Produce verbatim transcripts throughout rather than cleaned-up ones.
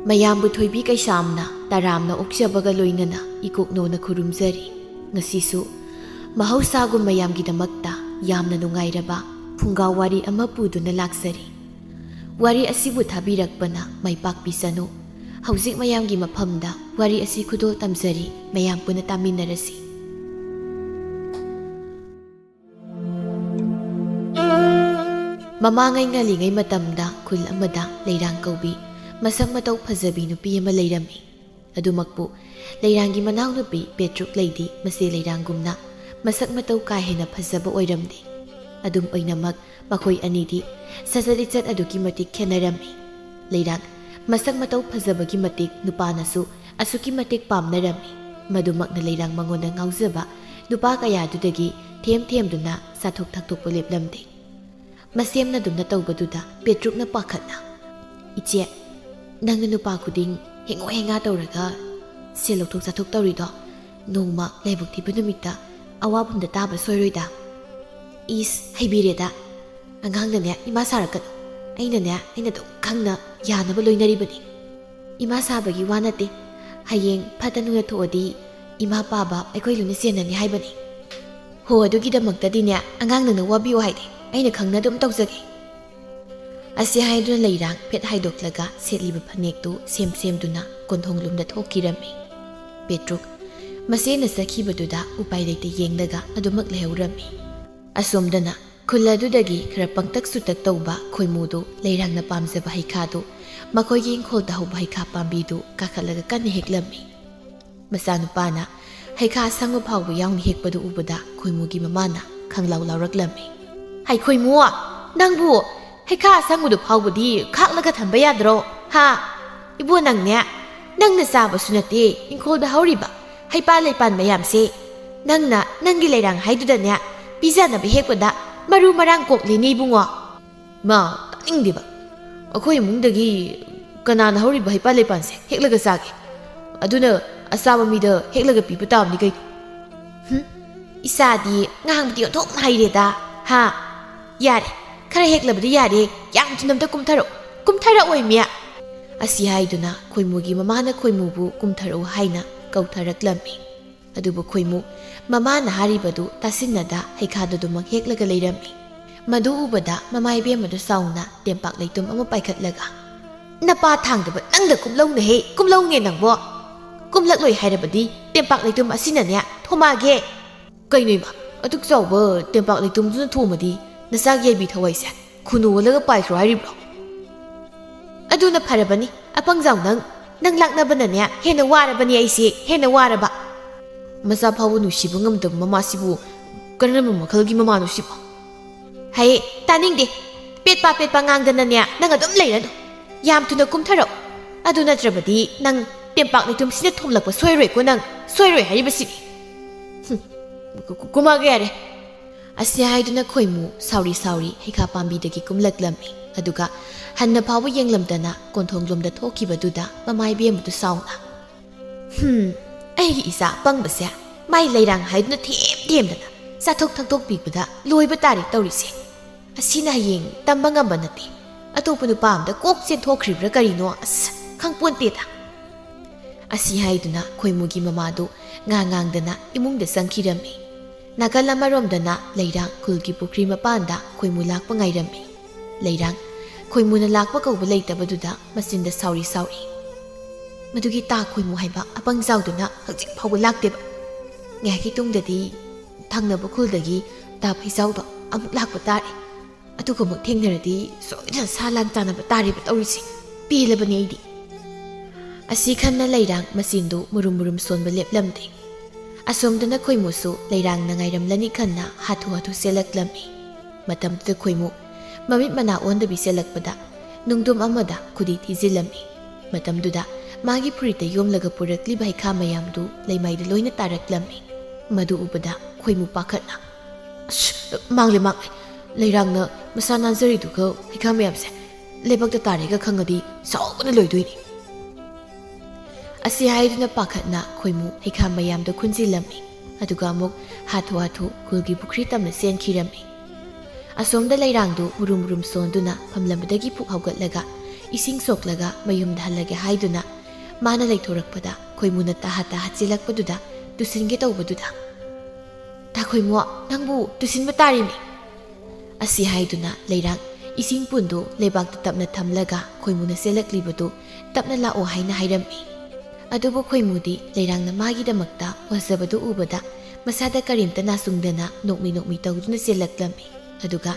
ꯃꯌꯥꯝꯕꯨ ꯊꯣꯏꯕꯤ ꯀꯩꯁꯥꯝꯅ ꯇꯔꯥꯝꯅ ꯑꯣꯛꯆꯕꯒ ꯂꯣꯏꯅꯅ ꯏꯀꯣꯛꯅꯧꯅ ꯈꯨꯔꯨꯝꯖꯔꯤ꯫ ꯉꯁꯤꯁꯨ ꯃꯍꯧꯁꯥꯒꯨꯝ ꯃꯌꯥꯝꯒꯤꯗꯃꯛꯇ ꯌꯥꯝꯅ ꯅꯨꯡꯉꯥꯏꯔꯕ ꯐꯨꯡꯒꯥ ꯋꯥꯔꯤ ꯑꯃ ꯄꯨꯗꯨꯅ ꯂꯥꯛꯆꯔꯤ꯫ ꯋꯥꯔꯤ ꯑꯁꯤꯕꯨ ꯊꯥꯕꯤꯔꯛꯄꯅ ꯃꯥꯏ ꯄꯥꯛꯄꯤꯁꯅꯨ꯫ ꯍꯧꯖꯤꯛ ꯃꯌꯥꯝꯒꯤ ꯃꯐꯝꯗ ꯋꯥꯔꯤ ꯑꯁꯤ ꯈꯨꯗꯣꯜ ꯇꯝꯖꯔꯤ, ꯃꯌꯥꯝ ꯄꯨꯟꯅ ꯇꯥꯃꯤꯟꯅꯔꯁꯤ꯫ ꯃꯃꯥꯡꯉꯩ ꯉꯜꯂꯤꯉꯩ ꯃꯇꯝꯗ ꯈꯨꯜ ꯑꯃꯗ ꯂꯩꯔꯥꯡ ꯀꯧꯕꯤ ꯃꯁꯛ ꯃꯇꯧ ꯐꯖꯕꯤ ꯅꯨꯄꯤ ꯑꯃ ꯂꯩꯔꯝꯃꯤ꯫ ꯑꯗꯨꯃꯛꯄꯨ ꯂꯩꯔꯥꯡꯒꯤ ꯃꯅꯥꯎꯅꯨꯄꯤ ꯄꯦꯇ꯭ꯔꯨꯛ ꯂꯩꯗꯤ ꯃꯆꯦ ꯂꯩꯔꯥꯡꯒꯨꯝꯅ ꯃꯁꯛ ꯃꯇꯧ ꯀꯥ ꯍꯦꯟꯅ ꯐꯖꯕ ꯑꯣꯏꯔꯝꯗꯦ꯫ ꯑꯗꯨꯝ ꯑꯣꯏꯅꯃꯛ ꯃꯈꯣꯏ ꯑꯅꯤꯗꯤ ꯁꯖꯠ ꯂꯤꯆꯠ ꯑꯗꯨꯛꯀꯤ ꯃꯇꯤꯛ ꯈꯦꯠꯅꯔꯝꯃꯤ꯫ ꯂꯩꯔꯥꯡ ꯃꯁꯛ ꯃꯇꯧ ꯐꯖꯕꯒꯤ ꯃꯇꯤꯛ ꯅꯨꯄꯥꯅꯁꯨ ꯑꯁꯨꯛꯀꯤ ꯃꯇꯤꯛ ꯄꯥꯝꯅꯔꯝꯃꯤ꯫ ꯃꯗꯨꯃꯛꯅ ꯂꯩꯔꯥꯡ ꯃꯉꯣꯟꯗ ꯉꯥꯎꯖꯕ ꯅꯨꯄꯥ ꯀꯌꯥꯗꯨꯗꯒꯤ ꯊꯦꯝ ꯊꯦꯝꯗꯨꯅ ꯆꯥꯊꯣꯛ ꯊꯛꯇꯣꯛꯄ ꯂꯦꯞꯂꯝꯗꯦ꯫ ꯃꯁꯦꯝꯅꯗꯨꯅ ꯇꯧꯕꯗꯨꯗ ꯄꯦꯇ꯭ꯔꯨꯛꯅ ꯄꯥꯈꯠꯅ, "ꯏꯆꯦ, ꯅꯪꯅ ꯅꯨꯄꯥ ꯈꯨꯗꯤꯡ ꯍꯦꯡꯉꯣ ꯍꯦꯡꯉꯥ ꯇꯧꯔꯒ ꯁꯦꯜ ꯂꯧꯊꯣꯛ ꯆꯥꯊꯣꯛ ꯇꯧꯔꯤꯗꯣ ꯅꯣꯡꯃ ꯂꯥꯏꯕꯛ ꯊꯤꯕ ꯅꯨꯃꯤꯠꯇ ꯑꯋꯥꯐꯝꯗ ꯇꯥꯕ ꯁꯣꯏꯔꯣꯏꯗ?" "ꯏꯁ, ꯍꯩꯕꯤꯔꯦꯗ꯫ ꯑꯉꯥꯡꯅꯅꯦ ꯏꯃꯥ ꯁꯥꯔꯛꯀꯅꯨ꯫ ꯑꯩꯅꯅꯦ, ꯑꯩꯅ ꯑꯗꯨꯝ ꯈꯪꯅ ꯌꯥꯅꯕ ꯂꯣꯏꯅꯔꯤꯕꯅꯤ꯫ ꯏꯃꯥ ꯁꯥꯕꯒꯤ ꯋꯥ ꯅꯠꯇꯦ꯫ ꯍꯌꯦꯡ ꯐꯠꯇ ꯅꯨꯡꯗ ꯊꯣꯛꯑꯗꯤ ꯏꯃꯥ ꯄꯥꯕ ꯑꯩꯈꯣꯏ ꯂꯣꯏꯅ ꯆꯦꯟꯅꯅꯤ ꯍꯥꯏꯕꯅꯤ꯫ ꯍꯣ, ꯑꯗꯨꯒꯤꯗꯃꯛꯇꯗꯤꯅꯦ ꯑꯉꯥꯡ ꯅꯪꯅ ꯋꯥꯕꯤꯌꯨ ꯍꯥꯏꯗꯦ꯫ ꯑꯩꯅ ꯈꯪꯅ ꯑꯗꯨꯝ ꯇꯧꯖꯒꯦ꯫" ꯑꯁꯤ ꯍꯥꯏꯗꯨꯅ ꯂꯩꯔꯥꯡ ꯐꯦꯠ ꯍꯥꯏꯗꯣꯛꯂꯒ ꯁꯦꯠꯂꯤꯕ ꯐꯅꯦꯛꯇꯨ ꯁꯦꯝ ꯁꯦꯝꯗꯨꯅ ꯀꯣꯟꯊꯣꯡꯂꯣꯝꯗ ꯊꯣꯛꯈꯤꯔꯝꯃꯤ꯫ ꯄꯦꯇ꯭ꯔꯨꯛ ꯃꯆꯦꯅ ꯆꯠꯈꯤꯕꯗꯨꯗ ꯎꯄꯥꯏ ꯂꯩꯇ ꯌꯦꯡꯂꯒ ꯑꯗꯨꯃꯛ ꯂꯩꯍꯧꯔꯝꯃꯤ꯫ ꯑꯁꯣꯝꯗꯅ ꯈꯨꯜ ꯑꯗꯨꯗꯒꯤ ꯈꯔ ꯄꯪꯇꯛ ꯆꯨꯇꯛ ꯇꯧꯕ ꯈꯣꯏꯃꯨꯗꯨ ꯂꯩꯔꯥꯡꯅ ꯄꯥꯝꯖꯕ ꯍꯩꯈꯥꯗꯨ ꯃꯈꯣꯏꯒꯤ ꯏꯪꯈꯣꯜꯗ ꯍꯧꯕ ꯍꯩꯈꯥ ꯄꯥꯝꯕꯤꯗꯨ ꯀꯥꯈꯠꯂꯒ ꯀꯟꯅ ꯍꯦꯛꯂꯝꯃꯤ꯫ ꯃꯆꯥꯅꯨꯄꯥꯅ ꯍꯩꯈꯥ ꯑꯁꯪꯕ ꯐꯥꯎꯕ ꯌꯥꯎꯅ ꯍꯦꯛꯄꯗꯨ ꯎꯕꯗ ꯈꯣꯏꯃꯨꯒꯤ ꯃꯃꯥꯅ ꯈꯪꯂꯥꯎ ꯂꯥꯎꯔꯛꯂꯝꯃꯤ꯫ "ꯍꯩ ꯈꯣꯏꯃꯨ, ꯅꯪꯕꯨ ꯍꯩꯈꯥ ꯑꯁꯪꯕꯗꯨ ꯐꯥꯎꯕꯗꯤ ꯈꯥꯛꯂꯒ ꯊꯝꯕ ꯌꯥꯗ꯭ꯔꯣ? ꯍꯥ? ꯏꯕꯣ, ꯅꯪꯅꯦ, ꯅꯪꯅ ꯆꯥꯕꯁꯨ ꯅꯠꯇꯦ ꯏꯪꯈꯣꯜꯗ ꯍꯧꯔꯤꯕ ꯍꯩꯄꯥꯜ ꯂꯩꯄꯥꯜ ꯃꯌꯥꯝꯁꯦ꯫ ꯅꯪꯅ ꯅꯪꯒꯤ ꯂꯩꯔꯥꯡ ꯍꯥꯏꯗꯨꯗꯅꯦ ꯄꯤꯖꯅꯕ ꯍꯦꯛꯄꯗ ꯃꯔꯨ ꯃꯔꯥꯡ ꯀꯣꯛꯂꯦꯅꯦ ꯏꯕꯨꯡꯉꯣ꯫" "ꯃꯥ, ꯇꯥꯅꯤꯡꯗꯦꯕ꯫ ꯑꯩꯈꯣꯏ ꯏꯃꯨꯡꯗꯒꯤ ꯀꯅꯥꯅ ꯍꯧꯔꯤꯕ ꯍꯩꯄꯥꯜ ꯂꯩꯄꯥꯜꯁꯦ ꯍꯦꯛꯂꯒ ꯆꯥꯒꯦ? ꯑꯗꯨꯅ ꯑꯆꯥꯕ ꯃꯤꯗ ꯍꯦꯛꯂꯒ ꯄꯤꯕ ꯇꯥꯕꯅꯤ ꯀꯩꯅꯣ꯫" "ꯍꯨꯝ, ꯏꯆꯥꯗꯤ ꯉꯥꯡꯕꯗꯤ ꯑꯣꯟꯊꯣꯛꯅ ꯍꯩꯔꯦꯗ꯫ ꯍꯥ? ꯌꯥꯔꯦ, ꯈꯔ ꯍꯦꯛꯂꯕꯗꯤ ꯌꯥꯔꯦ꯫ ꯌꯥꯝ ꯊꯨꯅ ꯑꯝꯇ ꯀꯨꯝꯊꯔꯛꯑꯣ꯫ ꯀꯨꯝꯊꯔꯛꯑꯣꯏꯃꯤ꯫" ꯑꯁꯤ ꯍꯥꯏꯗꯨꯅ ꯈꯣꯏꯃꯨꯒꯤ ꯃꯃꯥꯅ ꯈꯣꯏꯃꯨꯕꯨ ꯀꯨꯝꯊꯔꯛꯎ ꯍꯥꯏꯅ ꯀꯧꯊꯔꯛꯂꯝꯃꯤ꯫ ꯑꯗꯨꯕꯨ ꯈꯣꯏꯃꯨ ꯃꯃꯥꯅ ꯍꯥꯏꯔꯤꯕꯗꯨ ꯇꯥꯁꯤꯟꯅꯗ ꯍꯩꯈꯥꯗꯨꯗꯨꯃꯛ ꯍꯦꯛꯂꯒ ꯂꯩꯔꯝꯃꯤ꯫ ꯃꯗꯨ ꯎꯕꯗ ꯃꯃꯥ ꯏꯕꯦꯝꯃꯗꯨ ꯁꯥꯎꯅ ꯇꯦꯝꯄꯥꯛ ꯂꯩꯇꯨꯝ ꯑꯃ ꯄꯥꯏꯈꯠꯂꯒ, "ꯅꯄꯥ ꯊꯥꯡꯗꯕ ꯅꯪꯗ ꯀꯨꯝꯂꯧꯅꯍꯦ, ꯀꯨꯝꯂꯧꯅꯦ ꯅꯪꯕꯣ! ꯀꯨꯝꯂꯛꯂꯣꯏ ꯍꯥꯏꯔꯕꯗꯤ ꯇꯦꯝꯄꯥꯛ ꯂꯩꯇꯨꯝ ꯑꯁꯤꯅꯅꯦ ꯊꯣꯃꯛꯑꯒꯦ!" "ꯀꯩꯅꯣ ꯏꯃꯥ, ꯑꯗꯨꯛ ꯆꯥꯎꯕ ꯇꯦꯝꯄꯥꯛ ꯂꯩꯇꯨꯝꯗꯨꯅ ꯊꯣꯝꯃꯗꯤ ꯅꯆꯥꯒꯤ ꯌꯥꯏꯕꯤ ꯊꯋꯥꯏꯁꯦ ꯈꯨꯅꯨ ꯑꯣꯜꯂꯒ ꯄꯥꯏꯈ꯭ꯔꯣ ꯍꯥꯏꯔꯤꯕ꯭ꯔꯣ?" "ꯑꯗꯨꯅ ꯐꯔꯕꯅꯤ, ꯑꯄꯪꯖꯥꯎ ꯅꯪ꯫ ꯅꯪ ꯂꯥꯛꯅꯕꯅꯅꯦ ꯍꯦꯟꯅ ꯋꯥꯔꯕꯅꯤ ꯑꯩꯁꯦ, ꯍꯦꯟꯅ ꯋꯥꯔꯕ꯫ ꯃꯆꯥ ꯐꯥꯎꯕ ꯅꯨꯡꯁꯤꯕ ꯉꯝꯗꯕ ꯃꯃꯥꯁꯤꯕꯨ ꯀꯔꯝꯕ ꯃꯈꯜꯒꯤ ꯃꯃꯥꯅꯣ ꯁꯤꯕꯣ? ꯍꯩ, ꯇꯥꯅꯤꯡꯗꯦ꯫ ꯄꯦꯠꯄ ꯄꯦꯠꯄ ꯉꯥꯡꯗꯅꯅꯦ ꯅꯪ ꯑꯗꯨꯝ ꯂꯩꯔꯅꯨ꯫ ꯌꯥꯝ ꯊꯨꯅ ꯀꯨꯝꯊꯔꯛꯎ꯫ ꯑꯗꯨ ꯅꯠꯇ꯭ꯔꯕꯗꯤ ꯅꯪ ꯇꯦꯝꯄꯥꯛ ꯂꯩꯇꯨꯝꯁꯤꯅ ꯊꯣꯝꯂꯛꯄ ꯁꯣꯏꯔꯣꯏꯀꯣ ꯅꯪ꯫ ꯁꯣꯏꯔꯣꯏ ꯍꯥꯏꯔꯤꯕꯁꯤꯅꯤ꯫" "ꯍꯨꯝ, ꯀꯨ-, ꯀꯨ-, ꯀꯨꯝꯃꯛꯑꯒꯦ ꯌꯥꯔꯦ꯫" ꯑꯁꯤ ꯍꯥꯏꯗꯨꯅ ꯈꯣꯏꯃꯨ ꯁꯥꯎꯔꯤ ꯁꯥꯎꯔꯤ ꯍꯩꯈꯥ ꯄꯥꯝꯕꯤꯗꯒꯤ ꯀꯨꯝꯂꯛꯂꯝꯃꯤ꯫ ꯑꯗꯨꯒ ꯍꯟꯅ ꯐꯥꯎꯕ ꯌꯦꯡꯂꯝꯗꯅ ꯀꯣꯟꯊꯣꯡꯂꯣꯝꯗ ꯊꯣꯛꯈꯤꯕꯗꯨꯗ ꯃꯃꯥ ꯏꯕꯦꯝꯃꯗꯨ ꯁꯥꯎꯅ, "ꯍꯨꯝ, ꯑꯩꯒꯤ ꯏꯆꯥ ꯑꯄꯪꯕꯁꯦ ꯃꯥꯏ ꯂꯩꯔꯥꯡ ꯍꯥꯏꯗꯨꯅ ꯊꯦꯝ ꯊꯦꯝꯗꯅ ꯆꯥꯊꯣꯛ ꯊꯛꯇꯣꯛꯄꯤꯕꯗ ꯂꯣꯏꯕ ꯇꯥꯔꯦ ꯇꯧꯔꯤꯁꯦ꯫ ꯑꯁꯤꯅ ꯍꯌꯦꯡ ꯇꯝꯕ ꯉꯝꯕ ꯅꯠꯇꯦ꯫ ꯑꯇꯣꯞꯄ ꯅꯨꯄꯥ ꯑꯝꯗ ꯀꯣꯛ ꯆꯦꯟꯊꯣꯛꯈ꯭ꯔꯤꯕ꯭ꯔꯥ ꯀꯔꯤꯅꯣ, ꯑꯁ, ꯈꯪꯄꯣꯟꯇꯦꯗ꯫" ꯑꯁꯤ ꯍꯥꯏꯗꯨꯅ ꯈꯣꯏꯃꯨꯒꯤ ꯃꯃꯥꯗꯨ ꯉꯥ ꯉꯥꯡꯗꯅ ꯏꯃꯨꯡꯗ ꯆꯪꯈꯤꯔꯝꯃꯤ꯫ ꯅꯥꯀꯜ ꯑꯃꯔꯣꯝꯗꯅ ꯂꯩꯔꯥꯡ ꯈꯨꯜꯒꯤ ꯄꯨꯈ꯭ꯔꯤ ꯃꯄꯥꯟꯗ ꯈꯣꯏꯃꯨ ꯂꯥꯛꯄ ꯉꯥꯏꯔꯝꯃꯤ꯫ ꯂꯩꯔꯥꯡ ꯈꯣꯏꯃꯨꯅ ꯂꯥꯛꯄ ꯀꯧꯕ ꯂꯩꯇꯕꯗꯨꯗ ꯃꯆꯤꯟꯗ ꯁꯥꯎꯔꯤ ꯁꯥꯎꯔꯤ, "ꯃꯗꯨꯒꯤ ꯇꯥ ꯈꯣꯏꯃꯨ ꯍꯥꯏꯕ ꯑꯄꯪꯖꯥꯎꯗꯨꯅ ꯍꯧꯖꯤꯛ ꯐꯥꯎꯕ ꯂꯥꯛꯇꯦꯕ꯫ ꯉꯥꯏꯍꯥꯛꯀꯤ ꯇꯨꯡꯗꯗꯤ ꯊꯪꯅꯕ ꯈꯨꯜꯗꯒꯤ ꯇꯥ ꯐꯩꯖꯥꯎꯗꯣ ꯑꯃꯨꯛ ꯂꯥꯛꯄ ꯇꯥꯔꯦ꯫ ꯑꯗꯨꯒ ꯑꯃꯨꯛ ꯊꯦꯡꯅꯔꯗꯤ ꯁꯣꯏꯗꯅ ꯁꯥ ꯂꯥꯟ ꯆꯥꯅꯕ ꯇꯥꯔꯦꯕ ꯇꯧꯔꯤꯁꯦ꯫ ꯄꯦꯜꯂꯕꯅꯤ ꯑꯩꯗꯤ꯫" ꯑꯁꯤ ꯈꯟꯅ ꯂꯩꯔꯥꯡ ꯃꯆꯤꯟꯗꯨ ꯃꯨꯔꯨꯝ ꯃꯨꯔꯨꯝ ꯁꯣꯟꯕ ꯂꯦꯞꯂꯝꯗꯦ꯫ ꯑꯁꯣꯝꯗꯅ ꯈꯣꯏꯃꯨꯁꯨ ꯂꯩꯔꯥꯡꯅ ꯉꯥꯏꯔꯝꯂꯅꯤ ꯈꯟꯅ ꯍꯥꯊꯨ ꯍꯥꯊꯨ ꯆꯦꯜꯂꯛꯂꯝꯃꯤ꯫ ꯃꯇꯝꯗꯨꯗ ꯈꯣꯏꯃꯨ ꯃꯃꯤꯠ ꯃꯅꯥ ꯑꯣꯟꯗꯕꯤ ꯆꯦꯜꯂꯛꯄꯗ ꯅꯨꯡꯗꯨꯝ ꯑꯃꯗ ꯈꯨꯗꯤ ꯊꯤꯖꯤꯜꯂꯝꯃꯤ꯫ ꯃꯇꯝꯗꯨꯗ ꯃꯥꯒꯤ ꯐꯨꯔꯤꯠꯇ ꯌꯣꯝꯂꯒ ꯄꯨꯔꯛꯂꯤꯕ ꯍꯩꯈꯥ ꯃꯌꯥꯝꯗꯨ ꯂꯩꯃꯥꯏꯗ ꯂꯣꯏꯅ ꯇꯥꯔꯛꯂꯝꯃꯤ꯫ ꯃꯗꯨ ꯎꯕꯗ ꯈꯣꯏꯃꯨ ꯄꯥꯈꯠꯅ, "ꯑꯁ, ꯃꯥꯡꯂꯦ, ꯃꯥꯡꯂꯦ꯫ ꯂꯩꯔꯥꯡꯅ ꯃꯁꯥ ꯅꯥꯟꯖꯔꯤꯗꯨꯒ ꯍꯩꯈꯥ ꯃꯌꯥꯝꯁꯦ ꯂꯩꯕꯥꯛꯇ ꯇꯥꯔꯦꯒ ꯈꯪꯉꯗꯤ ꯁꯥꯎꯕꯅ ꯂꯣꯏꯗꯣꯏꯅꯤ꯫" ꯑꯁꯤ ꯍꯥꯏꯗꯨꯅ ꯄꯥꯈꯠꯅ ꯈꯣꯏꯃꯨ ꯍꯩꯈꯥ ꯃꯌꯥꯝꯗ ꯈꯨꯟꯖꯤꯜꯂꯝꯃꯤ꯫ ꯑꯗꯨꯒ ꯑꯃꯨꯛ ꯍꯥꯊꯨ ꯍꯥꯊꯨ ꯈꯨꯜꯒꯤ ꯄꯨꯈ꯭ꯔꯤ ꯇꯝꯅ ꯆꯦꯟꯈꯤꯔꯝꯃꯤ꯫ ꯑꯁꯣꯝꯗ ꯂꯩꯔꯥꯡꯗꯨ ꯃꯨꯔꯨꯝ ꯃꯨꯔꯨꯝ ꯁꯣꯟꯗꯨꯅ ꯐꯝꯂꯝꯕꯗꯒꯤ ꯐꯨꯛ ꯍꯧꯒꯠꯂꯒ ꯏꯁꯤꯡ ꯁꯣꯛꯂꯒ ꯃꯌꯨꯝꯗ ꯍꯜꯂꯒꯦ ꯍꯥꯏꯗꯨꯅ ꯃꯥꯅ ꯂꯩꯊꯣꯔꯛꯄꯗ ꯈꯣꯏꯃꯨꯅ ꯇꯥꯍ ꯇꯥꯍ ꯆꯦꯜꯂꯛꯄꯗꯨꯗ ꯇꯨꯁꯤꯟꯒꯦ ꯇꯧꯕꯗꯨꯗ, "ꯇꯥ ꯈꯣꯏꯃꯨ, ꯅꯪꯕꯨ ꯇꯨꯁꯤꯟꯕ ꯇꯥꯔꯤꯅꯦ!" ꯑꯁꯤ ꯍꯥꯏꯗꯨꯅ ꯂꯩꯔꯥꯡ ꯏꯁꯤꯡ ꯄꯨꯟꯗꯨ ꯂꯩꯕꯥꯛꯇ ꯇꯞꯅ ꯊꯝꯂꯒ ꯈꯣꯏꯃꯨꯅ ꯆꯦꯜꯂꯛꯂꯤꯕꯗꯨ ꯇꯞꯅ ꯂꯥꯛꯑꯣ ꯍꯥꯏꯅ ꯍꯥꯏꯔꯝꯃꯤ꯫ ꯑꯗꯨꯕꯨ ꯈꯣꯏꯃꯨꯗꯤ ꯂꯩꯔꯥꯡꯅ ꯃꯥꯒꯤꯗꯃꯛꯇ ꯋꯥꯖꯕꯗꯨ ꯎꯕꯗ ꯃꯁꯥꯗ ꯀꯔꯤꯝꯇ ꯅꯥꯆꯨꯡꯗꯅ ꯅꯣꯛꯃꯤ ꯅꯣꯛꯃꯤ ꯇꯧꯗꯨꯅ ꯆꯦꯜꯂꯛꯂꯝꯃꯤ꯫ ꯑꯗꯨꯒ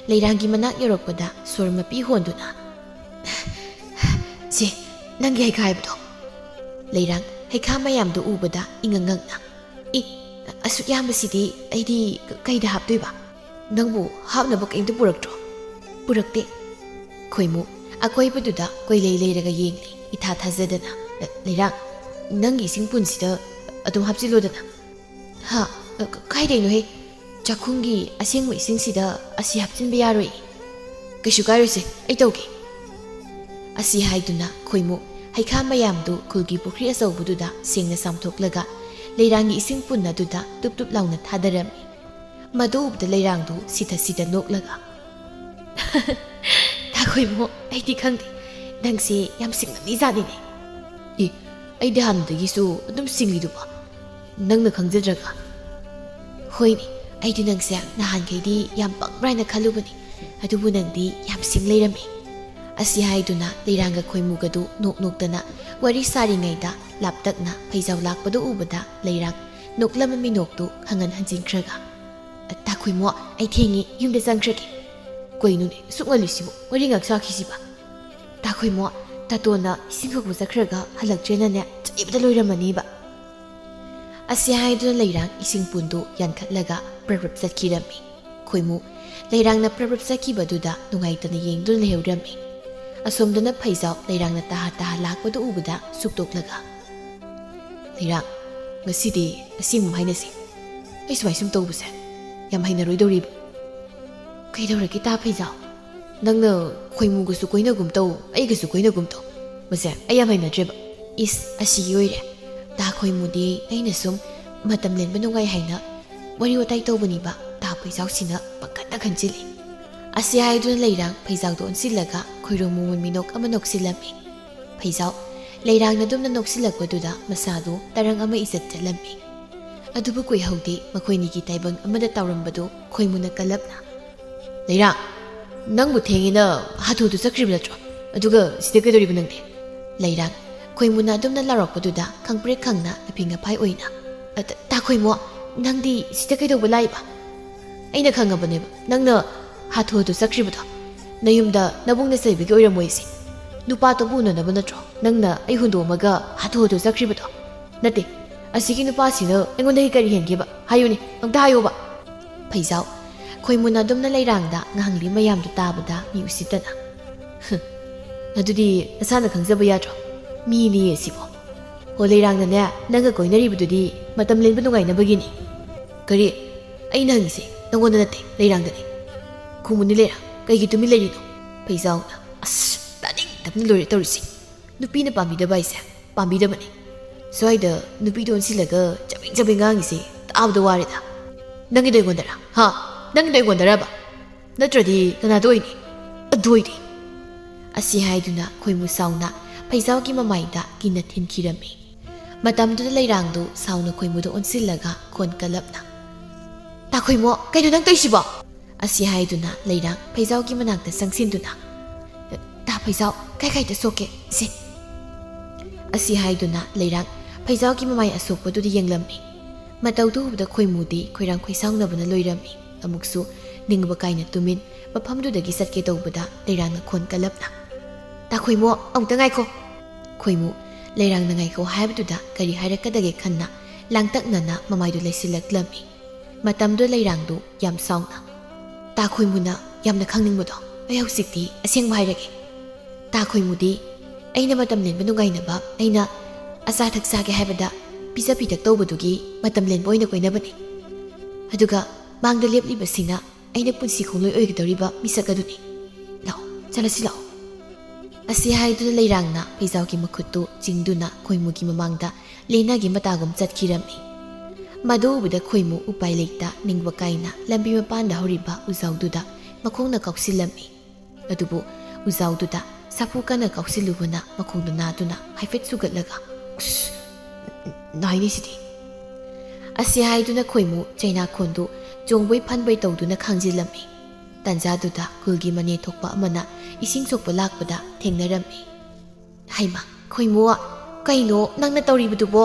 ꯂꯩꯔꯥꯡꯒꯤ ꯃꯅꯥꯛ ꯌꯧꯔꯛꯄꯗ ꯁꯣꯔ ꯃꯄꯤ ꯍꯣꯟꯗꯨꯅ, "ꯁꯦ, ꯅꯪꯒꯤ ꯍꯩꯈꯥ ꯍꯥꯏꯕꯗꯣ?" ꯂꯩꯔꯥꯡ ꯍꯩꯈꯥ ꯃꯌꯥꯝꯗꯨ ꯎꯕꯗ ꯏꯉꯛ ꯉꯛꯅ, "ꯏ, ꯑꯁꯨꯛ ꯌꯥꯝꯕꯁꯤꯗꯤ ꯑꯩꯗꯤ ꯀꯩꯗ ꯍꯥꯞꯇꯣꯏꯕ? ꯅꯪꯕꯨ ꯍꯥꯞꯅꯕ ꯀꯩꯝꯇ ꯄꯨꯔꯛꯇ꯭ꯔꯣ?" "ꯄꯨꯔꯛꯇꯦ꯫" ꯈꯣꯏꯃꯨ ꯑꯀꯣꯏꯕꯗꯨꯗ ꯀꯣꯏꯂꯩ ꯂꯩꯔꯒ ꯌꯦꯡꯂꯤ, ꯏꯊꯥ ꯊꯥꯖꯗꯅ꯫ "ꯂꯩꯔꯥꯡ, ꯅꯪꯒꯤ ꯏꯁꯤꯡ ꯄꯨꯟꯁꯤꯗ ꯑꯗꯨꯝ ꯍꯥꯞꯆꯤꯜꯂꯣꯗꯅ꯫" "ꯍꯥ? ꯀ-, ꯀꯥꯏꯗꯩꯅꯣꯍꯦ? ꯆꯥꯛꯈꯨꯝꯒꯤ ꯑꯁꯦꯡꯕ ꯏꯁꯤꯡꯁꯤꯗ ꯑꯁꯤ ꯍꯥꯞꯆꯤꯟꯕ ꯌꯥꯔꯣꯏ꯫" "ꯀꯩꯁꯨ ꯀꯥꯏꯔꯣꯏꯁꯦ, ꯑꯩ ꯇꯧꯒꯦ꯫" ꯑꯁꯤ ꯍꯥꯏꯗꯨꯅ ꯈꯣꯏꯃꯨ ꯍꯩꯈꯥ ꯃꯌꯥꯝꯗꯨ ꯈꯨꯜꯒꯤ ꯄꯨꯈ꯭ꯔꯤ ꯑꯆꯧꯕꯗꯨꯗ ꯁꯦꯡꯅ ꯆꯥꯝꯊꯣꯛꯂꯒ ꯂꯩꯔꯥꯡꯒꯤ ꯏꯁꯤꯡ ꯄꯨꯟ ꯑꯗꯨꯗ ꯇꯨꯞ ꯇꯨꯞ ꯂꯥꯎꯅ ꯊꯥꯗꯔꯝꯃꯤ꯫ ꯃꯗꯨ ꯎꯕꯗ ꯂꯩꯔꯥꯡꯗꯨ ꯁꯤꯊ ꯁꯤꯊ ꯅꯣꯛꯂꯒ, "ꯇꯥ ꯈꯣꯏꯃꯨ, ꯑꯩꯗꯤ ꯈꯪꯗꯦ, ꯅꯪꯁꯦ ꯌꯥꯝ ꯁꯤꯡꯉꯝꯃꯤ ꯖꯥꯠꯅꯤꯅꯦ꯫" "ꯏ, ꯑꯩꯗꯤ ꯍꯥꯟꯅꯗꯒꯤꯁꯨ ꯑꯗꯨꯝ ꯁꯤꯡꯂꯤꯗꯨꯕꯣ, ꯅꯪꯅ ꯈꯪꯖꯗ꯭ꯔꯒ?" "ꯍꯣꯏꯅꯦ, ꯑꯩꯗꯤ ꯅꯪꯁꯦ ꯅꯍꯥꯟꯈꯩꯗꯤ ꯌꯥꯝ ꯄꯪꯕ꯭ꯔꯥ ꯍꯥꯏꯅ ꯈꯜꯂꯨꯕꯅꯤ, ꯑꯗꯨꯕꯨ ꯅꯪꯗꯤ ꯌꯥꯝ ꯁꯤꯡ ꯂꯩꯔꯝꯃꯤ꯫" ꯑꯁꯤ ꯍꯥꯏꯗꯨꯅ ꯂꯩꯔꯥꯡꯒ ꯈꯣꯏꯃꯨꯒꯗꯨ ꯅꯣꯛ ꯅꯣꯛꯇꯅ ꯋꯥꯔꯤ ꯁꯥꯔꯤꯉꯩꯗ ꯂꯥꯞꯇꯛꯅ ꯐꯩꯖꯥꯎ ꯂꯥꯛꯄꯗꯨ ꯎꯕꯗ ꯂꯩꯔꯥꯡ ꯅꯣꯛꯂꯝꯕ ꯃꯤꯅꯣꯛꯇꯨ ꯍꯪꯍꯟ ꯍꯟꯖꯤꯟꯈ꯭ꯔꯒ, "ꯇꯥ ꯈꯣꯏꯃꯨ, ꯑꯩ ꯊꯦꯡꯉꯤ, ꯌꯨꯝꯗ ꯆꯪꯈ꯭ꯔꯒꯦ꯫" "ꯀꯩꯅꯣꯅꯦ, ꯑꯁꯨꯛ ꯉꯜꯂꯤꯁꯤꯕꯨ? ꯋꯥꯔꯤ ꯉꯥꯛ ꯁꯥꯈꯤꯁꯤꯕ?" "ꯇꯥ ꯈꯣꯏꯃꯨ, ꯇꯥꯇꯣꯟꯅ ꯏꯁꯤꯡ ꯀꯧꯕ ꯆꯠꯈ꯭ꯔꯒ ꯍꯜꯂꯛꯇ꯭ꯔꯦꯅꯅꯦ ꯆꯩꯕꯗ ꯂꯣꯏꯔꯝꯃꯅꯤꯕ꯫" ꯑꯁꯤ ꯍꯥꯏꯗꯨꯅ ꯂꯩꯔꯥꯡ ꯏꯁꯤꯡ ꯄꯨꯟꯗꯨ ꯌꯥꯟꯈꯠꯂꯒ ꯄ꯭ꯔꯞ ꯄ꯭ꯔꯞ ꯆꯠꯈꯤꯔꯝꯃꯤ꯫ ꯈꯣꯏꯃꯨ ꯂꯩꯔꯥꯡꯅ ꯄ꯭ꯔꯞ ꯄ꯭ꯔꯞ ꯆꯠꯈꯤꯕꯗꯨꯗ ꯅꯨꯡꯉꯥꯏꯇꯅ ꯌꯦꯡꯗꯨꯅ ꯂꯩꯍꯧꯔꯝꯃꯤ꯫ ꯑꯁꯣꯝꯗꯅ ꯐꯩꯖꯥꯎ ꯂꯩꯔꯥꯡꯅ ꯇꯥꯍ ꯇꯥꯍ ꯂꯥꯛꯄꯗꯨ ꯎꯕꯗ ꯁꯨꯛꯇꯣꯛꯂꯒ, "ꯂꯩꯔꯥꯡ, ꯉꯁꯤꯗꯤ ꯑꯁꯦꯡꯕ ꯍꯥꯏꯅꯁꯤ꯫ ꯑꯩ ꯁꯨꯃꯥꯏ ꯁꯨꯝ ꯇꯧꯕꯁꯦ ꯌꯥꯝ ꯍꯩꯅꯔꯣꯏꯗꯧꯔꯤꯕ꯫" "ꯀꯩꯗꯧꯔꯒꯦ ꯇꯥ ꯐꯩꯖꯥꯎ? ꯅꯪꯅ ꯈꯣꯏꯃꯨꯒꯁꯨ ꯀꯣꯏꯅꯒꯨꯝ ꯇꯧ, ꯑꯩꯒꯁꯨ ꯀꯣꯏꯅꯒꯨꯝ ꯇꯧ꯫ ꯃꯁꯦ ꯑꯩ ꯌꯥꯝ ꯍꯩꯅꯗ꯭ꯔꯦꯕ꯫" "ꯏꯁ, ꯑꯁꯤꯒꯤ ꯑꯣꯏꯔꯦ꯫ ꯇꯥ ꯈꯣꯏꯃꯨꯗꯤ ꯑꯩꯅ ꯁꯨꯝ ꯃꯇꯝ ꯂꯦꯟꯕ ꯅꯨꯡꯉꯥꯏ ꯍꯥꯏꯅ ꯋꯥꯔꯤ ꯋꯥꯇꯥꯏ ꯇꯧꯕꯅꯤꯕ, ꯇꯥ ꯐꯩꯖꯥꯎꯁꯤꯅ ꯄꯪꯈꯟꯗ ꯈꯟꯖꯤꯜꯂꯤ꯫" ꯑꯁꯤ ꯍꯥꯏꯗꯨꯅ ꯂꯩꯔꯥꯡ ꯐꯩꯖꯥꯎꯗꯣ ꯑꯣꯟꯁꯤꯜꯂꯒ ꯈꯣꯏꯔꯣ ꯃꯃꯣꯟ ꯃꯤꯅꯣꯛ ꯑꯃ ꯅꯣꯛꯁꯤꯜꯂꯝꯃꯤ꯫ ꯐꯩꯖꯥꯎ, ꯂꯩꯔꯥꯡꯅ ꯑꯗꯨꯝꯅ ꯅꯣꯛꯁꯤꯜꯂꯛꯄꯗꯨꯗ ꯃꯁꯥꯗꯨ ꯇꯔꯪ ꯑꯃ ꯏꯖꯠ ꯆꯠꯂꯝꯃꯤ꯫ ꯑꯗꯨꯕꯨ ꯀꯨꯏꯍꯧꯗꯦ ꯃꯈꯣꯏꯅꯤꯒꯤ ꯇꯥꯏꯕꯪ ꯑꯃꯗ ꯇꯥꯎꯔꯝꯕꯗꯨ ꯈꯣꯏꯃꯨꯅ ꯀꯜꯂꯞꯅ, "ꯂꯩꯔꯥꯡ, ꯅꯪꯕꯨ ꯊꯦꯡꯉꯦꯅ ꯍꯥꯊꯨ ꯍꯥꯊꯨ ꯆꯠꯈ꯭ꯔꯤꯕ ꯅꯠꯇ꯭ꯔꯣ? ꯑꯗꯨꯒ ꯁꯤꯗ ꯀꯩꯗꯧꯔꯤꯕ ꯅꯪꯗꯤ?" ꯂꯩꯔꯥꯡ, ꯈꯣꯏꯃꯨꯅ ꯑꯗꯨꯝꯅ ꯂꯥꯎꯔꯛꯄꯗꯨꯗ ꯈꯪꯄ꯭ꯔꯦꯛ ꯈꯪꯅ ꯑꯐꯤꯡ ꯑꯐꯥꯏ ꯑꯣꯏꯅ, "ꯑ, ꯇ-, ꯇꯥ ꯈꯣꯏꯃꯨ, ꯅꯪꯗꯤ ꯁꯤꯗ ꯀꯩꯗꯧꯕ ꯂꯥꯛꯏꯕ? ꯑꯩꯅ ꯈꯪꯉꯕꯅꯦꯕ ꯅꯪꯅ ꯍꯥꯊꯨ ꯍꯥꯊꯨ ꯆꯠꯈ꯭ꯔꯤꯕꯗꯣ꯫ ꯅꯌꯨꯝꯗ ꯅꯕꯨꯡꯅ ꯆꯩꯕꯒꯤ ꯑꯣꯏꯔꯝꯃꯣꯏꯁꯦ꯫ ꯅꯨꯄꯥ ꯑꯇꯣꯞꯄ ꯎꯅꯅꯕ ꯅꯠꯇ꯭ꯔꯣ ꯅꯪꯅ ꯑꯩ ꯍꯨꯟꯗꯣꯛꯑꯝꯃꯒ ꯍꯥꯊꯨ ꯍꯥꯊꯨ ꯆꯠꯈ꯭ꯔꯤꯕꯗꯣ? ꯅꯠꯇꯦ, ꯑꯁꯤꯒꯤ ꯅꯨꯄꯥꯁꯤꯅ ꯑꯩꯉꯣꯟꯗꯒꯤ ꯀꯔꯤ ꯍꯦꯟꯒꯦꯕ? ꯍꯥꯏꯌꯨꯅꯦ, ꯑꯝꯇ ꯍꯥꯏꯌꯣꯕ꯫" ꯐꯩꯖꯥꯎ, ꯈꯣꯏꯃꯨꯅ ꯑꯗꯨꯝꯅ ꯂꯩꯔꯥꯡꯗ ꯉꯥꯡꯂꯤ ꯃꯌꯥꯝꯗꯨ ꯇꯥꯕꯗ ꯃꯤ ꯎꯁꯤꯠꯇꯅ, "ꯍꯨꯝ, ꯑꯗꯨꯗꯤ ꯅꯁꯥꯅ ꯈꯪꯖꯕ ꯌꯥꯗ꯭ꯔꯣ? ꯃꯤꯅꯤ ꯑꯁꯤꯕꯣ꯫ ꯍꯣ, ꯂꯩꯔꯥꯡꯅꯅꯦ ꯅꯪꯒ ꯀꯣꯏꯅꯔꯤꯕꯗꯨꯗꯤ ꯃꯇꯝ ꯂꯦꯟꯕ ꯅꯨꯡꯉꯥꯏꯅꯕꯒꯤꯅꯤ꯫" "ꯀꯔꯤ? ꯑꯩꯅ ꯍꯪꯉꯤꯁꯦ ꯅꯪꯉꯣꯟꯗ ꯅꯠꯇꯦ, ꯂꯩꯔꯥꯡꯗꯅꯤ꯫ ꯈꯨꯝꯃꯨꯅꯤ ꯂꯩꯔꯥꯡ, ꯀꯩꯒꯤ ꯇꯨꯃꯤꯟ ꯂꯩꯔꯤꯅꯣ?" ꯐꯩꯖꯥꯎꯅ, "ꯑꯁ, ꯇꯥꯅꯤꯡꯗꯕꯅ ꯂꯣꯏꯔꯦ ꯇꯧꯔꯤꯁꯦ꯫ ꯅꯨꯄꯤꯅ ꯄꯥꯝꯕꯤꯗꯕ ꯍꯥꯏꯁꯦ ꯄꯥꯝꯕꯤꯗꯕꯅꯤ꯫ ꯁ꯭ꯋꯥꯏꯗ ꯅꯨꯄꯤꯗ ꯑꯣꯟꯁꯤꯜꯂꯒ ꯆꯕꯦꯡ ꯆꯕꯦꯡ ꯉꯥꯡꯉꯤꯁꯦ ꯇꯥꯕꯗ ꯋꯥꯔꯦꯗ꯫ ꯅꯪꯒꯤꯗꯣ ꯑꯩꯉꯣꯟꯗꯔꯥ? ꯍꯥ? ꯅꯪꯒꯤꯗꯣ ꯑꯩꯉꯣꯟꯗꯔꯕ? ꯅꯠꯇ꯭ꯔꯗꯤ ꯀꯅꯥꯗ ꯑꯣꯏꯅꯤ? ꯑꯗꯨ ꯑꯣꯏꯗꯤ꯫" ꯑꯁꯤ ꯍꯥꯏꯗꯨꯅ ꯈꯣꯏꯃꯨ ꯁꯥꯎꯅ ꯐꯩꯖꯥꯎꯒꯤ ꯃꯃꯥꯏꯗ ꯀꯤꯟꯅ ꯊꯤꯟꯈꯤꯔꯝꯃꯤ꯫ ꯃꯇꯝꯗꯨꯗ ꯂꯩꯔꯥꯡꯗꯨ ꯁꯥꯎꯅ ꯈꯣꯏꯃꯨꯗ ꯑꯣꯟꯁꯤꯜꯂꯒ ꯈꯣꯟ ꯀꯜꯂꯞꯅ, "ꯇꯥ ꯈꯣꯏꯃꯨ, ꯀꯩꯅꯣ ꯅꯪ ꯇꯧꯏꯁꯤꯕꯣ?" ꯑꯁꯤ ꯍꯥꯏꯗꯨꯅ ꯂꯩꯔꯥꯡ ꯐꯩꯖꯥꯎꯒꯤ ꯃꯅꯥꯛꯇ ꯆꯪꯁꯤꯟꯗꯨꯅ, "ꯇꯥ ꯐꯩꯖꯥꯎ, ꯀꯥꯏ ꯀꯥꯏꯗ ꯁꯣꯛꯀꯦ? ꯁꯦ꯫" ꯑꯁꯤ ꯍꯥꯏꯗꯨꯅ ꯂꯩꯔꯥꯡ ꯐꯩꯖꯥꯎꯒꯤ ꯃꯃꯥꯏ ꯑꯁꯣꯛꯄꯗꯨꯗ ꯌꯦꯡꯂꯝꯃꯤ꯫ ꯃꯇꯧꯗꯨ ꯎꯕꯗ ꯈꯣꯏꯃꯨꯗꯤ ꯈꯣꯏꯔꯥꯡ ꯈꯣꯏꯁꯥꯎꯅꯕꯅ ꯂꯣꯏꯔꯝꯃꯤ꯫ ꯑꯃꯨꯛꯁꯨ ꯅꯤꯡꯕ ꯀꯥꯏꯅ ꯇꯨꯃꯤꯟ ꯃꯐꯝꯗꯨꯗꯒꯤ ꯆꯠꯀꯦ ꯇꯧꯕꯗ ꯂꯩꯔꯥꯡꯅ ꯈꯣꯟ ꯀꯜꯂꯞꯅ, "ꯇꯥ ꯈꯣꯏꯃꯨ, ꯑꯃꯨꯛꯇ ꯉꯥꯏꯈꯣ꯫" ꯈꯣꯏꯃꯨ, ꯂꯩꯔꯥꯡꯅ ꯉꯥꯏꯈꯣ ꯍꯥꯏꯕꯗꯨꯗ ꯀꯔꯤ ꯍꯥꯏꯔꯛꯀꯗꯒꯦ ꯈꯟꯅ ꯂꯥꯡꯇꯛꯅꯅ ꯃꯃꯥꯏꯗꯨ ꯂꯩꯁꯤꯜꯂꯛꯂꯝꯃꯤ꯫ ꯃꯇꯝꯗꯨꯗ ꯂꯩꯔꯥꯡꯗꯨ ꯌꯥꯝ ꯁꯥꯎꯅ, "ꯇꯥ ꯈꯣꯏꯃꯨꯅ ꯌꯥꯝꯅ ꯈꯪꯅꯤꯡꯕꯗꯣ ꯑꯩ ꯍꯧꯖꯤꯛꯇꯤ ꯑꯁꯦꯡꯕ ꯍꯥꯏꯔꯒꯦ꯫ ꯇꯥ ꯈꯣꯏꯃꯨꯗꯤ ꯑꯩꯅ ꯃꯇꯝ ꯂꯦꯟꯕ ꯅꯨꯡꯉꯥꯏꯅꯕ, ꯑꯩꯅ ꯑꯆꯥ ꯑꯊꯛ ꯆꯥꯒꯦ ꯍꯥꯏꯕꯗ ꯄꯤꯖ ꯄꯤꯊꯛ ꯇꯧꯕꯗꯨꯒꯤ ꯃꯇꯝ ꯂꯦꯟꯕ ꯑꯣꯏꯅ ꯀꯣꯏꯅꯕꯅꯤ꯫ ꯑꯗꯨꯒ ꯃꯥꯡꯗ ꯂꯦꯞꯂꯤꯕꯁꯤꯅ ꯑꯩꯅ ꯄꯨꯟꯁꯤ ꯈꯣꯡꯂꯣꯏ ꯑꯣꯏꯒꯗꯧꯔꯤꯕ ꯃꯤꯁꯛ ꯑꯗꯨꯅꯤ꯫ ꯂꯥꯛꯑꯣ, ꯆꯠꯂꯁꯤ ꯂꯥꯛꯑꯣ꯫" ꯑꯁꯤ ꯍꯥꯏꯗꯨꯅ ꯂꯩꯔꯥꯡꯅ ꯐꯩꯖꯥꯎꯒꯤ ꯃꯈꯨꯠꯇꯨ ꯆꯤꯡꯗꯨꯅ ꯈꯣꯏꯃꯨꯒꯤ ꯃꯃꯥꯡꯗ ꯂꯦꯟꯅꯒꯤ ꯃꯇꯥꯒꯨꯝ ꯆꯠꯈꯤꯔꯝꯃꯤ꯫ ꯃꯗꯨ ꯎꯕꯗ ꯈꯣꯏꯃꯨ ꯎꯄꯥꯏ ꯂꯩꯇ ꯅꯤꯡꯕ ꯀꯥꯏꯅ ꯂꯝꯕꯤ ꯃꯄꯥꯟꯗ ꯍꯧꯔꯤꯕ ꯎꯖꯥꯎꯗꯨꯗ ꯃꯈꯣꯡꯅ ꯀꯥꯎꯁꯤꯜꯂꯝꯃꯤ꯫ ꯑꯗꯨꯕꯨ ꯎꯖꯥꯎꯗꯨꯗ ꯁꯥꯐꯨ ꯀꯟꯅ ꯀꯥꯎꯁꯤꯜꯂꯨꯕꯅ ꯃꯈꯣꯡꯗꯨ ꯅꯥꯗꯨꯅ ꯍꯥꯏꯐꯦꯠ ꯁꯨꯒꯠꯂꯒ, "ꯎꯁ, ꯅꯥꯏꯅꯦ ꯁꯤꯗꯤ!" ꯑꯁꯤ ꯍꯥꯏꯗꯨꯅ ꯈꯣꯏꯃꯨ ꯆꯩꯅꯥꯈꯣꯟꯗꯨ ꯆꯣꯡꯕꯩ ꯐꯟꯕꯩ ꯇꯧꯗꯨꯅ ꯈꯥꯡꯖꯤꯜꯂꯝꯃꯤ꯫ ꯇꯥꯟꯖꯥꯗꯨꯗ ꯈꯨꯜꯒꯤ ꯃꯅꯦ ꯊꯣꯛꯄ ꯑꯃꯅ ꯏꯁꯤꯡ ꯁꯣꯛꯄ ꯂꯥꯛꯄꯗ ꯊꯦꯡꯅꯔꯝꯃꯤ꯫ "ꯍꯩꯃ, ꯈꯣꯏꯃꯨ, ꯀꯩꯅꯣ ꯅꯪꯅ ꯇꯧꯔꯤꯕꯗꯨꯕꯣ?"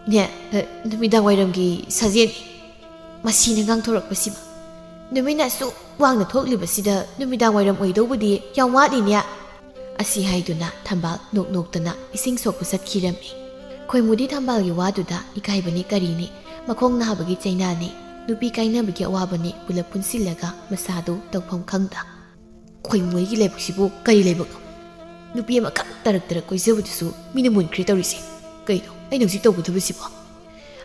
"ꯅꯦ, ꯑ, ꯅꯨꯃꯤꯗꯥꯡ ꯋꯥꯏꯔꯝꯒꯤ ꯁꯥꯖꯦꯟ꯫ ꯃꯁꯤꯅ ꯉꯥꯡꯊꯣꯔꯛꯄꯁꯤꯃ꯫ ꯅꯨꯃꯤꯠꯅ ꯑꯁꯨꯛ ꯋꯥꯡꯅ ꯊꯣꯛꯂꯤꯕꯁꯤꯗ ꯅꯨꯃꯤꯗꯥꯡ ꯋꯥꯏꯔꯝ ꯑꯣꯏꯗꯧꯕꯗꯤ ꯌꯥꯝ ꯋꯥꯠꯂꯤꯅꯦ꯫" ꯑꯁꯤ ꯍꯥꯏꯗꯨꯅ ꯊꯝꯕꯥꯜ ꯅꯣꯛ ꯅꯣꯛꯇꯅ ꯏꯁꯤꯡ ꯁꯣꯛꯄ ꯆꯠꯈꯤꯔꯝꯃꯤ꯫ ꯈꯣꯏꯃꯨꯗꯤ ꯊꯝꯕꯥꯜꯒꯤ ꯋꯥꯗꯨꯗ ꯏꯀꯥꯏꯕꯅꯤ ꯀꯔꯤꯅꯤ, ꯃꯈꯣꯡ ꯅꯥꯕꯒꯤ ꯆꯩꯅꯥꯅꯤ, ꯅꯨꯄꯤ ꯀꯥꯏꯅꯕꯒꯤ ꯑꯋꯥꯕꯅꯤ ꯄꯨꯂꯞ ꯄꯨꯟꯁꯤꯜꯂꯒ ꯃꯁꯥꯗꯨ ꯇꯧꯐꯝ ꯈꯪꯗ, "ꯈꯣꯏꯃꯨ, ꯑꯩꯒꯤ ꯂꯥꯏꯕꯛꯁꯤꯕꯨ ꯀꯔꯤ ꯂꯥꯏꯕꯛꯅꯣ? ꯅꯨꯄꯤ ꯑꯃꯈꯛ ꯇꯔꯛ ꯇꯔꯛ ꯀꯣꯏꯖꯕꯗꯨꯁꯨ ꯃꯤꯅ ꯃꯨꯟꯈ꯭ꯔꯦ ꯇꯧꯔꯤꯁꯦ꯫ ꯀꯩꯅꯣ ꯑꯩꯅ ꯍꯧꯖꯤꯛ ꯇꯧꯒꯗꯕꯁꯤꯕꯣ?"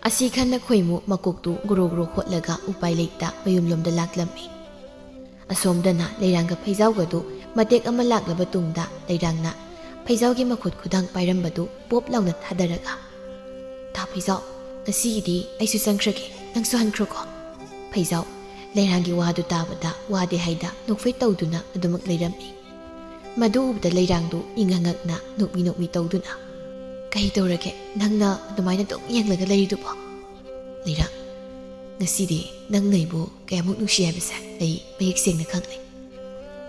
ꯑꯁꯤ ꯈꯟꯅ ꯈꯣꯏꯃꯨ ꯃꯀꯣꯛꯇꯨ ꯒ꯭ꯔꯣ ꯒ꯭ꯔꯣ ꯍꯣꯠꯂꯒ ꯎꯄꯥꯏ ꯂꯩꯇ ꯃꯌꯨꯝꯂꯣꯝꯗ ꯂꯥꯛꯂꯝꯃꯤ꯫ ꯑꯁꯣꯝꯗꯅ ꯂꯩꯔꯥꯡꯒ ꯐꯩꯖꯥꯎꯒꯗꯨ ꯃꯇꯦꯛ ꯑꯃ ꯂꯥꯛꯂꯕ ꯇꯨꯡꯗ ꯂꯩꯔꯥꯡꯅ ꯐꯩꯖꯥꯎꯒꯤ ꯃꯈꯨꯠ ꯈꯨꯗꯥꯡ ꯄꯥꯏꯔꯝꯕꯗꯨ ꯄꯣꯞ ꯂꯥꯎꯅ ꯊꯥꯗꯔꯒ, "ꯇꯥ ꯐꯩꯖꯥꯎ, ꯉꯁꯤꯒꯤꯗꯤ ꯑꯩꯁꯨ ꯆꯪꯈ꯭ꯔꯒꯦ, ꯅꯪꯁꯨ ꯍꯟꯈ꯭ꯔꯣꯀꯣ꯫" ꯐꯩꯖꯥꯎ ꯂꯩꯔꯥꯡꯒꯤ ꯋꯥꯗꯨ ꯇꯥꯕꯗ ꯋꯥꯗꯦ ꯍꯥꯏꯗ ꯅꯣꯛꯐꯦꯠ ꯇꯧꯗꯨꯅ ꯑꯗꯨꯃꯛ ꯂꯩꯔꯝꯃꯤ꯫ ꯃꯗꯨ ꯎꯕꯗ ꯂꯩꯔꯥꯡꯗꯨ ꯏꯉꯛ ꯉꯛꯅ ꯅꯣꯛꯃꯤ ꯅꯣꯛꯃꯤ ꯇꯧꯗꯨꯅ, "ꯀꯩ ꯇꯧꯔꯒꯦ ꯅꯪꯅ ꯑꯗꯨꯃꯥꯏꯅ ꯑꯗꯨꯝ ꯌꯦꯡꯂꯒ ꯂꯩꯔꯤꯗꯨꯕꯣ?" "ꯂꯩꯔꯥꯡ, ꯉꯁꯤꯗꯤ ꯅꯪꯅ ꯑꯩꯕꯨ ꯀꯌꯥꯃꯨꯛ ꯅꯨꯡꯁꯤ ꯍꯥꯏꯕꯁꯦ ꯑꯩ ꯃꯌꯦꯛ ꯁꯦꯡꯅ ꯈꯪꯂꯦ꯫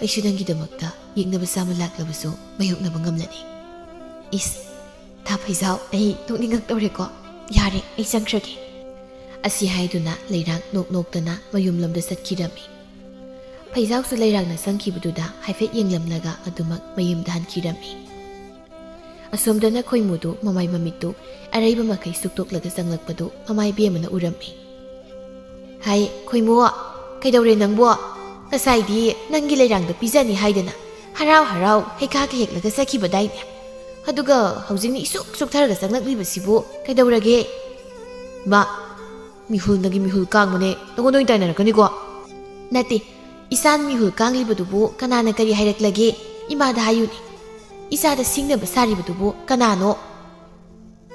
ꯑꯩꯁꯨ ꯅꯪꯒꯤꯗꯃꯛꯇ ꯌꯦꯛꯅꯕ ꯆꯥꯝꯃ ꯂꯥꯛꯂꯕꯁꯨ ꯃꯥꯌꯣꯛꯅꯕ ꯉꯝꯂꯅꯤ꯫" "ꯏꯁ, ꯊꯥ ꯐꯩꯖꯥꯎ, ꯑꯩ ꯅꯣꯛꯅꯤꯡꯉꯛꯇꯧꯔꯦꯀꯣ꯫ ꯌꯥꯔꯦ, ꯑꯩ ꯆꯪꯈ꯭ꯔꯒꯦ꯫" ꯑꯁꯤ ꯍꯥꯏꯗꯨꯅ ꯂꯩꯔꯥꯡ ꯅꯣꯛ ꯅꯣꯛꯇꯅ ꯃꯌꯨꯝꯂꯣꯝꯗ ꯆꯠꯈꯤꯔꯝꯃꯤ꯫ ꯐꯩꯖꯥꯎꯁꯨ ꯂꯩꯔꯥꯡꯅ ꯆꯪꯈꯤꯕꯗꯨꯗ ꯍꯥꯏꯐꯦꯠ ꯌꯦꯡꯂꯝꯂꯒ ꯑꯗꯨꯃꯛ ꯃꯌꯨꯝꯗ ꯍꯟꯈꯤꯔꯝꯃꯤ꯫ ꯑꯁꯣꯝꯗꯅ ꯈꯣꯏꯃꯨꯗꯨ ꯃꯃꯥꯏ ꯃꯃꯤꯠꯇꯨ ꯑꯔꯩꯕ ꯃꯈꯩ ꯁꯨꯛꯇꯣꯛꯂꯒ ꯆꯪꯂꯛꯄꯗꯨ ꯃꯃꯥꯏ ꯕꯦꯝꯃꯅ ꯎꯔꯝꯃꯤ꯫ "ꯍꯥꯏ, ꯈꯣꯏꯃꯨ, ꯀꯩꯗꯧꯔꯦ ꯅꯪꯕꯨ? ꯉꯁꯥꯏꯗꯤ ꯅꯪꯒꯤ ꯂꯩꯔꯥꯡꯗ ꯄꯤꯖꯅꯤ ꯍꯥꯏꯗꯅ ꯍꯔꯥꯎ ꯍꯔꯥꯎ ꯍꯩꯈꯥꯒ ꯍꯦꯛꯂꯒ ꯆꯠꯈꯤꯕꯗꯥꯏꯅꯦ? ꯑꯗꯨꯒ ꯍꯧꯖꯤꯛꯅ ꯏꯁꯨꯛ ꯁꯨꯛꯊꯔꯒ ꯆꯪꯂꯛꯂꯤꯕꯁꯤꯕꯨ ꯀꯩꯗꯧꯔꯒꯦ?" "ꯃꯥ, ꯃꯤꯍꯨꯜꯅꯒꯤ ꯃꯤꯍꯨꯜ ꯀꯥꯡꯕꯅꯦ, ꯅꯉꯣꯟꯗ ꯑꯣꯏꯅ ꯇꯥꯏꯅꯔꯛꯀꯅꯤꯀꯣ꯫" "ꯅꯠꯇꯦ, ꯏꯆꯥꯅ ꯃꯤꯍꯨꯜ ꯀꯥꯡꯂꯤꯕꯗꯨꯕꯨ ꯀꯅꯥꯅ ꯀꯔꯤ ꯍꯥꯏꯔꯛꯂꯒꯦ? ꯏꯃꯥꯗ ꯍꯥꯏꯌꯨꯅꯦ꯫ ꯏꯆꯥꯗ ꯁꯤꯡꯅꯕ ꯁꯥꯔꯤꯕꯗꯨꯕꯨ ꯀꯅꯥꯅꯣ?"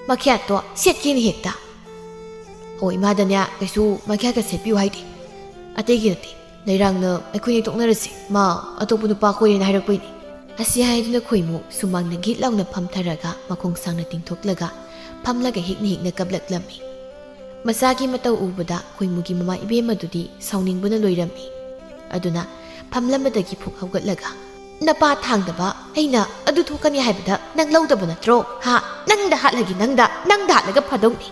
"ꯃꯈ꯭ꯌꯥꯠꯇꯣ ꯁꯦꯠꯀꯦꯅ ꯍꯦꯛꯇ꯫" "ꯑꯣ, ꯏꯃꯥꯗꯅꯦ ꯀꯩꯁꯨ ꯃꯈ꯭ꯌꯥꯠꯀ ꯁꯦꯠꯄꯤꯌꯨ ꯍꯥꯏꯗꯦ꯫ ꯑꯇꯩꯒꯤ ꯅꯠꯇꯦ, "ꯂꯩꯔꯥꯡꯅ ꯑꯩꯈꯣꯏꯅꯤ ꯇꯣꯛꯅꯔꯁꯤ, ꯃꯥ ꯑꯇꯣꯞꯄ ꯅꯨꯄꯥ ꯀꯣꯏꯔꯦꯅ ꯍꯥꯏꯔꯛꯄꯩꯅꯤ"꯫ ꯑꯁꯤ ꯍꯥꯏꯗꯨꯅ ꯈꯣꯏꯃꯨ ꯁꯨꯃꯥꯡꯗ ꯒꯤꯠ ꯂꯥꯎꯅ ꯐꯝꯊꯔꯒ ꯃꯈꯣꯡ ꯁꯥꯡꯅ ꯇꯤꯡꯊꯣꯛꯂꯒ ꯐꯝꯂꯒ ꯍꯤꯛꯅ ꯍꯤꯛꯅ ꯀꯞꯂꯛꯂꯝꯃꯤ꯫ ꯃꯆꯥꯒꯤ ꯃꯇꯧ ꯎꯕꯗ ꯈꯣꯏꯃꯨꯒꯤ ꯃꯃꯥ ꯏꯕꯦꯝꯃꯗꯨꯗꯤ ꯁꯥꯎꯅꯤꯡꯕꯅ ꯂꯣꯏꯔꯝꯃꯤ꯫ ꯑꯗꯨꯅ ꯐꯝꯂꯝꯕꯗꯒꯤ ꯐꯨꯛ ꯍꯧꯒꯠꯂꯒ, "ꯅꯄꯥ ꯊꯥꯡꯗꯕ, ꯑꯩꯅ ꯑꯗꯨ ꯊꯣꯛꯀꯅꯤ ꯍꯥꯏꯕꯗ ꯅꯪ ꯂꯧꯗꯕ ꯅꯠꯇ꯭ꯔꯣ? ꯍꯥ? ꯅꯪꯗ ꯍꯥꯠꯂꯒꯦ, ꯅꯪꯗ, ꯅꯪꯗ ꯍꯥꯠꯂꯒ ꯐꯗꯧꯅꯤ"꯫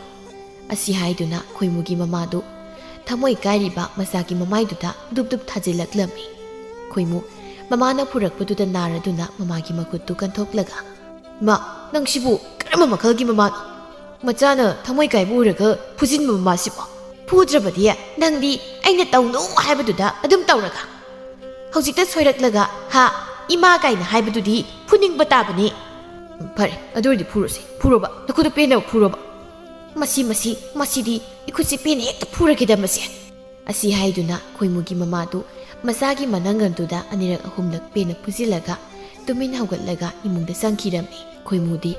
ꯑꯁꯤ ꯍꯥꯏꯗꯨꯅ ꯈꯣꯏꯃꯨꯒꯤ ꯃꯃꯥꯗꯨ ꯊꯃꯣꯏ ꯀꯥꯏꯔꯤꯕ ꯃꯆꯥꯒꯤ ꯃꯃꯥꯏꯗꯨꯗ ꯗꯨꯞ ꯗꯨꯞ ꯊꯥꯖꯤꯜꯂꯛꯂꯝꯃꯤ꯫ ꯈꯣꯏꯃꯨ ꯃꯃꯥꯅ ꯐꯨꯔꯛꯄꯗꯨꯗ ꯅꯥꯔꯗꯨꯅ ꯃꯃꯥꯒꯤ ꯃꯈꯨꯠꯇꯨ ꯀꯟꯊꯣꯛꯂꯒ, "ꯃꯥ, ꯅꯪꯁꯤꯕꯨ ꯀꯔꯝꯕ ꯃꯈꯜꯒꯤ ꯃꯃꯥꯅꯣ? ꯃꯆꯥꯅ ꯊꯃꯣꯏ ꯀꯥꯏꯕ ꯎꯔꯒ ꯐꯨꯖꯤꯟꯕ ꯃꯃꯥꯁꯤꯕꯣ? ꯐꯨꯗ꯭ꯔꯕꯗꯤ ꯅꯪꯗꯤ ꯑꯩꯅ ꯇꯧꯅꯨ ꯍꯥꯏꯕꯗꯨꯗ ꯑꯗꯨꯝ ꯇꯧꯔꯒ, ꯍꯧꯖꯤꯛꯇ ꯁꯣꯏꯔꯛꯂꯒ, ꯍꯥ, ꯏꯃꯥ ꯀꯥꯏꯅ ꯍꯥꯏꯕꯗꯨꯗꯤ ꯐꯨꯅꯤꯡꯕ ꯇꯥꯕꯅꯤ"꯫ "ꯐꯔꯦ, ꯑꯗꯨ ꯑꯣꯏꯔꯗꯤ ꯐꯨꯔꯨꯁꯦ, ꯐꯨꯔꯣꯕ, ꯅꯈꯨꯠꯇꯨ ꯄꯦꯟꯅꯕ ꯐꯨꯔꯣꯕ"꯫ "ꯃꯁꯤ, ꯃꯁꯤ, ꯃꯁꯤꯗꯤ ꯏꯈꯨꯠꯁꯤ ꯄꯦꯟꯅ ꯍꯦꯛꯇ ꯐꯨꯔꯒꯦꯗ ꯃꯁꯤ"꯫ ꯑꯁꯤ ꯍꯥꯏꯗꯨꯅ ꯈꯣꯏꯃꯨꯒꯤ ꯃꯃꯥꯗꯨ ꯃꯆꯥꯒꯤ ꯃꯅꯪꯒꯟꯗꯨꯗ ꯑꯅꯤꯔꯛ ꯑꯍꯨꯝꯂꯛ ꯄꯦꯟꯅ ꯐꯨꯖꯤꯜꯂꯒ ꯇꯨꯃꯤꯟ ꯍꯧꯒꯠꯂꯒ ꯏꯃꯨꯡꯗ ꯆꯪꯈꯤꯔꯝꯃꯤ꯫ ꯈꯣꯏꯃꯨꯗꯤ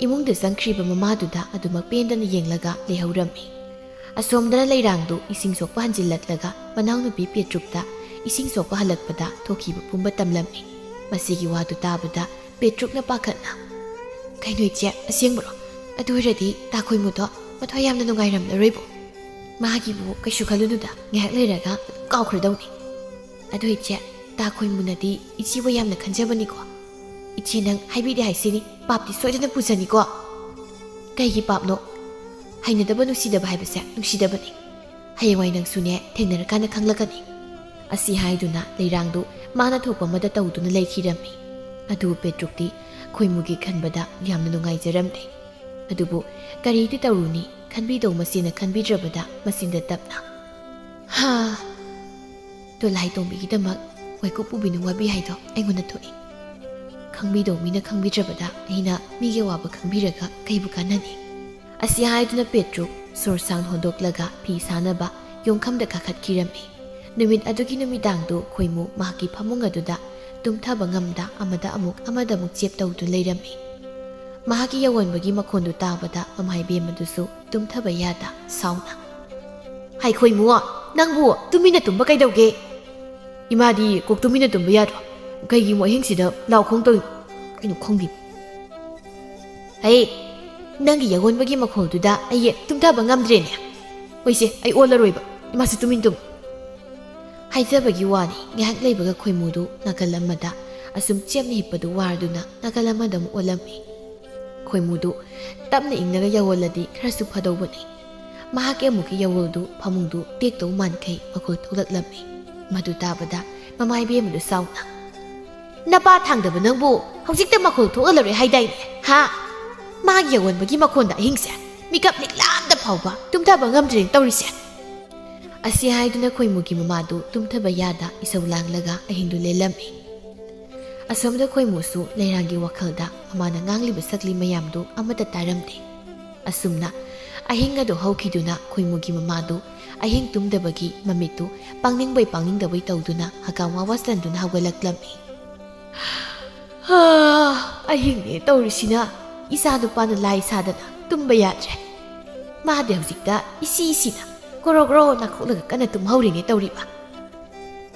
ꯏꯃꯨꯡꯗ ꯆꯪꯈ꯭ꯔꯤꯕ ꯃꯃꯥꯗꯨꯗ ꯑꯗꯨꯃꯛ ꯄꯦꯟꯗꯅ ꯌꯦꯡꯂꯒ ꯂꯩꯍꯧꯔꯝꯃꯤ꯫ ꯑꯁꯣꯝꯗꯅ ꯂꯩꯔꯥꯡꯗꯨ ꯏꯁꯤꯡ ꯁꯣꯛꯄ ꯍꯟꯖꯤꯜꯂꯛꯂꯒ ꯃꯅꯥꯎꯅꯨꯄꯤ ꯄꯦꯇ꯭ꯔꯨꯛꯇ ꯏꯁꯤꯡ ꯁꯣꯛꯄ ꯍꯜꯂꯛꯄꯗ ꯊꯣꯛꯈꯤꯕ ꯄꯨꯝꯕ ꯇꯝꯂꯝꯃꯤ꯫ ꯃꯁꯤꯒꯤ ꯋꯥꯗꯨ ꯇꯥꯕꯗ ꯄꯦꯇ꯭ꯔꯨꯛꯅ ꯄꯥꯈꯠꯅ, "ꯀꯩꯅꯣ ꯏꯆꯦ, ꯑꯁꯦꯡꯕꯔꯣ? ꯑꯗꯨ ꯑꯣꯏꯔꯗꯤ ꯇꯥ ꯈꯣꯏꯃꯨꯗꯣ ꯃꯊ꯭ꯋꯥꯏ ꯌꯥꯝꯅ ꯅꯨꯡꯉꯥꯏꯔꯝꯂꯔꯣꯏꯕꯣ꯫ ꯃꯥꯒꯤꯕꯨ ꯀꯩꯁꯨ ꯈꯜꯂꯨꯅꯨꯗ, ꯉꯥꯏꯍꯥꯛ ꯂꯩꯔꯒ ꯑꯗꯨꯝ ꯀꯥꯎꯈ꯭ꯔꯗꯧꯅꯤ"꯫ "ꯑꯗꯨ ꯏꯆꯦ, ꯇꯥ ꯈꯣꯏꯃꯨꯅꯗꯤ ꯏꯆꯦꯕꯨ ꯌꯥꯝꯅ ꯈꯟꯖꯕꯅꯤꯀꯣ꯫ ꯏꯆꯦ, ꯅꯪ ꯍꯥꯏꯕꯤꯗꯦ ꯍꯥꯏꯁꯤꯅꯤ, ꯄꯥꯞꯇꯤ ꯁꯣꯏꯗꯅ ꯄꯨꯖꯅꯤꯀꯣ"꯫ "ꯀꯩꯒꯤ ꯄꯥꯞꯅꯣ? ꯍꯩꯅꯗꯕ ꯅꯨꯡꯁꯤꯗꯕ ꯍꯥꯏꯕꯁꯦ ꯅꯨꯡꯁꯤꯗꯕꯅꯤ꯫ ꯍꯌꯦꯡꯋꯥꯏ ꯅꯪꯁꯨꯅꯦ ꯊꯦꯡꯅꯔꯀꯥꯟꯗ ꯈꯪꯂꯛꯀꯅꯤ"꯫ ꯑꯁꯤ ꯍꯥꯏꯗꯨꯅ ꯂꯩꯔꯥꯡꯗꯨ ꯃꯥꯅ ꯊꯣꯛꯄ ꯑꯃꯗ ꯇꯧꯗꯨꯅ ꯂꯩꯈꯤꯔꯝꯃꯤ꯫ ꯑꯗꯨꯕꯨ ꯄꯦꯇ꯭ꯔꯨꯛꯇꯤ ꯈꯣꯏꯃꯨꯒꯤ ꯈꯟꯕꯗ ꯌꯥꯝꯅ ꯅꯨꯡꯉꯥꯏꯖꯔꯝꯗꯦ꯫ ꯑꯗꯨꯕꯨ ꯀꯔꯤꯗꯤ ꯇꯧꯔꯨꯅꯤ, ꯈꯟꯕꯤꯗꯧ ꯃꯁꯦꯅ ꯈꯟꯕꯤꯗ꯭ꯔꯕꯗ ꯃꯆꯤꯟꯗ ꯇꯞꯅ, "ꯍꯥ"꯫ "ꯇꯣꯂꯥꯏ ꯇꯣꯡꯕꯤꯒꯤꯗꯃꯛ ꯋꯥꯏꯀꯨꯞ ꯄꯨꯕꯤꯅꯨ ꯋꯥꯕꯤ ꯍꯥꯏꯗꯣ ꯑꯩꯉꯣꯟꯗ ꯊꯣꯛꯏ꯫ ꯈꯪꯕꯤꯗꯧ ꯃꯤꯅ ꯈꯪꯕꯤꯗ꯭ꯔꯕꯗ ꯑꯩꯅ ꯃꯤꯒꯤ ꯑꯋꯥꯕ ꯈꯪꯕꯤꯔꯒ ꯀꯩꯕꯨ ꯀꯥꯟꯅꯅꯤ"꯫ ꯑꯁꯤ ꯍꯥꯏꯗꯨꯅ ꯄꯦꯇ꯭ꯔꯨꯛ ꯁꯣꯔ ꯁꯥꯡ ꯍꯣꯟꯗꯣꯛꯂꯒ ꯐꯤ ꯁꯥꯅꯕ ꯌꯣꯡꯈꯝꯗ ꯀꯥꯈꯠꯈꯤꯔꯝꯃꯤ꯫ ꯅꯨꯃꯤꯠ ꯑꯗꯨꯒꯤ ꯅꯨꯃꯤꯗꯥꯡꯗꯨ ꯈꯣꯏꯃꯨ ꯃꯍꯥꯛꯀꯤ ꯐꯃꯨꯡ ꯑꯗꯨꯗ ꯇꯨꯝꯊꯕ ꯉꯝꯗ ꯑꯃꯗ ꯑꯃꯨꯛ ꯑꯃꯗ ꯑꯃꯨꯛ ꯆꯦꯞ ꯇꯧꯗꯨꯅ ꯂꯩꯔꯝꯃꯤ꯫ ꯃꯍꯥꯛꯀꯤ ꯌꯥꯑꯣꯟꯕꯒꯤ ꯃꯈꯣꯟꯗꯨ ꯇꯥꯕꯗ ꯃꯃꯥꯏꯕꯦꯝ ꯑꯗꯨꯁꯨ ꯇꯨꯝꯊꯕ ꯌꯥꯗ ꯁꯥꯎꯅ, "ꯍꯥꯏ ꯈꯣꯏꯃꯨ, ꯅꯪꯕꯨ ꯇꯨꯃꯤꯟꯅ ꯇꯨꯝꯕ ꯀꯩꯗꯧꯒꯦ? ꯏꯃꯥꯗꯤ ꯀꯣꯛ ꯇꯨꯃꯤꯟꯅ ꯇꯨꯝꯕ ꯌꯥꯗ꯭ꯔꯣ? ꯀꯩꯒꯤꯅꯣ ꯑꯍꯤꯡꯁꯤꯗ ꯂꯥꯎ ꯈꯣꯡ ꯇꯧꯔꯤꯅꯣ? ꯀꯩꯅꯣ ꯈꯪꯗꯦ꯫ ꯍꯩ, ꯅꯪꯒꯤ ꯌꯥꯑꯣꯟꯕꯒꯤ ꯃꯈꯣꯜꯗꯨꯗ ꯑꯩ ꯇꯨꯝꯊꯕ ꯉꯝꯗ꯭ꯔꯦꯅꯦ꯫ ꯍꯣꯏꯁꯦ, ꯑꯩ ꯑꯣꯜꯂꯔꯣꯏꯕ꯫ ꯏꯃꯥꯁꯨ ꯇꯨꯃꯤꯟ ꯇꯨꯝꯃꯨ꯫ ꯍꯥꯏꯖꯕꯒꯤ ꯋꯥꯅꯤ, ꯉꯥꯏꯍꯥꯛ ꯂꯩꯕꯒ ꯈꯣꯏꯃꯨꯗꯨ ꯅꯥꯀꯜ ꯑꯃꯗ ꯑꯁꯨꯝ ꯆꯦꯞꯅ ꯍꯤꯞꯄꯗꯨ ꯋꯥꯔꯗꯨꯅ ꯅꯥꯀꯜ ꯑꯃꯗ ꯑꯃꯨꯛ ꯑꯣꯜꯂꯝꯃꯤ꯫ ꯈꯣꯏꯃꯨꯗꯨ ꯇꯞꯅ ꯏꯪꯂꯒ ꯌꯥꯑꯣꯜꯂꯗꯤ ꯈꯔꯁꯨ ꯐꯗꯧꯕꯅꯤ꯫ ꯃꯍꯥꯛꯀꯤ ꯑꯃꯨꯛꯀꯤ ꯌꯥꯑꯣꯜꯗꯨ ꯐꯃꯨꯡꯗꯨ ꯇꯦꯛꯇꯧ ꯃꯥꯟꯈꯩ ꯃꯈꯣꯜ ꯊꯣꯛꯂꯛꯂꯝꯃꯤ꯫ ꯃꯗꯨ ꯇꯥꯕꯗ ꯃꯃꯥ ꯏꯕꯦꯝꯃꯗꯨ ꯁꯥꯎꯅ, "ꯅꯄꯥ ꯊꯥꯡꯗꯕ ꯅꯪꯕꯨ ꯍꯧꯖꯤꯛꯇ ꯃꯈꯣꯜ ꯊꯣꯛꯍꯜꯂꯔꯣꯏ ꯍꯥꯏꯗꯥꯏꯅꯦ? ꯍꯥ? ꯃꯥꯒꯤ ꯌꯥꯑꯣꯟꯕꯒꯤ ꯃꯈꯣꯟꯗ ꯑꯍꯤꯡꯁꯦ ꯃꯤꯀꯞ ꯅꯤꯛꯂꯥꯝꯗ ꯐꯥꯎꯕ ꯇꯨꯝꯊꯕ ꯉꯝꯗ꯭ꯔꯦꯅ ꯇꯧꯔꯤꯁꯦ?" ꯑꯁꯤ ꯍꯥꯏꯗꯨꯅ ꯈꯣꯏꯃꯨꯒꯤ ꯃꯃꯥꯗꯨ ꯇꯨꯝꯊꯕ ꯌꯥꯗ ꯏꯁꯧ ꯂꯥꯡꯂꯒ ꯑꯍꯤꯡꯗꯨ ꯂꯦꯜꯂꯝꯃꯤ꯫ ꯑꯁꯣꯝꯗ ꯈꯣꯏꯃꯨꯁꯨ ꯂꯩꯔꯥꯡꯒꯤ ꯋꯥꯈꯜꯗ ꯃꯃꯥꯅ ꯉꯥꯡꯂꯤꯕ ꯁꯛꯂꯤ ꯃꯌꯥꯝꯗꯨ ꯑꯃꯠꯇ ꯇꯥꯔꯝꯗꯦ꯫ ꯑꯁꯨꯝꯅ ꯑꯍꯤꯡ ꯑꯗꯨ ꯍꯧꯈꯤꯗꯨꯅ ꯈꯣꯏꯃꯨꯒꯤ ꯃꯃꯥꯗꯨ ꯑꯍꯤꯡ ꯇꯨꯝꯗꯕꯒꯤ ꯃꯃꯤꯠꯇꯨ ꯄꯥꯡꯅꯤꯡꯕꯩ ꯄꯥꯡꯅꯤꯡꯗꯕꯩ ꯇꯧꯗꯨꯅ ꯍꯀꯥꯝ ꯋꯥ ꯋꯥ ꯆꯟꯗꯨꯅ ꯍꯧꯒꯠꯂꯛꯂꯝꯃꯤ꯫ "ꯍꯥ, ꯑꯍꯤꯡꯅꯦ ꯇꯧꯔꯤꯁꯤꯅ, ꯏꯆꯥ ꯅꯨꯄꯥꯅ ꯂꯥꯏ ꯁꯥꯗꯅ ꯇꯨꯝꯕ ꯌꯥꯗ꯭ꯔꯦ꯫ ꯃꯥꯗꯤ ꯍꯧꯖꯤꯛꯇ ꯏꯁꯤ ꯏꯁꯤꯅ ꯒ꯭ꯔꯣ ꯒ꯭ꯔꯣ ꯅꯥꯈꯣꯛꯂꯒ ꯀꯟꯅ ꯇꯨꯝꯍꯧꯔꯤꯅꯦ ꯇꯧꯔꯤꯕ꯫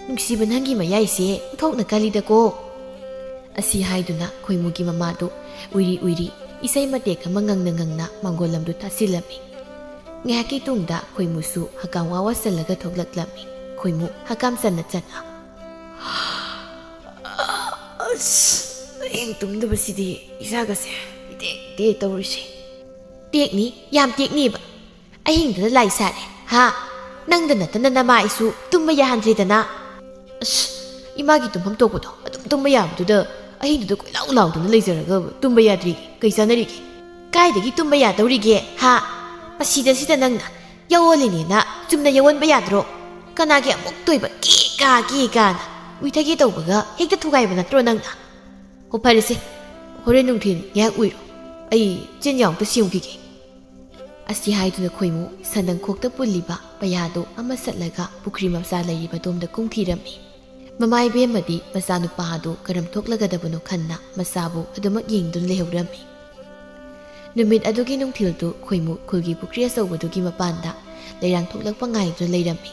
ꯅꯨꯡꯁꯤꯕ ꯅꯪꯒꯤ ꯃꯌꯥꯏꯁꯦ ꯑꯣꯟꯊꯣꯛꯅ ꯀꯜꯂꯤꯗꯀꯣ"꯫ ꯑꯁꯤ ꯍꯥꯏꯗꯨꯅ ꯈꯣꯏꯃꯨꯒꯤ ꯃꯃꯥꯗꯨ ꯎꯏꯔꯤ ꯎꯏꯔꯤ ꯏꯁꯩ ꯃꯇꯦꯛ ꯑꯃ ꯉꯪꯅ ꯉꯪꯅ ꯃꯥꯡꯒꯣꯜ ꯂꯝꯗꯨ ꯇꯥꯁꯤꯜꯂꯝꯃꯤ꯫ ꯉꯥꯏꯍꯥꯛꯀꯤ ꯇꯨꯡꯗ ꯈꯣꯏꯃꯨꯁꯨ ꯍꯀꯥꯝ ꯋꯥ ꯋꯥ ꯆꯜꯂꯒ ꯊꯣꯛꯂꯛꯂꯝꯃꯤ꯫ ꯈꯣꯏꯃꯨ ꯍꯀꯥꯝ ꯆꯟꯅ ꯆꯟꯅ, "ꯑꯁ, ꯑꯍꯤꯡ ꯇꯨꯝꯗꯕꯁꯤꯗꯤ ꯏꯆꯥꯒꯁꯦ ꯏꯇꯦꯛ ꯇꯦꯛ ꯇꯧꯔꯤꯁꯦ꯫ ꯇꯦꯛꯅꯤ, ꯌꯥꯝ ꯇꯦꯛꯅꯤꯕ꯫ ꯑꯍꯤꯡꯗꯨꯗ ꯂꯥꯏ ꯁꯥꯔꯦ, ꯍꯥ? ꯅꯪꯗ ꯅꯠꯇꯅ ꯅꯃꯥꯏꯁꯨ ꯇꯨꯝꯕ ꯌꯥꯍꯟꯗ꯭ꯔꯦꯗꯅ꯫ ꯑꯁ, ꯏꯃꯥꯒꯤ ꯇꯨꯝꯐꯝ ꯊꯣꯛꯄꯗꯣ ꯑꯗꯨꯝ ꯇꯨꯝꯕ ꯌꯥꯕꯗꯨꯗ ꯑꯍꯤꯡꯗꯨꯗ ꯀꯣꯏꯂꯥꯎ ꯂꯥꯎꯗꯨꯅ ꯂꯩꯖꯔꯒ ꯇꯨꯝꯕ ꯌꯥꯗ꯭ꯔꯤꯒꯦ꯫ ꯀꯩ ꯆꯥꯟꯅꯔꯤꯒꯦ? ꯀꯥꯏꯗꯒꯤ ꯇꯨꯝꯕ ꯌꯥꯗꯧꯔꯤꯒꯦ, ꯍꯥ? ꯃꯁꯤꯗ ꯁꯤꯗ ꯅꯪꯅ ꯌꯥꯑꯣꯜꯂꯤꯅꯦꯅ ꯆꯨꯝꯅ ꯌꯥꯑꯣꯟꯕ ꯌꯥꯗ꯭ꯔꯣ? ꯀꯅꯥꯒꯤ ꯑꯃꯨꯛꯇꯣꯏꯕ ꯀꯤ ꯀꯥ ꯀꯤ ꯀꯥꯅ ꯎꯏꯊꯒꯦ ꯇꯧꯕꯒ ꯍꯦꯛꯇ ꯊꯨꯒꯥꯏꯕ ꯅꯠꯇ꯭ꯔꯣ ꯅꯪꯅ? ꯍꯣ, ꯐꯔꯦꯁꯦ, ꯍꯣꯔꯦꯟ ꯅꯨꯡꯊꯤꯜ ꯉꯥꯏꯍꯥꯛ ꯎꯏꯔꯣ꯫ ꯑꯩ ꯆꯤꯟ ꯌꯥꯎ ꯑꯝꯇ ꯁꯦꯝꯈꯤꯒꯦ"꯫ ꯑꯁꯤ ꯍꯥꯏꯗꯨꯅ ꯈꯣꯏꯃꯨ ꯁꯟꯗꯪꯈꯣꯛꯇ ꯄꯨꯜꯂꯤꯕ ꯄꯩꯌꯥꯗꯨ ꯑꯃ ꯁꯠꯂꯒ ꯄꯨꯈ꯭ꯔꯤ ꯃꯆꯥ ꯂꯩꯔꯤꯕ ꯑꯗꯣꯝꯗ ꯀꯨꯝꯈꯤꯔꯝꯃꯤ꯫ ꯃꯃꯥ ꯏꯕꯦꯝꯃꯗꯤ ꯃꯆꯥꯅꯨꯄꯥ ꯑꯗꯨ ꯀꯔꯝ ꯊꯣꯛꯂꯒꯗꯕꯅꯣ ꯈꯟꯅ ꯃꯆꯥꯕꯨ ꯑꯗꯨꯃꯛ ꯌꯦꯡꯗꯨꯅ ꯂꯩꯍꯧꯔꯝꯃꯤ꯫ ꯅꯨꯃꯤꯠ ꯑꯗꯨꯒꯤ ꯅꯨꯡꯊꯤꯜꯗꯨ ꯈꯣꯏꯃꯨ ꯈꯨꯜꯒꯤ ꯄꯨꯈ꯭ꯔꯤ ꯑꯆꯧꯕꯗꯨꯒꯤ ꯃꯄꯥꯟꯗ ꯂꯩꯔꯥꯡ ꯊꯣꯛꯂꯛꯄ ꯉꯥꯏꯗꯨꯅ ꯂꯩꯔꯝꯃꯤ꯫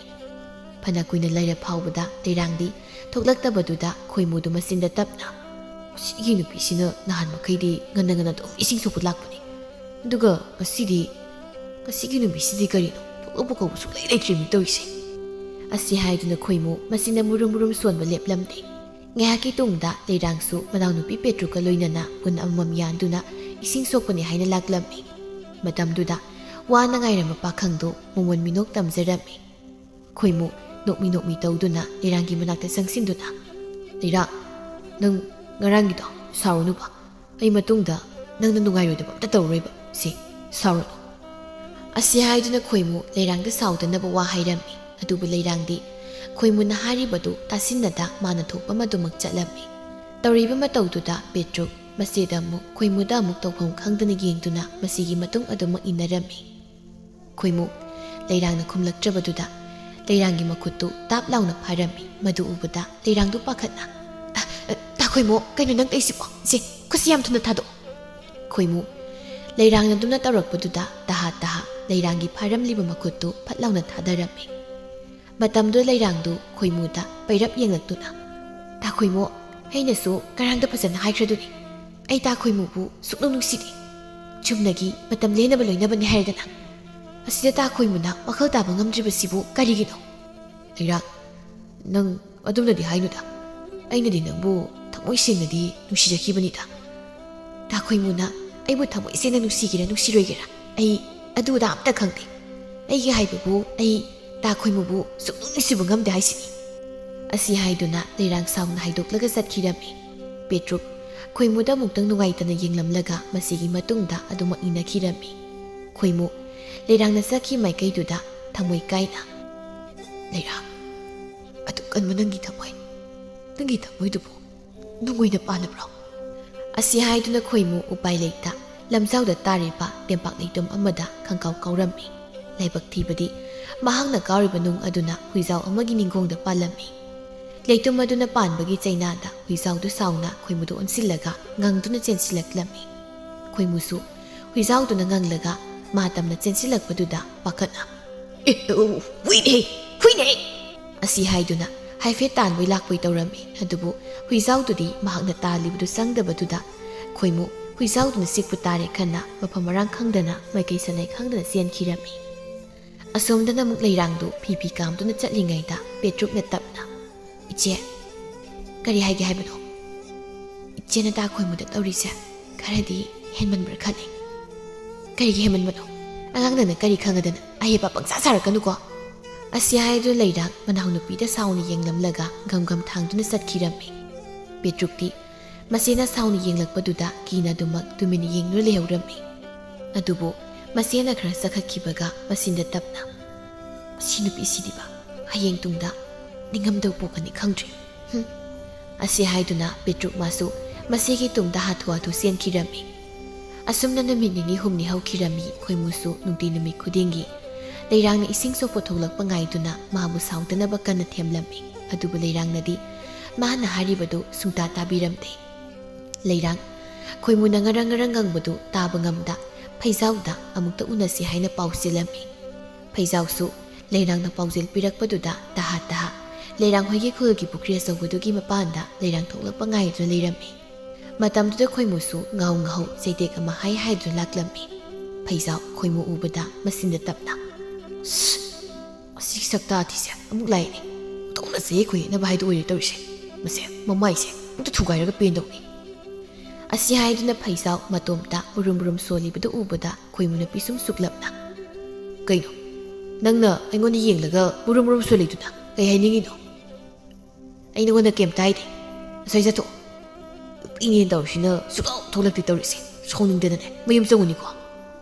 ꯐꯅ ꯀꯨꯏꯅ ꯂꯩꯔ ꯐꯥꯎꯕꯗ ꯂꯩꯔꯥꯡꯗꯤ ꯊꯣꯛꯂꯛꯇꯕꯗꯨꯗ ꯈꯣꯏꯃꯨꯗꯨ ꯃꯆꯤꯟꯗ ꯇꯞꯅ, "ꯃꯁꯤꯒꯤ ꯅꯨꯄꯤꯁꯤꯅ ꯅꯍꯥꯟ ꯃꯈꯩꯗꯤ ꯉꯟꯅ ꯉꯟꯅ ꯑꯗꯨꯝ ꯏꯁꯤꯡ ꯁꯣꯛꯄ ꯂꯥꯛꯄꯅꯤ, ꯑꯗꯨꯒ ꯉꯁꯤꯗꯤ, ꯉꯁꯤꯒꯤ ꯅꯨꯃꯤꯠꯁꯤꯗꯤ ꯀꯔꯤꯅꯣ? ꯊꯣꯛꯂꯛꯄ ꯀꯧꯕ ꯁꯨꯛꯂꯩ ꯂꯩꯇ꯭ꯔꯤꯃꯤ ꯇꯧꯔꯤꯁꯦ?" ꯑꯁꯤ ꯍꯥꯏꯗꯨꯅ ꯈꯣꯏꯃꯨ ꯃꯆꯤꯟꯗ ꯃꯨꯔꯨꯝ ꯃꯨꯔꯨꯝ ꯁꯣꯟꯕ ꯂꯦꯞꯂꯝꯗꯦ꯫ ꯉꯥꯏꯍꯥꯛꯀꯤ ꯇꯨꯡꯗ ꯂꯩꯔꯥꯡꯁꯨ ꯃꯅꯥꯎꯅꯨꯄꯤ ꯄꯦꯇ꯭ꯔꯨꯛꯀ ꯂꯣꯏꯅꯅ ꯄꯨꯟ ꯑꯃꯃꯝ ꯌꯥꯟꯗꯨꯅ ꯏꯁꯤꯡ ꯁꯣꯛꯄꯅꯤ ꯍꯥꯏꯅ ꯂꯥꯛꯂꯝꯃꯤ꯫ ꯃꯇꯝꯗꯨꯗ ꯋꯥꯅ ꯉꯥꯏꯔꯝꯕ ꯄꯥꯈꯪꯗꯨ ꯃꯣꯃꯣꯟ ꯃꯤꯅꯣꯛ ꯇꯝꯖꯔꯝꯃꯤ꯫ ꯈꯣꯏꯃꯨ ꯅꯣꯛꯃꯤ ꯅꯣꯛꯃꯤ ꯇꯧꯗꯨꯅ ꯂꯩꯔꯥꯡꯒꯤ ꯃꯅꯥꯛꯇ ꯆꯪꯁꯤꯟꯗꯨꯅ, "ꯂꯩꯔꯥꯡ, ꯅꯪ ꯉꯔꯥꯡꯒꯤꯗꯣ ꯁꯥꯎꯔꯨꯅꯨꯕ꯫ ꯑꯩ ꯃꯇꯨꯡꯗ ꯅꯪꯅ ꯅꯨꯡꯉꯥꯏꯔꯣꯏꯗꯕ ꯑꯝꯇ ꯇꯧꯔꯔꯣꯏꯕ꯫ ꯁꯤ, ꯁꯥꯎꯔꯅꯨ꯫" ꯑꯁꯤ ꯍꯥꯏꯗꯨꯅ ꯈꯣꯏꯃꯨ ꯂꯩꯔꯥꯡꯗ ꯁꯥꯎꯗꯅꯕ ꯋꯥ ꯍꯥꯏꯔꯝꯃꯤ꯫ ꯑꯗꯨꯕꯨ ꯂꯩꯔꯥꯡꯗꯤ ꯈꯣꯏꯃꯨꯅ ꯍꯥꯏꯔꯤꯕꯗꯨ ꯇꯥꯁꯤꯟꯅꯗ ꯃꯥꯅ ꯊꯣꯛꯄ ꯃꯗꯨꯃꯛ ꯆꯠꯂꯝꯃꯤ꯫ ꯇꯧꯔꯤꯕ ꯃꯇꯧꯗꯨꯗ ꯄꯦꯇ꯭ꯔꯨꯛ ꯃꯆꯦꯗ ꯑꯃꯨꯛ ꯈꯣꯏꯃꯨꯗ ꯑꯃꯨꯛ ꯇꯧꯐꯝ ꯈꯪꯗꯅ ꯌꯦꯡꯗꯨꯅ ꯃꯁꯤꯒꯤ ꯃꯇꯨꯡ ꯑꯗꯨꯃꯛ ꯏꯟꯅꯔꯝꯃꯤ꯫ ꯈꯣꯏꯃꯨ ꯂꯩꯔꯥꯡꯅ ꯈꯨꯝꯂꯛꯇ꯭ꯔꯕꯗꯨꯗ ꯂꯩꯔꯥꯡꯒꯤ ꯃꯈꯨꯠꯇꯨ ꯇꯥꯞ ꯂꯥꯎꯅ ꯐꯥꯔꯝꯃꯤ꯫ ꯃꯗꯨ ꯎꯕꯗ ꯂꯩꯔꯥꯡꯗꯨ ꯄꯥꯈꯠꯅ, "ꯑ, ꯑ, ꯇꯥ ꯈꯣꯏꯃꯨ, ꯀꯩꯅꯣ ꯅꯪ ꯇꯧꯏꯁꯤꯕꯣ? ꯁꯦ, ꯈꯨꯠꯁꯤ ꯌꯥꯝ ꯊꯨꯅ ꯊꯥꯗꯣꯛꯑꯣ꯫" ꯈꯣꯏꯃꯨ ꯂꯩꯔꯥꯡꯅ ꯑꯗꯨꯝꯅ ꯇꯧꯔꯛꯄꯗꯨꯗ ꯇꯍꯥ ꯇꯍꯥ ꯂꯩꯔꯥꯡꯒꯤ ꯐꯥꯔꯝꯂꯤꯕ ꯃꯈꯨꯠꯇꯨ ꯐꯠ ꯂꯥꯎꯅ ꯊꯥꯗꯔꯝꯃꯤ꯫ ꯃꯇꯝꯗꯨꯗ ꯂꯩꯔꯥꯡꯗꯨ ꯈꯣꯏꯃꯨꯗ ꯄꯩꯔꯞ ꯌꯦꯡꯂꯛꯇꯨꯅ, "ꯇꯥ ꯈꯣꯏꯃꯨ, ꯑꯩꯅꯁꯨ ꯉꯔꯥꯡꯗ ꯐꯖꯅ ꯍꯥꯏꯈ꯭ꯔꯗꯨꯅꯤ꯫ ꯑꯩ ꯇꯥ ꯈꯣꯏꯃꯨꯕꯨ ꯁꯨꯛꯅꯨꯡ ꯅꯨꯡꯁꯤꯗꯦ꯫ ꯆꯨꯝꯅꯒꯤ ꯃꯇꯝ ꯂꯦꯟꯅꯕ ꯂꯣꯏꯅꯕꯅꯤ ꯍꯥꯏꯔꯗꯅ꯫ ꯑꯁꯤꯗ ꯇꯥ ꯈꯣꯏꯃꯨꯅ ꯋꯥꯈꯜ ꯇꯥꯕ ꯉꯝꯗ꯭ꯔꯤꯕꯁꯤꯕꯨ ꯀꯔꯤꯒꯤꯅꯣ?" "ꯂꯩꯔꯥꯡ, ꯅꯪ ꯑꯗꯨꯝꯅꯗꯤ ꯍꯥꯏꯅꯨꯗ꯫ ꯑꯩꯅꯗꯤ ꯅꯪꯕꯨ ꯊꯃꯣꯏ ꯁꯦꯡꯅꯗꯤ ꯅꯨꯡꯁꯤꯖꯈꯤꯕꯅꯤꯗ꯫ ꯇꯥ ꯈꯣꯏꯃꯨꯅ ꯑꯩꯕꯨ ꯊꯃꯣꯏ ꯁꯦꯡꯅ ꯅꯨꯡꯁꯤꯒꯦꯔꯥ ꯅꯨꯡꯁꯤꯔꯣꯏꯒꯦꯔꯥ, ꯑꯩ ꯑꯗꯨ ꯑꯗꯥ ꯑꯝꯇ ꯈꯪꯗꯦ꯫ ꯑꯩꯒꯤ ꯍꯥꯏꯕꯕꯨ ꯑꯩ ꯇꯥ ꯈꯣꯏꯃꯨꯕꯨ ꯁꯨꯛꯅꯨꯡ ꯅꯨꯡꯁꯤꯕ ꯉꯝꯗꯦ ꯍꯥꯏꯁꯤꯅꯤ꯫" ꯑꯁꯤ ꯍꯥꯏꯗꯨꯅ ꯂꯩꯔꯥꯡ ꯁꯥꯎꯅ ꯍꯥꯏꯗꯣꯛꯂꯒ ꯆꯠꯈꯤꯔꯝꯃꯤ꯫ ꯄꯦꯇ꯭ꯔꯨꯛ ꯈꯣꯏꯃꯨꯗ ꯑꯃꯨꯛꯇꯪ ꯅꯨꯡꯉꯥꯏꯇꯅ ꯌꯦꯡꯂꯝꯂꯒ ꯃꯁꯤꯒꯤ ꯃꯇꯨꯡꯗ ꯑꯗꯨꯃꯛ ꯏꯟꯅꯈꯤꯔꯝꯃꯤ꯫ ꯈꯣꯏꯃꯨ ꯂꯩꯔꯥꯡꯅ ꯆꯠꯈꯤ ꯃꯥꯏꯀꯩꯗꯨꯗ ꯊꯃꯣꯏ ꯀꯥꯏꯅ, "ꯂꯩꯔꯥꯡ, ꯑꯗꯨꯛ ꯀꯟꯕ ꯅꯪꯒꯤ ꯊꯃꯣꯏ, ꯅꯪꯒꯤ ꯊꯃꯣꯏꯗꯨꯕꯨ ꯅꯨꯡ ꯑꯣꯏꯅ ꯄꯥꯜꯂꯕ꯭ꯔꯣ?" ꯑꯁꯤ ꯍꯥꯏꯗꯨꯅ ꯈꯣꯏꯃꯨ ꯎꯄꯥꯏ ꯂꯩꯇ ꯂꯝꯖꯥꯎꯗ ꯇꯥꯔꯤꯕ ꯇꯦꯝꯄꯥꯛ ꯂꯩꯇꯨꯝ ꯑꯃꯗ ꯈꯪꯀꯥꯎ ꯀꯥꯎꯔꯝꯃꯤ꯫ ꯂꯥꯏꯕꯛ ꯊꯤꯕꯗꯤ ꯃꯍꯥꯛꯅ ꯀꯥꯎꯔꯤꯕ ꯅꯨꯡ ꯑꯗꯨꯅ ꯍꯨꯏꯖꯥꯎ ꯑꯃꯒꯤ ꯅꯤꯡꯒꯣꯡꯗ ꯄꯥꯜꯂꯝꯃꯤ꯫ ꯂꯩꯇꯨꯝ ꯑꯗꯨꯅ ꯄꯥꯟꯕꯒꯤ ꯆꯩꯅꯥꯗ ꯍꯨꯏꯖꯥꯎꯗꯨ ꯁꯥꯎꯅ ꯈꯣꯏꯃꯨꯗ ꯑꯣꯟꯁꯤꯜꯂꯒ ꯉꯪꯗꯨꯅ ꯆꯦꯟꯁꯤꯜꯂꯛꯂꯝꯃꯤ꯫ ꯈꯣꯏꯃꯨꯁꯨ ꯍꯨꯏꯖꯥꯎꯗꯨꯅ ꯉꯪꯂꯒ ꯃꯥ ꯇꯝꯅ ꯆꯦꯟꯁꯤꯜꯂꯛꯄꯗꯨꯗ ꯄꯥꯈꯠꯅ, "ꯑꯦ, ꯑꯣ, ꯍꯨꯏꯅꯦ, ꯍꯨꯏꯅꯦ!" ꯑꯁꯤ ꯍꯥꯏꯗꯨꯅ ꯍꯥꯏꯐꯦꯠ ꯇꯥꯟꯕꯣꯏ ꯂꯥꯛꯄꯣꯏ ꯇꯧꯔꯝꯃꯤ꯫ ꯑꯗꯨꯕꯨ ꯍꯨꯏꯖꯥꯎꯗꯨꯗꯤ ꯃꯍꯥꯛꯅ ꯇꯥꯜꯂꯤꯕꯗꯨ ꯆꯪꯗꯕꯗꯨꯗ ꯈꯣꯏꯃꯨ ꯍꯨꯏꯖꯥꯎꯗꯨꯅ ꯆꯤꯛꯄ ꯇꯥꯔꯦ ꯈꯟꯅ ꯃꯐꯝ ꯃꯔꯥꯡ ꯈꯪꯗꯅ ꯃꯥꯏꯀꯩ ꯁꯥꯟꯅꯩ ꯈꯪꯗꯅ ꯆꯦꯟꯈꯤꯔꯝꯃꯤ꯫ ꯑꯁꯣꯝꯗꯅ ꯑꯃꯨꯛ ꯂꯩꯔꯥꯡꯗꯨ ꯐꯤ ꯐꯤ ꯀꯥꯝꯗꯨꯅ ꯆꯠꯂꯤꯉꯩꯗ ꯄꯦꯇ꯭ꯔꯨꯛꯅ ꯇꯞꯅ, "ꯏꯆꯦ, ꯀꯔꯤ ꯍꯥꯏꯒꯦ ꯍꯥꯏꯕꯅꯣ? ꯏꯆꯦꯅ ꯗꯥ ꯈꯣꯏꯃꯨꯗ ꯇꯧꯔꯤꯁꯦ ꯈꯔꯗꯤ ꯍꯦꯟꯃꯟꯕ꯭ꯔꯥ ꯈꯜꯂꯤ꯫" "ꯀꯔꯤꯒꯤ ꯍꯦꯟꯃꯟꯕꯅꯣ? ꯑꯉꯥꯡ ꯅꯪꯅ ꯀꯔꯤ ꯈꯪꯉꯗꯅ ꯑꯍꯦꯄꯥ ꯄꯪꯁꯥ ꯁꯥꯔꯛꯀꯅꯨꯀꯣ꯫" ꯑꯁꯤ ꯍꯥꯏꯗꯨꯅ ꯂꯩꯔꯥꯡ ꯃꯅꯥꯎꯅꯨꯄꯤꯗ ꯁꯥꯎꯅ ꯌꯦꯡꯂꯝꯂꯒ ꯒꯝ ꯒꯝ ꯊꯥꯡꯗꯨꯅ ꯆꯠꯈꯤꯔꯝꯃꯤ꯫ ꯄꯦꯇ꯭ꯔꯨꯛꯇꯤ ꯃꯁꯦꯅ ꯁꯥꯎꯅ ꯌꯦꯡꯂꯛꯄꯗꯨꯗ ꯀꯤꯅ ꯑꯗꯨꯃꯛ ꯇꯨꯃꯤꯟꯅ ꯌꯦꯡꯗꯨꯅ ꯂꯩꯍꯧꯔꯝꯃꯤ꯫ ꯑꯗꯨꯕꯨ ꯃꯁꯦꯅ ꯈꯔ ꯆꯈꯠꯈꯤꯕꯒ ꯃꯆꯤꯟꯗ ꯇꯞꯅ, "ꯃꯁꯤ ꯅꯨꯄꯤꯁꯤꯗꯤꯕ ꯍꯌꯦꯡ ꯇꯨꯡꯗ ꯅꯤꯡꯉꯝꯗꯕ ꯄꯣꯛꯀꯅꯤ ꯈꯪꯗ꯭ꯔꯤ꯫ ꯍꯨꯝ꯫" ꯑꯁꯤ ꯍꯥꯏꯗꯨꯅ ꯄꯦꯇ꯭ꯔꯨꯛ ꯃꯥꯁꯨ ꯃꯁꯤꯒꯤ ꯇꯨꯡꯗ ꯍꯥꯊꯨ ꯍꯥꯊꯨ ꯆꯦꯟꯈꯤꯔꯝꯃꯤ꯫ ꯑꯁꯨꯝꯅ ꯅꯨꯃꯤꯠ ꯅꯤꯅꯤ ꯍꯨꯝꯅꯤ ꯍꯧꯈꯤꯔꯝꯃꯤ꯫ ꯈꯣꯏꯃꯨꯁꯨ ꯅꯨꯡꯇꯤ ꯅꯨꯃꯤꯠ ꯈꯨꯗꯤꯡꯒꯤ ꯂꯩꯔꯥꯡꯅ ꯏꯁꯤꯡ ꯁꯣꯛꯄ ꯊꯣꯛꯂꯛꯄ ꯉꯥꯏꯗꯨꯅ ꯃꯥꯕꯨ ꯁꯥꯎꯗꯅꯕ ꯀꯟꯅ ꯊꯦꯝꯂꯝꯃꯤ꯫ ꯑꯗꯨꯕꯨ ꯂꯩꯔꯥꯡꯅꯗꯤ ꯃꯥꯅ ꯍꯥꯏꯔꯤꯕꯗꯨ ꯁꯨꯡꯇꯥ ꯇꯥꯕꯤꯔꯝꯗꯦ꯫ ꯂꯩꯔꯥꯡ ꯈꯣꯏꯃꯨꯅ ꯉꯔꯪ ꯉꯔꯪ ꯉꯪꯕꯗꯨ ꯇꯥꯕ ꯉꯝꯗ ꯐꯩꯖꯥꯎꯗ ꯑꯃꯨꯛꯇ ꯎꯅꯁꯤ ꯍꯥꯏꯅ ꯄꯥꯎ ꯆꯦꯜꯂꯝꯃꯤ꯫ ꯐꯩꯖꯥꯎꯁꯨ ꯂꯩꯔꯥꯡꯅ ꯄꯥꯎꯖꯦꯜ ꯄꯤꯔꯛꯄꯗꯨꯗ ꯇꯍꯥ ꯇꯍꯥ ꯂꯩꯔꯥꯡ ꯍꯣꯏꯒꯤ ꯈꯨꯜꯒꯤ ꯄꯨꯈ꯭ꯔꯤ ꯑꯆꯧꯕꯗꯨꯒꯤ ꯃꯄꯥꯟꯗ ꯂꯩꯔꯥꯡ ꯊꯣꯛꯂꯛꯄ ꯉꯥꯏꯗꯨꯅ ꯂꯩꯔꯝꯃꯤ꯫ ꯃꯇꯝꯗꯨꯗ ꯈꯣꯏꯃꯨꯁꯨ ꯉꯥꯍꯧ ꯉꯥꯍꯧ ꯆꯩꯇꯦꯛ ꯑꯃ ꯍꯥꯏ ꯍꯥꯏꯗꯨꯅ ꯂꯥꯛꯂꯝꯃꯤ꯫ ꯐꯩꯖꯥꯎ ꯈꯣꯏꯃꯨ ꯎꯕꯗ ꯃꯆꯤꯟꯗ ꯇꯞꯅ, "ꯁꯁ! ꯑꯁꯤ ꯁꯛꯇꯥꯊꯤꯁꯦ ꯑꯃꯨꯛ ꯂꯥꯛꯏꯅꯦ꯫ ꯑꯣꯟꯊꯣꯛꯅ ꯆꯌꯦꯠ ꯈꯣꯏꯌꯦꯠꯅꯕ ꯍꯥꯏꯗꯨ ꯑꯣꯏꯔꯦ ꯇꯧꯔꯤꯁꯦ꯫ ꯃꯁꯦ ꯃꯃꯥꯏꯁꯦ ꯑꯝꯇ ꯊꯨꯒꯥꯏꯔꯒ ꯄꯦꯟꯗꯧꯅꯤ꯫" ꯑꯁꯤ ꯍꯥꯏꯗꯨꯅ ꯐꯩꯖꯥꯎ ꯃꯇꯣꯝꯇ ꯃꯨꯔꯨꯝ ꯃꯨꯔꯨꯝ ꯁꯣꯜꯂꯤꯕꯗꯨ ꯎꯕꯗ ꯈꯣꯏꯃꯨꯅ ꯄꯤꯁꯨꯝ ꯁꯨꯛꯂꯞꯅ, "ꯀꯩꯅꯣ? ꯅꯪꯅ ꯑꯩꯉꯣꯟꯗ ꯌꯦꯡꯂꯒ ꯃꯨꯔꯨꯝ ꯃꯨꯔꯨꯝ ꯁꯣꯜꯂꯤꯗꯨꯅ ꯀꯩ ꯍꯥꯏꯅꯤꯡꯉꯤꯅꯣ?" "ꯑꯩ ꯅꯉꯣꯟꯗ ꯀꯩꯝꯇ ꯍꯥꯏꯗꯦ꯫ ꯉꯁꯥꯏ ꯆꯠꯊꯣꯛ꯫ ꯅꯨꯄꯤꯅꯦꯅ ꯇꯧꯔꯤꯁꯤꯅ ꯁꯨꯛꯊꯣꯛ ꯊꯣꯛꯂꯛꯇꯦ ꯇꯧꯔꯤꯁꯦ꯫ ꯁꯥꯎꯅꯤꯡꯗꯗꯅꯦ ꯃꯌꯨꯝ ꯆꯪꯉꯨꯅꯤꯀꯣ꯫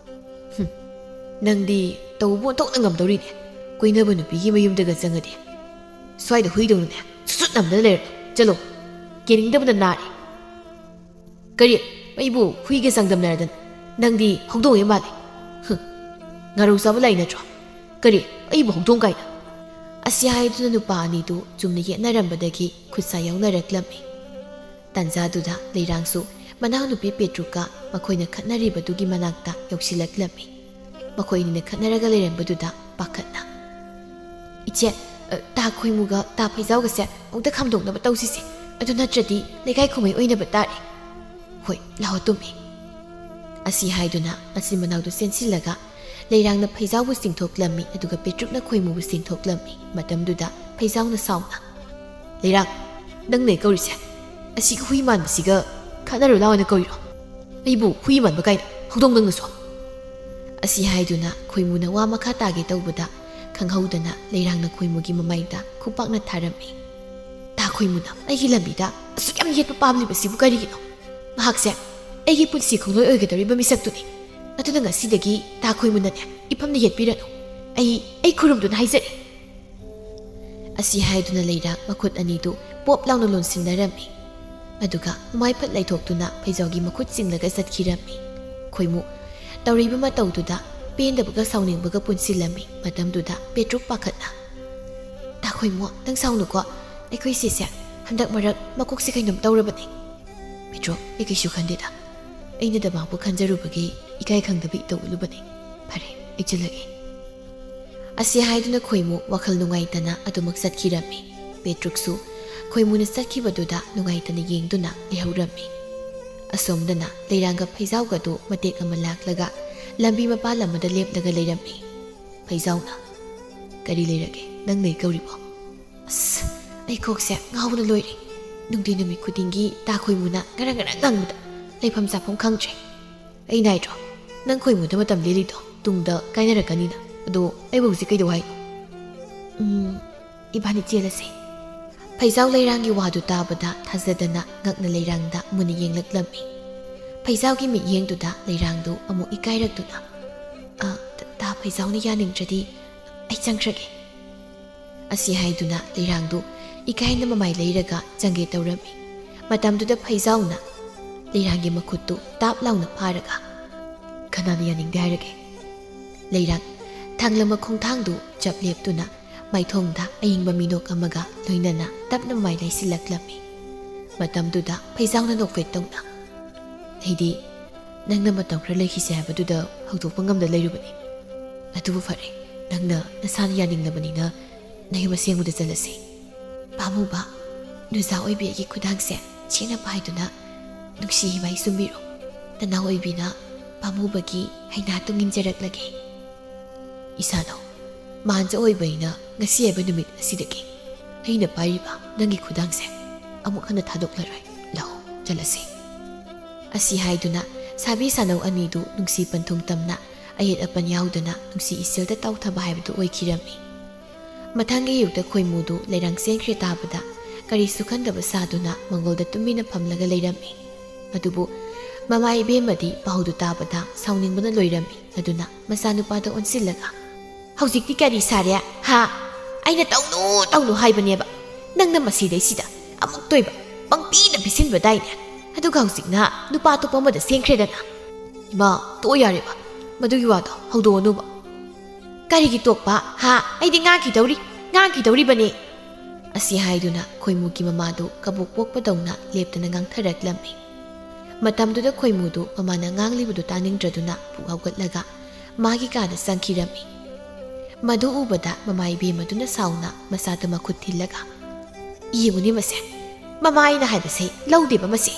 ꯍꯨꯝ꯫ ꯅꯪꯗꯤ ꯇꯧꯕ ꯑꯣꯟꯊꯣꯛꯅ ꯉꯝꯗꯧꯔꯤꯅꯦ꯫ ꯀꯣꯏꯅꯕ ꯅꯨꯄꯤꯒꯤ ꯃꯌꯨꯝꯗꯒ ꯆꯪꯉꯗꯤ꯫ ꯁ꯭ꯋꯥꯏꯗ ꯍꯨꯏꯗꯧꯅꯅꯦ ꯁꯨꯠ ꯁꯨꯠ ꯅꯝꯗꯅ ꯂꯩꯔꯅꯨ꯫ ꯆꯠꯂꯣ꯫ ꯀꯦꯅꯤꯡꯗꯕꯅ ꯅꯥꯔꯦ꯫" "ꯀꯔꯤ? ꯑꯩꯕꯨ ꯍꯨꯏꯒ ꯆꯥꯡꯗꯝꯅꯔꯗꯅ? ꯅꯪꯗꯤ ꯍꯧꯗꯣꯡ ꯍꯦꯛ ꯃꯥꯜꯂꯦ꯫ ꯍꯨꯝ, ꯉꯥꯔꯧ ꯆꯥꯕ ꯂꯥꯏ ꯅꯠꯇ꯭ꯔꯣ? ꯀꯔꯤ? ꯑꯩꯕꯨ ꯍꯧꯗꯣꯡ ꯀꯥꯏꯅ?" ꯑꯁꯤ ꯍꯥꯏꯗꯨꯅ ꯅꯨꯄꯥ ꯑꯅꯤꯗꯨ ꯆꯨꯝꯅ ꯌꯦꯠꯅꯔꯝꯕꯗꯒꯤ ꯈꯨꯠꯁꯥ ꯌꯥꯎꯅꯔꯛꯂꯝꯃꯤ꯫ ꯇꯥꯟꯖꯥꯗꯨꯗ ꯂꯩꯔꯥꯡꯁꯨ ꯃꯅꯥꯎꯅꯨꯄꯤ ꯄꯦꯇ꯭ꯔꯨꯛꯀ ꯃꯈꯣꯏꯅ ꯈꯠꯅꯔꯤꯕꯗꯨꯒꯤ ꯃꯅꯥꯛꯇ ꯌꯧꯁꯤꯜꯂꯛꯂꯝꯃꯤ꯫ ꯃꯈꯣꯏ ꯑꯅꯤꯅ ꯈꯠꯅꯔꯒ ꯂꯩꯔꯝꯕꯗꯨꯗ ꯄꯥꯈꯠꯅ, "ꯏꯆꯦ, "ꯑ, ꯇꯥ ꯈꯣꯏꯃꯨꯒ ꯇꯥ ꯐꯩꯖꯥꯎꯒꯁꯦ ꯑꯃꯨꯛꯇ ꯈꯥꯝꯗꯣꯛꯅꯕ ꯇꯧꯁꯤꯁꯦ꯫ ꯑꯗꯨ ꯅꯠꯇ꯭ꯔꯗꯤ ꯂꯩꯀꯥꯏ ꯈꯨꯃꯩ ꯑꯣꯏꯅꯕ ꯇꯥꯔꯦ꯫ ꯍꯣꯏ, ꯂꯥꯛꯑꯣ ꯇꯨꯝꯃꯤ"꯫ ꯑꯁꯤ ꯍꯥꯏꯗꯨꯅ ꯃꯆꯤꯟ ꯃꯅꯥꯎꯗꯨ ꯆꯦꯟꯁꯤꯜꯂꯒ ꯂꯩꯔꯥꯡꯅ ꯐꯩꯖꯥꯎꯕꯨ ꯆꯤꯡꯊꯣꯛꯂꯝꯃꯤ, ꯑꯗꯨꯒ ꯄꯦꯇ꯭ꯔꯨꯛꯅ ꯈꯣꯏꯃꯨꯕꯨ ꯆꯤꯡꯊꯣꯛꯂꯝꯃꯤ꯫ ꯃꯇꯝꯗꯨꯗ ꯐꯩꯖꯥꯎꯅ ꯁꯥꯎꯅ, "ꯂꯩꯔꯥꯡ, ꯅꯪꯅ ꯀꯧꯔꯤꯁꯦ? ꯑꯁꯤꯒꯤ ꯍꯨꯏ ꯃꯥꯟꯕꯁꯤꯒ ꯈꯠꯅꯔꯨ ꯂꯥꯎꯅ ꯀꯧꯔꯤꯔꯣ? ꯑꯩꯕꯨ ꯍꯨꯏ ꯃꯥꯟꯕ ꯀꯥꯏꯅ, ꯍꯧꯗꯣꯡ ꯅꯪꯅꯁꯨ!" ꯑꯁꯤ ꯍꯥꯏꯗꯨꯅ ꯈꯣꯏꯃꯨꯅ ꯋꯥ ꯃꯈꯥ ꯇꯥꯒꯦ ꯇꯧꯕꯗ, ꯈꯪꯍꯧꯗꯅ ꯂꯩꯔꯥꯡꯅ ꯈꯣꯏꯃꯨꯒꯤ ꯃꯃꯥꯏꯗ ꯈꯨꯄꯥꯛꯅ ꯊꯥꯔꯝꯃꯤ꯫ "ꯇꯥ ꯈꯣꯏꯃꯨꯅ ꯑꯩꯒꯤ ꯂꯝꯕꯤꯗ ꯑꯁꯨꯛ ꯌꯥꯝ ꯌꯦꯠꯄ ꯄꯥꯝꯂꯤꯕꯁꯤꯕꯨ ꯀꯔꯤꯒꯤꯅꯣ? ꯃꯍꯥꯛꯁꯦ ꯑꯩꯒꯤ ꯄꯨꯟꯁꯤ ꯈꯣꯡꯂꯣꯏ ꯑꯣꯏꯒꯗꯧꯔꯤꯕ ꯃꯤꯁꯛꯇꯨꯅꯤ꯫ ꯑꯗꯨꯅ ꯉꯁꯤꯗꯒꯤ ꯇꯥ ꯈꯣꯏꯃꯨꯅꯅꯦ, ꯏꯐꯝꯗ ꯌꯦꯠꯄꯤꯔꯅꯨ꯫ ꯑꯩ, ꯑꯩ ꯈꯨꯔꯨꯝꯗꯨꯅ ꯍꯥꯏꯖꯔꯤ"꯫ ꯑꯁꯤ ꯍꯥꯏꯗꯨꯅ ꯂꯩꯔꯥꯡ ꯃꯈꯨꯠ ꯑꯅꯤꯗꯨ ꯄꯣꯞ ꯂꯥꯎꯅ ꯂꯣꯟꯁꯤꯟꯅꯔꯝꯃꯤ꯫ ꯑꯗꯨꯒ ꯃꯃꯥꯏ ꯐꯠ ꯂꯩꯊꯣꯛꯇꯨꯅ ꯐꯩꯖꯥꯎꯒꯤ ꯃꯈꯨꯠ ꯆꯤꯡꯂꯒ ꯆꯠꯈꯤꯔꯝꯃꯤ꯫ ꯈꯣꯏꯃꯨ ꯇꯧꯔꯤꯕ ꯃꯇꯧꯗꯨꯗ ꯄꯦꯟꯗꯕꯒ ꯁꯥꯎꯅꯤꯡꯕꯒ ꯄꯨꯟꯁꯤꯜꯂꯝꯃꯤ꯫ ꯃꯇꯝꯗꯨꯗ ꯄꯦꯇ꯭ꯔꯨꯛ ꯄꯥꯈꯠꯅ, "ꯇꯥ ꯈꯣꯏꯃꯨ, ꯅꯪ ꯁꯥꯎꯅꯨꯀꯣ꯫ ꯑꯩꯈꯣꯏ ꯁꯤꯁꯦ ꯍꯟꯗꯛ ꯃꯔꯛ ꯃꯀꯣꯛꯁꯦ ꯀꯩꯅꯣꯝ ꯇꯧꯔꯕꯅꯤ"꯫ "ꯄꯦꯇ꯭ꯔꯨꯛ, ꯑꯩ ꯀꯩꯁꯨ ꯈꯟꯗꯦꯗ꯫ ꯑꯩꯅ ꯗꯃꯥꯡꯕꯨ ꯈꯟꯖꯔꯨꯕꯒꯤ ꯏꯀꯥꯏ ꯈꯪꯗꯕ ꯏꯇꯧ ꯎꯠꯂꯨꯕꯅꯤ꯫ ꯐꯔꯦ, ꯑꯩ ꯆꯠꯂꯒꯦ"꯫ ꯑꯁꯤ ꯍꯥꯏꯗꯨꯅ ꯈꯣꯏꯃꯨ ꯋꯥꯈꯜ ꯅꯨꯡꯉꯥꯏꯇꯅ ꯑꯗꯨꯃꯛ ꯆꯠꯈꯤꯔꯝꯃꯤ꯫ ꯄꯦꯇ꯭ꯔꯨꯛꯁꯨ ꯈꯣꯏꯃꯨꯅ ꯆꯠꯈꯤꯕꯗꯨꯗ ꯅꯨꯡꯉꯥꯏꯇꯅ ꯌꯦꯡꯗꯨꯅ ꯂꯩꯍꯧꯔꯝꯃꯤ꯫ ꯑꯁꯣꯝꯗꯅ ꯂꯩꯔꯥꯡꯒ ꯐꯩꯖꯥꯎꯒꯗꯨ ꯃꯇꯦꯛ ꯑꯃ ꯂꯥꯛꯂꯒ ꯂꯝꯕꯤ ꯃꯄꯥꯜ ꯑꯃꯗ ꯂꯦꯞꯂꯒ ꯂꯩꯔꯝꯃꯤ꯫ ꯐꯩꯖꯥꯎꯅ, "ꯀꯔꯤ ꯂꯩꯔꯒꯦ? ꯅꯪ ꯅꯩ ꯀꯧꯔꯤꯕꯣ?" "ꯑꯁ, ꯑꯩ ꯀꯣꯛꯁꯦ ꯉꯥꯎꯕꯅ ꯂꯣꯏꯔꯦ꯫ ꯅꯨꯡꯇꯤ ꯅꯨꯃꯤꯠ ꯈꯨꯗꯤꯡꯒꯤ ꯇꯥ ꯈꯣꯏꯃꯨꯅ ꯉꯔꯪ ꯉꯔꯪ ꯉꯪꯕꯗ ꯂꯩꯐꯝ ꯆꯥꯐꯝ ꯈꯪꯗ꯭ꯔꯦ꯫ ꯑꯩ ꯅꯥꯏꯗ꯭ꯔꯣ? ꯅꯪ ꯈꯣꯏꯃꯨꯗ ꯃꯇꯝ ꯂꯦꯜꯂꯤꯗꯣ ꯇꯨꯡꯗ ꯀꯥꯏꯅꯔꯛꯀꯅꯤꯅ꯫ ꯑꯗꯣ ꯑꯩꯕꯨ ꯍꯧꯖꯤꯛ ꯀꯩꯗꯧ ꯍꯥꯏꯅꯣ?" "ꯎꯝ, ꯏꯕꯥꯅꯤ ꯆꯦꯜꯂꯁꯦ"꯫ ꯐꯩꯖꯥꯎ ꯂꯩꯔꯥꯡꯒꯤ ꯋꯥꯗꯨ ꯇꯥꯕꯗ ꯊꯥꯖꯗꯅ ꯉꯛꯅ ꯂꯩꯔꯥꯡꯗ ꯃꯨꯟꯅ ꯌꯦꯡꯂꯛꯂꯝꯃꯤ꯫ ꯐꯩꯖꯥꯎꯒꯤ ꯃꯤꯠꯌꯦꯡꯗꯨꯗ ꯂꯩꯔꯥꯡꯗꯨ ꯑꯃꯨꯛ ꯏꯀꯥꯏꯔꯛꯇꯨꯅ, "ꯑ, ꯇ-, ꯇꯥ ꯐꯩꯖꯥꯎꯅ ꯌꯥꯅꯤꯡꯗ꯭ꯔꯗꯤ ꯑꯩ ꯆꯪꯈ꯭ꯔꯒꯦ"꯫ ꯑꯁꯤ ꯍꯥꯏꯗꯨꯅ ꯂꯩꯔꯥꯡꯗꯨ ꯏꯀꯥꯏꯅ ꯃꯃꯥꯏ ꯂꯩꯔꯒ ꯆꯪꯒꯦ ꯇꯧꯔꯝꯃꯤ꯫ ꯃꯇꯝꯗꯨꯗ ꯐꯩꯖꯥꯎꯅ ꯂꯩꯔꯥꯡꯒꯤ ꯃꯈꯨꯠꯇꯨ ꯇꯥꯞ ꯂꯥꯎꯅ ꯐꯥꯔꯒ, "ꯀꯅꯥꯅ ꯌꯥꯅꯤꯡꯗꯦ ꯍꯥꯏꯔꯒꯦ?" ꯂꯩꯔꯥꯡ ꯊꯥꯡꯂꯝꯕ ꯈꯣꯡꯊꯥꯡꯗꯨ ꯆꯞ ꯂꯦꯞꯇꯨꯅ ꯃꯥꯏꯊꯣꯡꯗ ꯑꯏꯪꯕ ꯃꯤꯅꯣꯛ ꯑꯃꯒ ꯂꯣꯏꯅꯅ ꯇꯞꯅ ꯃꯃꯥꯏ ꯂꯩꯁꯤꯜꯂꯛꯂꯝꯃꯤ꯫ ꯃꯇꯝꯗꯨꯗ ꯐꯩꯖꯥꯎꯅ ꯅꯣꯛꯐꯦꯠ ꯇꯧꯅ, "ꯑꯩꯗꯤ ꯅꯪꯅ ꯃꯇꯝ ꯈꯔ ꯂꯩꯈꯤꯁꯦ ꯍꯥꯏꯕꯗꯨꯗ ꯍꯧꯗꯣꯛꯄ ꯉꯝꯗ ꯂꯩꯔꯨꯕꯅꯤ꯫ ꯑꯗꯨꯕꯨ ꯐꯔꯦ, ꯅꯪꯅ ꯅꯁꯥꯅ ꯌꯥꯅꯤꯡꯂꯕꯅꯤꯅ ꯅꯌꯨꯝ ꯑꯁꯦꯡꯕꯗ ꯆꯠꯂꯁꯤ꯫ ꯄꯥꯝꯃꯨꯕ, ꯅꯨꯖꯥ ꯑꯣꯏꯕꯤ ꯑꯩꯒꯤ ꯈꯨꯗꯥꯡꯁꯦ ꯆꯦꯠꯅ ꯄꯥꯏꯗꯨꯅ ꯅꯨꯡꯁꯤ ꯏꯃꯥꯏ ꯆꯨꯝꯕꯤꯔꯣ꯫ ꯅꯅꯥꯎ ꯑꯣꯏꯕꯤꯅ ꯄꯥꯝꯃꯨꯕꯒꯤ ꯍꯩꯅꯥ ꯇꯨꯡ ꯏꯟꯖꯔꯛꯂꯒꯦ꯫ ꯏꯁꯥꯅꯧ, ꯃꯥꯟꯖ ꯑꯣꯏꯕ ꯑꯩꯅ ꯉꯁꯤ ꯍꯥꯏꯕ ꯅꯨꯃꯤꯠ ꯑꯁꯤꯗꯒꯤ ꯑꯩꯅ ꯄꯥꯏꯔꯤꯕ ꯅꯪꯒꯤ ꯈꯨꯗꯥꯡꯁꯦ ꯑꯃꯨꯛ ꯍꯟꯅ ꯊꯥꯗꯣꯛꯂꯔꯣꯏ꯫ ꯂꯥꯛꯑꯣ, ꯆꯠꯂꯁꯤ꯫ ꯑꯁꯤ ꯍꯥꯏꯗꯨꯅ ꯁꯥꯕꯤ ꯁꯥꯅꯧ ꯑꯅꯤꯗꯨ ꯅꯨꯡꯁꯤ ꯄꯟꯊꯨꯡ ꯇꯝꯅ ꯑꯌꯦꯠ ꯑꯄꯟ ꯌꯥꯎꯗꯅ ꯅꯨꯡꯁꯤ ꯏꯆꯦꯜꯗ ꯇꯥꯎꯊꯕ ꯍꯥꯏꯕꯗꯨ ꯑꯣꯏꯈꯤꯔꯝꯃꯤ꯫ ꯃꯊꯪꯒꯤ ꯑꯌꯨꯛꯇ ꯈꯣꯏꯃꯨꯗꯨ ꯂꯩꯔꯥꯡ ꯆꯦꯟꯈ꯭ꯔꯦ ꯇꯥꯕꯗ ꯀꯔꯤꯁꯨ ꯈꯟꯗꯕ ꯁꯥꯗꯨꯅ ꯃꯪꯒꯣꯜꯗ ꯇꯨꯃꯤꯟꯅ ꯐꯝꯂꯒ ꯂꯩꯔꯝꯃꯤ꯫ ꯑꯗꯨꯕꯨ ꯃꯃꯥ ꯏꯕꯦꯝꯃꯗꯤ ꯄꯥꯎꯗꯨ ꯇꯥꯕꯗ ꯁꯥꯎꯅꯤꯡꯕꯅ ꯂꯣꯏꯔꯝꯃꯤ꯫ ꯑꯗꯨꯅ ꯃꯆꯥꯅꯨꯄꯥꯗ ꯑꯣꯟꯁꯤꯜꯂꯒ, "ꯍꯧꯖꯤꯛꯇꯤ ꯀꯔꯤ ꯁꯥꯔꯦ, ꯍꯥ? ꯑꯩꯅ ꯇꯧꯅꯨ ꯇꯧꯅꯨ ꯍꯥꯏꯕꯅꯦꯕ꯫ ꯅꯪꯅ ꯃꯁꯤꯗꯩꯁꯤꯗ ꯑꯃꯨꯛꯇꯣꯏꯕ ꯄꯪꯄꯤꯗ ꯄꯤꯁꯤꯟꯕꯗꯥꯏꯅꯦ꯫ ꯑꯗꯨꯒ ꯍꯧꯖꯤꯛꯅ ꯅꯨꯄꯥ ꯑꯇꯣꯞꯄ ꯑꯃꯗ ꯆꯦꯟꯈ꯭ꯔꯦꯗꯅ꯫ ꯏꯃꯥ, ꯇꯣꯛꯑꯣ ꯌꯥꯔꯦꯕ, ꯃꯗꯨꯒꯤ ꯋꯥꯗꯣ ꯍꯧꯗꯣꯛꯑꯅꯨꯕ꯫ ꯀꯔꯤꯒꯤ ꯇꯣꯛꯄ, ꯍꯥ? ꯑꯩꯗꯤ ꯉꯥꯡꯈꯤꯗꯧꯔꯤ, ꯉꯥꯡꯈꯤꯗꯧꯔꯤꯕꯅꯤ!" ꯑꯁꯤ ꯍꯥꯏꯗꯨꯅ ꯈꯣꯏꯃꯨꯒꯤ ꯃꯃꯥꯗꯨ ꯀꯕꯣꯛ ꯄꯣꯛꯄꯗꯧꯅ ꯂꯦꯞꯇꯅ ꯉꯥꯡꯊꯔꯛꯂꯝꯃꯤ꯫ ꯃꯇꯝꯗꯨꯗ ꯈꯣꯏꯃꯨꯗꯨ ꯃꯃꯥꯅ ꯉꯥꯡꯂꯤꯕꯗꯨ ꯇꯥꯅꯤꯡꯗ꯭ꯔꯗꯨꯅ ꯄꯨꯛ ꯍꯧꯒꯠꯂꯒ ꯃꯥꯒꯤ ꯀꯥꯗ ꯆꯪꯈꯤꯔꯝꯃꯤ꯫ ꯃꯗꯨ ꯎꯕꯗ ꯃꯃꯥ ꯏꯕꯦꯝꯃꯗꯨꯅ ꯁꯥꯎꯅ ꯃꯆꯥꯗ ꯃꯈꯨꯠ ꯊꯤꯜꯂꯒ, "ꯌꯦꯡꯉꯨꯅꯦ ꯃꯁꯦ, ꯃꯃꯥ ꯑꯩꯅ ꯍꯥꯏꯕꯁꯦ ꯂꯧꯗꯦꯕ ꯃꯁꯦ!"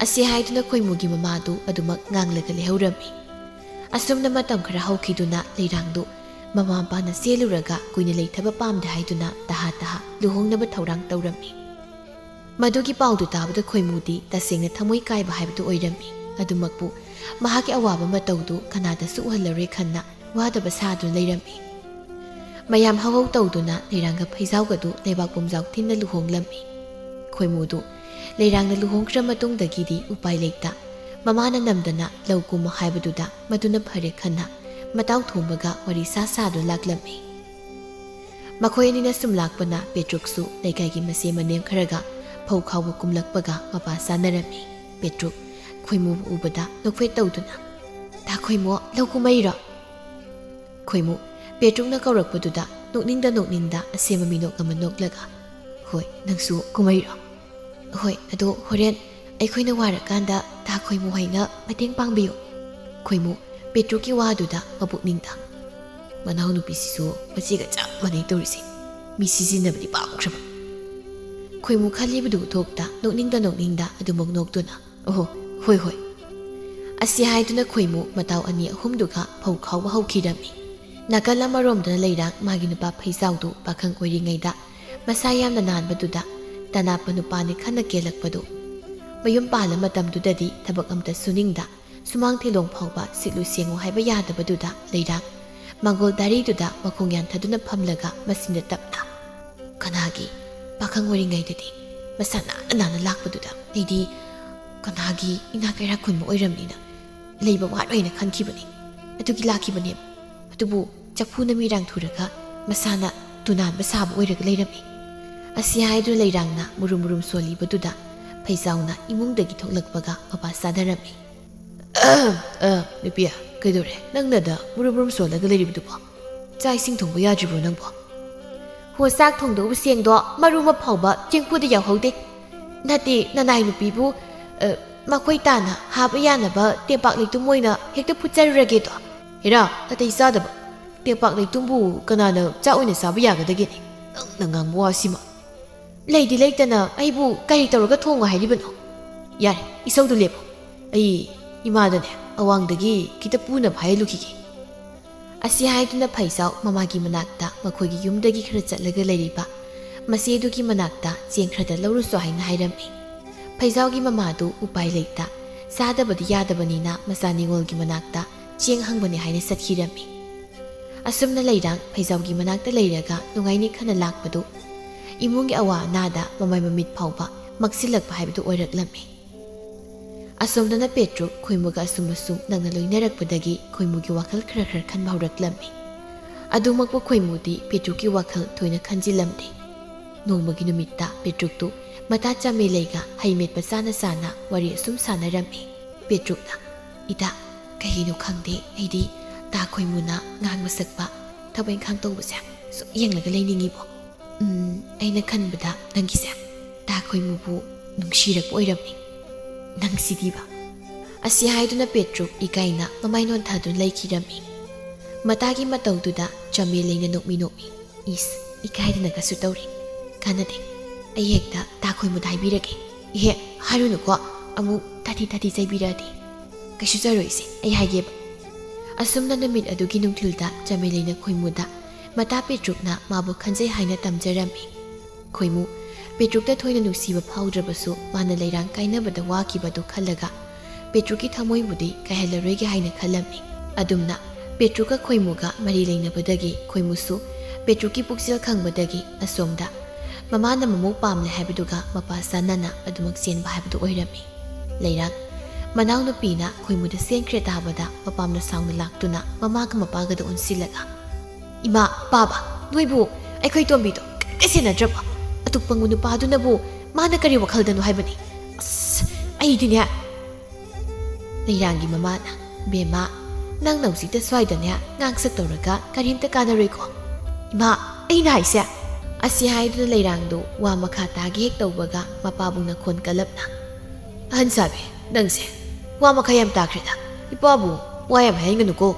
ꯑꯁꯤ ꯍꯥꯏꯗꯨꯅ ꯈꯣꯏꯃꯨꯒꯤ ꯃꯃꯥꯗꯨ ꯑꯗꯨꯃꯛ ꯉꯥꯡꯂꯒ ꯂꯩꯍꯧꯔꯝꯃꯤ꯫ ꯑꯁꯨꯝꯅ ꯃꯇꯝ ꯈꯔ ꯍꯧꯈꯤꯗꯨꯅ ꯂꯩꯔꯥꯡꯗꯨ ꯃꯃꯥ ꯃꯄꯥꯅ ꯆꯦꯜꯂꯨꯔꯒ ꯀꯨꯏꯅ ꯂꯩꯊꯕ ꯄꯥꯝꯗꯦ ꯍꯥꯏꯗꯨꯅ ꯇꯍꯥ ꯇꯍꯥ ꯂꯨꯍꯣꯡꯅꯕ ꯊꯧꯔꯥꯡ ꯇꯧꯔꯝꯃꯤ꯫ ꯃꯗꯨꯒꯤ ꯄꯥꯎꯗꯨ ꯇꯥꯕꯗ ꯈꯣꯏꯃꯨꯗꯤ ꯇꯁꯦꯡꯅ ꯊꯃꯣꯏ ꯀꯥꯏꯕ ꯍꯥꯏꯕꯗꯨ ꯑꯣꯏꯔꯝꯃꯤ꯫ ꯑꯗꯨꯃꯛꯄꯨ ꯃꯍꯥꯛꯀꯤ ꯑꯋꯥꯕ ꯃꯇꯧꯗꯨ ꯀꯅꯥꯗꯁꯨ ꯎꯍꯜꯂꯔꯣꯏ ꯈꯟꯅ ꯋꯥꯗꯕ ꯁꯥꯗꯨꯅ ꯂꯩꯔꯝꯃꯤ꯫ ꯃꯌꯥꯝ ꯍꯧꯍꯧ ꯇꯧꯗꯨꯅ ꯂꯩꯔꯥꯡꯒ ꯐꯩꯖꯥꯎꯒꯗꯨ ꯂꯩꯕꯥꯛ ꯄꯨꯝꯖꯥꯎ ꯊꯤꯟꯅ ꯂꯨꯍꯣꯡꯂꯝꯃꯤ꯫ ꯈꯣꯏꯃꯨꯗꯨ ꯂꯩꯔꯥꯡꯅ ꯂꯨꯍꯣꯡꯈ꯭ꯔ ꯃꯇꯨꯡꯗꯒꯤꯗꯤ ꯎꯄꯥꯏ ꯂꯩꯇ ꯃꯃꯥꯅ ꯅꯝꯗꯅ ꯂꯧ ꯀꯨꯝꯃꯣ ꯍꯥꯏꯕꯗꯨꯗ ꯃꯗꯨꯅ ꯐꯔꯦ ꯈꯟꯅ ꯃꯇꯥꯎ ꯊꯣꯡꯕꯒ ꯋꯥꯔꯤ ꯁꯥ ꯁꯥꯗꯨꯅ ꯂꯥꯛꯂꯝꯃꯤ꯫ ꯃꯈꯣꯏ ꯑꯅꯤꯅ ꯁꯨꯝ ꯂꯥꯛꯄꯅ ꯄꯦꯇ꯭ꯔꯨꯛꯁꯨ ꯂꯩꯀꯥꯏꯒꯤ ꯃꯆꯦ ꯃꯅꯦꯝ ꯈꯔꯒ ꯐꯧ ꯈꯥꯎꯕ ꯀꯨꯝꯂꯛꯄꯒ ꯃꯄꯥ ꯆꯥꯅꯔꯝꯃꯤ꯫ ꯄꯦꯇ꯭ꯔꯨꯛ ꯈꯣꯏꯃꯨꯕꯨ ꯎꯕꯗ ꯅꯣꯛꯐꯦꯠ ꯇꯧꯗꯨꯅ, "ꯇꯥ ꯈꯣꯏꯃꯨ, ꯂꯧ ꯀꯨꯝꯃꯛꯏꯔꯣ?" ꯈꯣꯏꯃꯨ ꯄꯦꯇ꯭ꯔꯨꯛꯅ ꯀꯧꯔꯛꯄꯗꯨꯗ ꯅꯣꯛꯅꯤꯡꯗ ꯅꯣꯛꯅꯤꯡꯗ ꯑꯁꯦꯝꯕ ꯃꯤꯅꯣꯛ ꯑꯃ ꯅꯣꯛꯂꯒ, "ꯍꯣꯏ, ꯅꯪꯁꯨ ꯀꯨꯝꯃꯛꯏꯔꯣ?" "ꯍꯣꯏ, ꯑꯗꯣ ꯍꯣꯔꯦꯟ ꯑꯩꯈꯣꯏꯅ ꯋꯥꯔꯀꯥꯟꯗ ꯇꯥ ꯈꯣꯏꯃꯨ ꯍꯣꯏꯅ ꯃꯇꯦꯡ ꯄꯥꯡꯕꯤꯌꯨ꯫" ꯈꯣꯏꯃꯨ ꯄꯦꯇ꯭ꯔꯨꯛꯀꯤ ꯋꯥꯗꯨꯗ ꯃꯄꯨꯛꯅꯤꯡꯗ, ꯃꯅꯥꯎꯅꯨꯄꯤꯁꯤꯁꯨ ꯃꯆꯦꯒ ꯆꯞ ꯃꯥꯟꯅꯩ ꯇꯧꯔꯤꯁꯦ꯫ ꯃꯤ ꯁꯤꯖꯤꯟꯅꯕꯗꯤ ꯄꯥꯝꯈ꯭ꯔꯕ꯫ ꯈꯣꯏꯃꯨ ꯈꯜꯂꯤꯕꯗꯨ ꯎꯊꯣꯛꯇ ꯅꯣꯛꯅꯤꯡꯗ ꯅꯣꯛꯅꯤꯡꯗ ꯑꯗꯨꯃꯛ ꯅꯣꯛꯇꯨꯅ, "ꯑꯣꯍꯣ, ꯍꯣꯏ, ꯍꯣꯏ"꯫ ꯑꯁꯤ ꯍꯥꯏꯗꯨꯅ ꯈꯣꯏꯃꯨ ꯃꯇꯥꯎ ꯑꯅꯤ ꯑꯍꯨꯝꯗꯨꯒ ꯐꯧ ꯈꯥꯎꯕ ꯍꯧꯈꯤꯔꯝꯃꯤ꯫ ꯅꯥꯀꯜ ꯑꯃꯔꯣꯝꯗꯅ ꯂꯩꯔꯥꯡ ꯃꯥꯒꯤ ꯅꯨꯄꯥ ꯐꯩꯖꯥꯎꯗꯨ ꯄꯥꯈꯪ ꯑꯣꯏꯔꯤꯉꯩꯗ ꯃꯁꯥ ꯌꯥꯝꯅ ꯅꯥꯟꯕꯗꯨꯗ ꯇꯅꯥꯞꯄ ꯅꯨꯄꯥꯅꯤ ꯈꯟꯅ ꯀꯦꯜꯂꯛꯄꯗꯨ꯫ ꯃꯌꯨꯝ ꯄꯥꯜꯂ ꯃꯇꯝꯗꯨꯗꯗꯤ ꯊꯕꯛ ꯑꯝꯇ ꯁꯨꯅꯤꯡꯗ ꯁꯨꯃꯥꯡ ꯊꯤꯂꯣꯡ ꯐꯥꯎꯕ ꯁꯤꯠꯂꯨ ꯁꯦꯡꯉꯨ ꯍꯥꯏꯕ ꯌꯥꯗꯕꯗꯨꯗ ꯂꯩꯔꯥꯡ ꯃꯪꯒꯣꯜ ꯗꯥꯔꯤꯗꯨꯗ ꯃꯈꯣꯡ ꯌꯥꯟꯊꯗꯨꯅ ꯐꯝꯂꯒ ꯃꯆꯤꯟꯗ ꯇꯞꯅ, "ꯀꯅꯥꯒꯤ? ꯄꯥꯈꯪ ꯑꯣꯏꯔꯤꯉꯩꯗꯗꯤ ꯃꯁꯥ ꯅꯥꯟꯅ ꯅꯥꯟꯅ ꯂꯥꯛꯄꯗꯨꯗ ꯑꯩꯗꯤ ꯀꯅꯥꯒꯤ ꯏꯅꯥꯛ ꯀꯩꯔꯥꯛ ꯈꯨꯟꯕ ꯑꯣꯏꯔꯝꯅꯤꯅ ꯂꯩꯕ ꯋꯥꯔꯣꯏꯅ ꯈꯟꯈꯤꯕꯅꯤ꯫ ꯑꯗꯨꯒꯤ ꯂꯥꯛꯈꯤꯕꯅꯦ꯫ ꯑꯗꯨꯕꯨ ꯆꯐꯨꯅ ꯃꯤꯔꯥꯡ ꯊꯨꯔꯒ ꯃꯁꯥꯅ ꯇꯨꯅꯥꯟꯕ ꯁꯥꯕ ꯑꯣꯏꯔꯒ ꯂꯩꯔꯝꯃꯤ"꯫ ꯑꯁꯤ ꯍꯥꯏꯗꯨꯅ ꯂꯩꯔꯥꯡꯅ ꯃꯨꯔꯨꯝ ꯃꯨꯔꯨꯝ ꯁꯣꯜꯂꯤꯕꯗꯨꯗ ꯐꯩꯖꯥꯎꯅ ꯏꯃꯨꯡꯗꯒꯤ ꯊꯣꯛꯂꯛꯄꯒ ꯃꯄꯥ ꯆꯥꯅꯔꯝꯃꯤ꯫ "ꯑ, ꯅꯨꯄꯤ, ꯀꯩꯗꯧꯔꯦ? ꯅꯪꯅꯗ ꯃꯨꯔꯨꯝ ꯃꯨꯔꯨꯝ ꯁꯣꯜꯂꯒ ꯂꯩꯔꯤꯕꯗꯨꯕꯣ? ꯆꯥꯛ ꯏꯁꯤꯡ ꯊꯣꯡꯕ ꯌꯥꯗ꯭ꯔꯤꯕ꯭ꯔꯣ ꯅꯪꯕꯣ?" "ꯍꯣ, ꯆꯥꯛ ꯊꯣꯡꯗꯧꯕ ꯆꯦꯡꯗꯣ ꯃꯔꯨ ꯑꯃ ꯐꯥꯎꯕ ꯆꯦꯡꯐꯨꯗ ꯌꯥꯎꯍꯧꯗꯦ꯫ ꯅꯠꯇꯦ, ꯅꯅꯥꯏ ꯅꯨꯄꯤꯕꯨ, ꯑ, ꯃꯈꯣꯏ ꯇꯥꯅ ꯍꯥꯞꯄ ꯌꯥꯅꯕ ꯇꯦꯡꯄꯥꯛ ꯂꯩꯇꯨꯝ ꯑꯣꯏꯅ ꯍꯦꯛꯇ ꯐꯨꯠꯆꯔꯨꯔꯒꯦꯗꯣ"꯫ "ꯍꯦꯔꯥ, ꯅꯥꯇꯩ ꯆꯥꯗꯕ꯫ ꯇꯦꯡꯄꯥꯛ ꯂꯩꯇꯨꯝꯕꯨ ꯀꯅꯥꯅ ꯆꯥꯛ ꯑꯣꯏꯅ ꯆꯥꯕ ꯌꯥꯒꯗꯒꯦꯅꯦ? ꯅꯪꯅ ꯉꯥꯡꯕ ꯋꯥꯁꯤꯃ"꯫ "ꯂꯩꯗꯤ ꯂꯩꯇꯅ ꯑꯩꯕꯨ ꯀꯔꯤ ꯇꯧꯔꯒ ꯊꯣꯡꯉꯣ ꯍꯥꯏꯔꯤꯕꯅꯣ? ꯌꯥꯔꯦ, ꯏꯁꯧꯗꯨ ꯂꯦꯞꯄꯣ꯫ ꯑꯩ ꯏꯃꯥꯗꯅꯦ ꯑꯋꯥꯡꯗꯒꯤ ꯈꯤꯇ ꯄꯨꯅꯕ ꯍꯥꯏꯍꯜꯂꯨꯈꯤꯒꯦ"꯫ ꯑꯁꯤ ꯍꯥꯏꯗꯨꯅ ꯐꯩꯖꯥꯎ ꯃꯃꯥꯒꯤ ꯃꯅꯥꯛꯇ ꯃꯈꯣꯏꯒꯤ ꯌꯨꯝꯗꯒꯤ ꯈꯔ ꯆꯠꯂꯒ ꯂꯩꯔꯤꯕ ꯃꯆꯦꯗꯨꯒꯤ ꯃꯅꯥꯛꯇ ꯆꯦꯡ ꯈꯔꯗ ꯂꯧꯔꯨꯁꯣ ꯍꯥꯏꯅ ꯍꯥꯏꯔꯝꯃꯤ꯫ ꯐꯩꯖꯥꯎꯒꯤ ꯃꯃꯥꯗꯨ ꯎꯄꯥꯏ ꯂꯩꯇ ꯆꯥꯗꯕꯗꯤ ꯌꯥꯗꯕꯅꯤꯅ ꯃꯆꯥ ꯅꯤꯉꯣꯜꯒꯤ ꯃꯅꯥꯛꯇ ꯆꯦꯡ ꯍꯪꯕꯅꯤ ꯍꯥꯏꯅ ꯆꯠꯈꯤꯔꯝꯃꯤ꯫ ꯑꯁꯨꯝꯅ ꯂꯩꯔꯥꯡ ꯐꯩꯖꯥꯎꯒꯤ ꯃꯅꯥꯛꯇ ꯂꯩꯔꯒ ꯅꯨꯡꯉꯥꯏꯅꯤ ꯈꯟꯅ ꯂꯥꯛꯄꯗꯨ ꯏꯃꯨꯡꯒꯤ ꯑꯋꯥ ꯑꯅꯥꯗ ꯃꯃꯥꯏ ꯃꯃꯤꯠ ꯐꯥꯎꯕ ꯃꯛꯁꯤꯜꯂꯛꯄ ꯍꯥꯏꯕꯗꯨ ꯑꯣꯏꯔꯛꯂꯝꯃꯤ꯫ ꯑꯁꯣꯝꯗꯅ ꯄꯦꯇ꯭ꯔꯨꯛ ꯈꯣꯏꯃꯨꯒ ꯑꯁꯨꯝ ꯑꯁꯨꯝ ꯅꯛꯅ ꯂꯣꯏꯅꯔꯛꯄꯗꯒꯤ ꯈꯣꯏꯃꯨꯒꯤ ꯋꯥꯈꯜ ꯈꯔ ꯈꯔ ꯈꯟꯕ ꯍꯧꯔꯛꯂꯝꯃꯤ꯫ ꯑꯗꯨꯃꯛꯄꯨ ꯈꯣꯏꯃꯨꯗꯤ ꯄꯦꯇ꯭ꯔꯨꯛꯀꯤ ꯋꯥꯈꯜ ꯊꯣꯏꯅ ꯈꯟꯖꯤꯜꯂꯝꯗꯦ꯫ ꯅꯣꯡꯃꯒꯤ ꯅꯨꯃꯤꯠꯇ ꯄꯦꯇ꯭ꯔꯨꯛꯇꯨ ꯃꯇꯥ ꯆꯥꯃꯦꯂꯩꯒ ꯍꯩ ꯃꯦꯠꯄ ꯆꯥꯅ ꯆꯥꯅ ꯋꯥꯔꯤ ꯑꯁꯨꯝ ꯁꯥꯟꯅꯔꯝꯃꯤ꯫ ꯄꯦꯇ꯭ꯔꯨꯛꯅ, "ꯏꯇꯥ, ꯀꯩꯒꯤꯅꯣ ꯈꯪꯗꯦ, ꯑꯩꯗꯤ ꯇꯥ ꯈꯣꯏꯃꯨꯅ ꯉꯥꯡꯕ ꯁꯛꯄ, ꯊꯕꯛ ꯏꯪꯈꯥꯡ ꯇꯧꯕꯁꯦ ꯁꯨꯝ ꯌꯦꯡꯂꯒ ꯂꯩꯅꯤꯡꯉꯤꯕꯣ꯫ ꯎꯝ, ꯑꯩꯅ ꯈꯟꯕꯗ ꯅꯪꯒꯤꯁꯦ ꯇꯥ ꯈꯣꯏꯃꯨꯕꯨ ꯅꯨꯡꯁꯤꯔꯛꯄ ꯑꯣꯏꯔꯝꯃꯤ꯫ ꯅꯪꯁꯤꯗꯤꯕ"꯫ ꯑꯁꯤ ꯍꯥꯏꯗꯨꯅ ꯄꯦꯇ꯭ꯔꯨꯛ ꯏꯀꯥꯏꯅ ꯃꯃꯥꯏ ꯅꯣꯟꯊꯗꯨꯅ ꯂꯩꯈꯤꯔꯝꯃꯤ꯫ ꯃꯇꯥꯒꯤ ꯃꯇꯧꯗꯨꯗ ꯆꯃꯦ ꯂꯩꯅ ꯅꯣꯛꯃꯤ ꯅꯣꯛꯃꯤ, "ꯏꯁ, ꯏꯀꯥꯏꯗꯅꯒꯁꯨ ꯇꯧꯔꯤ꯫ ꯀꯥꯟꯅꯗꯦ, ꯑꯩ ꯍꯦꯛꯇ ꯇꯥ ꯈꯣꯏꯃꯨꯗ ꯍꯥꯏꯕꯤꯔꯒꯦ꯫" "ꯏꯍꯦ, ꯍꯥꯏꯔꯨꯅꯨꯀꯣ, ꯑꯃꯨꯛ ꯇꯥꯊꯤ ꯇꯥꯊꯤ ꯆꯩꯕꯤꯔꯛꯑꯗꯤ꯫" "ꯀꯩꯁꯨ ꯆꯥꯔꯣꯏꯁꯦ, ꯑꯩ ꯍꯥꯏꯒꯦꯕ꯫" ꯑꯁꯨꯝꯅ ꯅꯨꯃꯤꯠ ꯑꯗꯨꯒꯤ ꯅꯨꯡꯊꯤꯜꯗ ꯆꯃꯦ ꯂꯩꯅ ꯈꯣꯏꯃꯨꯗ ꯃꯇꯥ ꯄꯦꯇ꯭ꯔꯨꯛꯅ ꯃꯥꯕꯨ ꯈꯟꯖꯩ ꯍꯥꯏꯅ ꯇꯝꯖꯔꯝꯃꯤ꯫ ꯈꯣꯏꯃꯨ ꯄꯦꯇ꯭ꯔꯨꯛꯇ ꯊꯣꯏꯅ ꯅꯨꯡꯁꯤꯕ ꯐꯥꯎꯗ꯭ꯔꯕꯁꯨ, ꯃꯥꯅ ꯂꯩꯔꯥꯡ ꯀꯥꯏꯅꯕꯗ ꯋꯥꯈꯤꯕꯗꯨ ꯈꯜꯂꯒ ꯄꯦꯇ꯭ꯔꯨꯛꯀꯤ ꯊꯃꯣꯏꯕꯨꯗꯤ ꯀꯥꯏꯍꯜꯂꯔꯣꯏꯒꯦ ꯍꯥꯏꯅ ꯈꯜꯂꯝꯃꯤ꯫ ꯑꯗꯨꯝꯅ ꯄꯦꯇ꯭ꯔꯨꯛꯀ ꯈꯣꯏꯃꯨꯒ ꯃꯔꯤ ꯂꯩꯅꯕꯗꯒꯤ ꯈꯣꯏꯃꯨꯁꯨ ꯄꯦꯇ꯭ꯔꯨꯛꯀꯤ ꯄꯨꯛꯆꯦꯜ ꯈꯪꯕꯗꯒꯤ ꯑꯁꯣꯝꯗ ꯃꯃꯥꯅ ꯃꯃꯧ ꯄꯥꯝꯂꯦ ꯍꯥꯏꯕꯗꯨꯒ ꯃꯄꯥ ꯆꯥꯟꯅꯅ ꯑꯗꯨꯃꯛ ꯆꯦꯟꯕ ꯍꯥꯏꯕꯗꯨ ꯑꯣꯏꯔꯝꯃꯤ꯫ ꯂꯩꯔꯥꯡ ꯃꯅꯥꯎꯅꯨꯄꯤꯅ ꯈꯣꯏꯃꯨꯗ ꯆꯦꯟꯈ꯭ꯔꯦ ꯇꯥꯕꯗ ꯃꯄꯥꯝꯅ ꯁꯥꯎꯅ ꯂꯥꯛꯇꯨꯅ ꯃꯃꯥꯒ ꯃꯄꯥꯒꯗ ꯑꯣꯟꯁꯤꯜꯂꯒ, "ꯏꯃꯥ, ꯄꯥꯕ, ꯅꯣꯏꯕꯨ ꯑꯩꯈꯣꯏ ꯇꯣꯝꯕꯤꯗꯣ ꯀꯔꯤꯝꯇ ꯁꯦꯟꯅꯗ꯭ꯔꯕꯣ? ꯑꯇꯣꯞꯄ ꯅꯨꯄꯥꯗꯨꯅꯕꯨ ꯃꯥꯅ ꯀꯔꯤ ꯋꯥꯈꯜꯗꯅꯣ ꯍꯥꯏꯕꯅꯤ? ꯑꯁ, ꯑꯩꯗꯤꯅꯦ꯫" ꯂꯩꯔꯥꯡꯒꯤ ꯃꯃꯥꯅ, "ꯕꯦꯝꯃ, ꯅꯪ ꯅꯧꯁꯤꯇ ꯁ꯭ꯋꯥꯏꯗꯅꯦ ꯉꯥꯡꯁꯛ ꯇꯧꯔꯒ ꯀꯔꯤꯝꯇ ꯀꯥꯟꯅꯔꯣꯏꯀꯣ꯫ ꯏꯃꯥ, ꯑꯩꯅ ꯍꯥꯏꯁꯦ꯫" ꯑꯁꯤ ꯍꯥꯏꯗꯨꯅ ꯂꯩꯔꯥꯡꯗꯨ ꯋꯥ ꯃꯈꯥ ꯇꯥꯒꯦ ꯍꯦꯛ ꯇꯧꯕꯒ ꯃꯄꯥꯕꯨꯡꯅ ꯈꯣꯟ ꯀꯜꯂꯞꯅ, "ꯑꯍꯟ ꯁꯥꯕꯤ, ꯅꯪꯁꯦ ꯋꯥ ꯃꯈꯥ ꯌꯥꯝ ꯇꯥꯈ꯭ꯔꯦꯗ꯫ ꯏꯄꯥꯕꯨ ꯋꯥ ꯌꯥꯝ ꯍꯥꯏꯍꯟꯒꯅꯨꯀꯣ꯫"